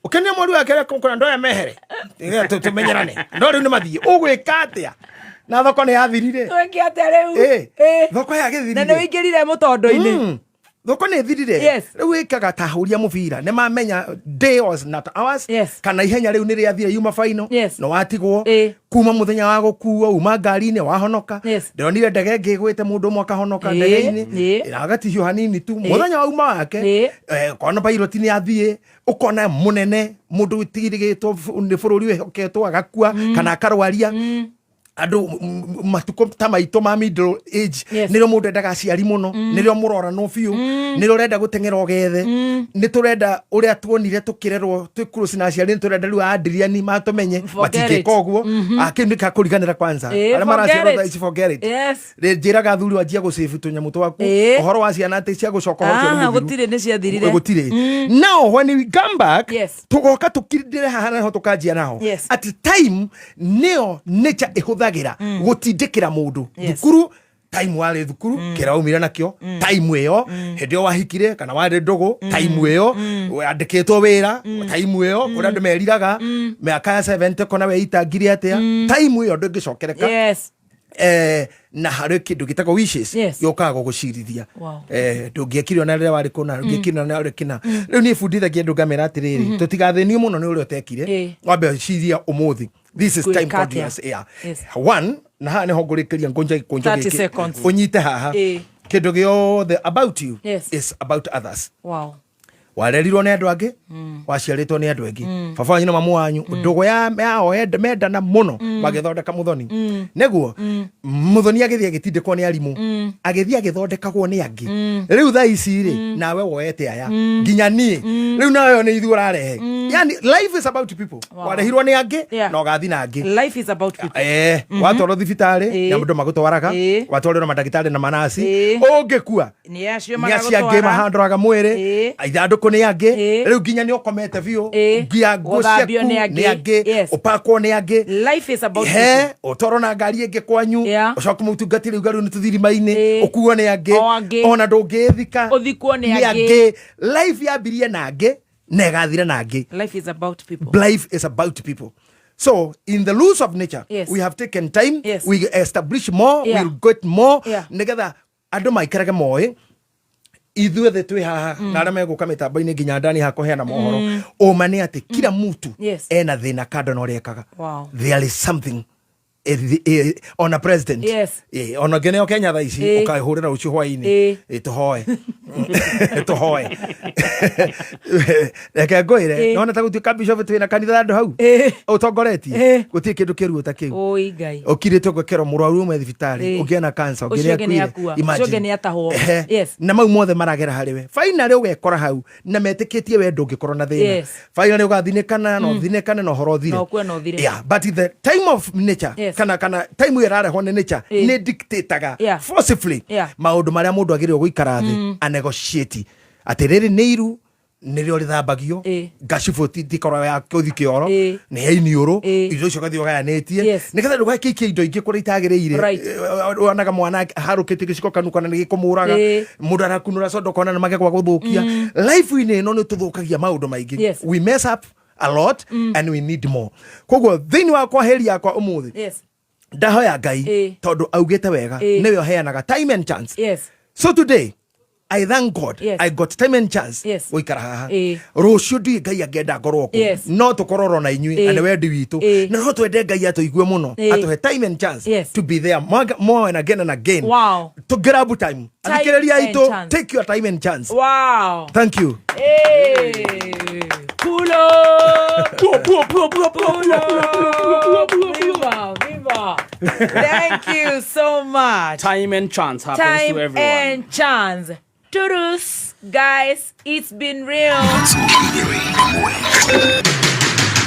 ũkenia mweri wake kũra ndoya mehere. Tũmenyerane, no rĩu nĩ mathiĩ ũgwĩka atĩa na thoko nĩ yathirire? Twĩke atĩa rĩu? Thoko Na nĩ yagĩthirire. wĩingĩrire mũtondo-inĩ. Thoko nĩ ĩthirire. Rĩu ĩkaga ta ahũri a mũbira nĩ mamenya day was not ours. Kana ihenya rĩu nĩ rĩathire, yuma final. No watigwo kuma mũthenya wa gũkuo uma ngari-inĩ wahonoka. Ndĩronire ndege ĩngĩ ĩgwĩte, mũndũ ũmwe akahonoka ndege-inĩ na agatihio hanini tu mũthenya wa uma wake. Kona pilot nĩ athiĩ, ũkona mũnene mũndũ ũtigirĩtwo nĩ bũrũri wĩhoketwo agakua kana akarwaria andå matukå ta maitå ma middle age. Nĩrĩo mũndũ endaga aciari mũno, nĩrĩo mũroranwo biũ, nĩrĩo ũrenda gũteng'era ũgethe. Nĩ tũrenda ũrĩa tuonire tũkĩrerwo twĩ close na aciari, nĩ tũrenda rĩu adriani matũmenye. Forget it. Matingĩka ũguo. Kĩu nĩ kakũriganĩra kwanza. Arĩa maraciarwo Forget thaa it. ici, forget it. Njĩraga athuri wanjia gũcĩbu tũnyamũ twaku. Ũhoro wa ciana atĩ cia gũcoka, ũhoro ũcio nĩ Ah, mũthiru. gũtirĩ, nĩ ciathirire. Gũtirĩ. Now when we come back, tũgoka tũkirindĩre haha naho tũkanjia naho atĩ time nĩyo nature ĩhũthagĩra gũtindĩkĩra mũndũ. Thukuru, time warĩ thukuru, kĩrĩa waumire nakĩo, time ĩyo hĩndĩ ĩyo wahikire kana warĩ ndũgũ, time ĩyo wandĩkĩtwo wĩra, time ĩyo kũrĩa andũ meriraga mĩaka ya 70 kona weitangire atĩa, time ĩyo ndũngĩcokereka. Na harĩ kĩndũ gĩtagwo wishes gĩũkaga gũgũcirithia. Ndũngĩekire ona rĩrĩa warĩ kũna, ndũngĩekire ona rĩrĩa warĩ kĩna. Rĩu niĩ bundithagia andũ ngamera atĩrĩrĩ, tũtigathĩnio mũno nĩ ũrĩa ũtekire. Wambe ciria ũmũthĩ, this is time Gwĩka God atĩa? has, yeah. One Na haha nĩho ngũrĩkĩria ngũnja gĩkũnjo 30 gĩkĩ. seconds. Ũnyite haha. Kĩndũ gĩothe about you is about others. Warerirwo nĩ andũ angĩ, waciarĩtwo nĩ andũ angĩ, baba wanyu na mamu wanyu, ndũgũ yao mendana mũno, magĩthondeka Mũthoni. Nĩguo Mũthoni agĩthiĩ agĩtindĩkwo nĩ arimũ, agĩthiĩ agĩthondekagwo nĩ angĩ. Rĩu thaa ici rĩ, nawe woete aya nginya niĩ rĩu, nawe nĩ ithuĩ ũrarehe. Yani life is about people. Warehirwo nĩ angĩ na ũgathi na angĩ. Life is about people. Watwarwo thibitarĩ nĩ andũ magũtwaraga, watwarwo na mandagĩtarĩ na manasi. Ũngĩkua, Nĩ acio nĩ acio angĩ maragũtwara. mahandoraga mwĩrĩ. Ithandũkũ nĩ angĩ. Rĩu nginya nĩ ũkomete biũ, nginya nguo Gũthambio ciaku nĩ angĩ. nĩ angĩ. Ũpakwo nĩ angĩ. Life is about He people. ũtwarwo na ngari ĩngĩ kwanyu, ũcoke mũtungatĩri uga rĩu nĩ tũthirima-inĩ, ũkuo nĩ angĩ. O angĩ. Ona ndũngĩthika, Ũthikwo nĩ angĩ. Life yambirie na angĩ na ĩgathira na angĩ. Life is about people. Life is about people. So in the laws of nature, we have taken time, we establish more, we'll get more, nigetha andũ maikarage moĩ ithuothe twĩ haha na arĩa megũka mĩtambo-inĩ nginya ndani hakũheana mohoro. Ũma nĩ atĩ kila mtu ena thĩna kando na ũrĩa ekaga. There is something, ona president, ona ngene Kenya thaa ici, ũkahũrĩra rũciũ hwaĩ-inĩ. Tũhoe tũhoe, reke ngwĩre, nona ta gũtuĩka bishop twĩna kanitha handũ hau ũtongoretie, gũtirĩ kĩndũ kĩruo ta kĩu. Oi Ngai. Ũkirĩte ũgekĩrwo mũrwaru ũmwe thibitarĩ, ũngĩ ena cancer, ũngĩ Ũcio ũngĩ nĩ nĩakuire. akua. Imagine. Ũcio ũngĩ nĩ atahwo. Na mau mothe maragera harĩ we. Finally ũgekora hau na metĩkĩtie we ndũngĩkorwo na thĩna. Finally ũgathinĩkana na ũthinĩkane na ũhoro ũthire. Na ũkue na ũthire. Yeah, but the time of nature, kana time ĩyo ĩrarehwo nĩ nature, nĩ dictataga forcibly maũndũ marĩa mũndũ agĩrĩirwo gũikara thĩ anegotiate atĩ rĩrĩ nĩ iru nĩrĩo rĩthambagio, ngacibũ tikorwo ya kũthi kĩoro, nĩ ya iniũrũ, indo icio ũgathiĩ ũgayanĩtie nĩgetha ndũgakĩikie indo ingĩ kũrĩa itagĩrĩire. Wonaga mwana harũkĩtie gĩciko kanua kana nĩ gĩkũmũraga. Mũndũ arakunũra soda ũkona nĩ magegwa gũthũkia. Life-inĩ ĩno nĩ tũthũkagia maũndũ maingĩ. We mess up a lot and we need more. Koguo thĩinĩ wa kwaheri yakwa ũmũthĩ, ndahoya Ngai, tondũ augĩte wega, nĩwe ũheanaga time and chance. So today I thank God I got time and chance gũikara haha. Rũciũ ndiũĩ Ngai angĩenda ngorwo kũ. No tũkorwo na inyuĩ, na nĩ wendi witũ, na no twende Ngai atũigue mũno, atũhe time and chance to be there more, more and again and again, to grab time. Athikĩrĩria and aitũ, chance. take your time and chance. Thank you. Hey. Pulo. Puo, puo, puo, puo, puo, puo, puo, puo, puo, puo. Viva, viva. Thank you so much. Time and chance happens Time to everyone. and chance. Toodles, guys. It's been real.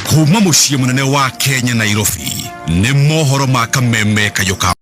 Kuma muciĩ mũnene wa Kenya, Nairobi, nĩ mohoro ma kameme kayũ ka.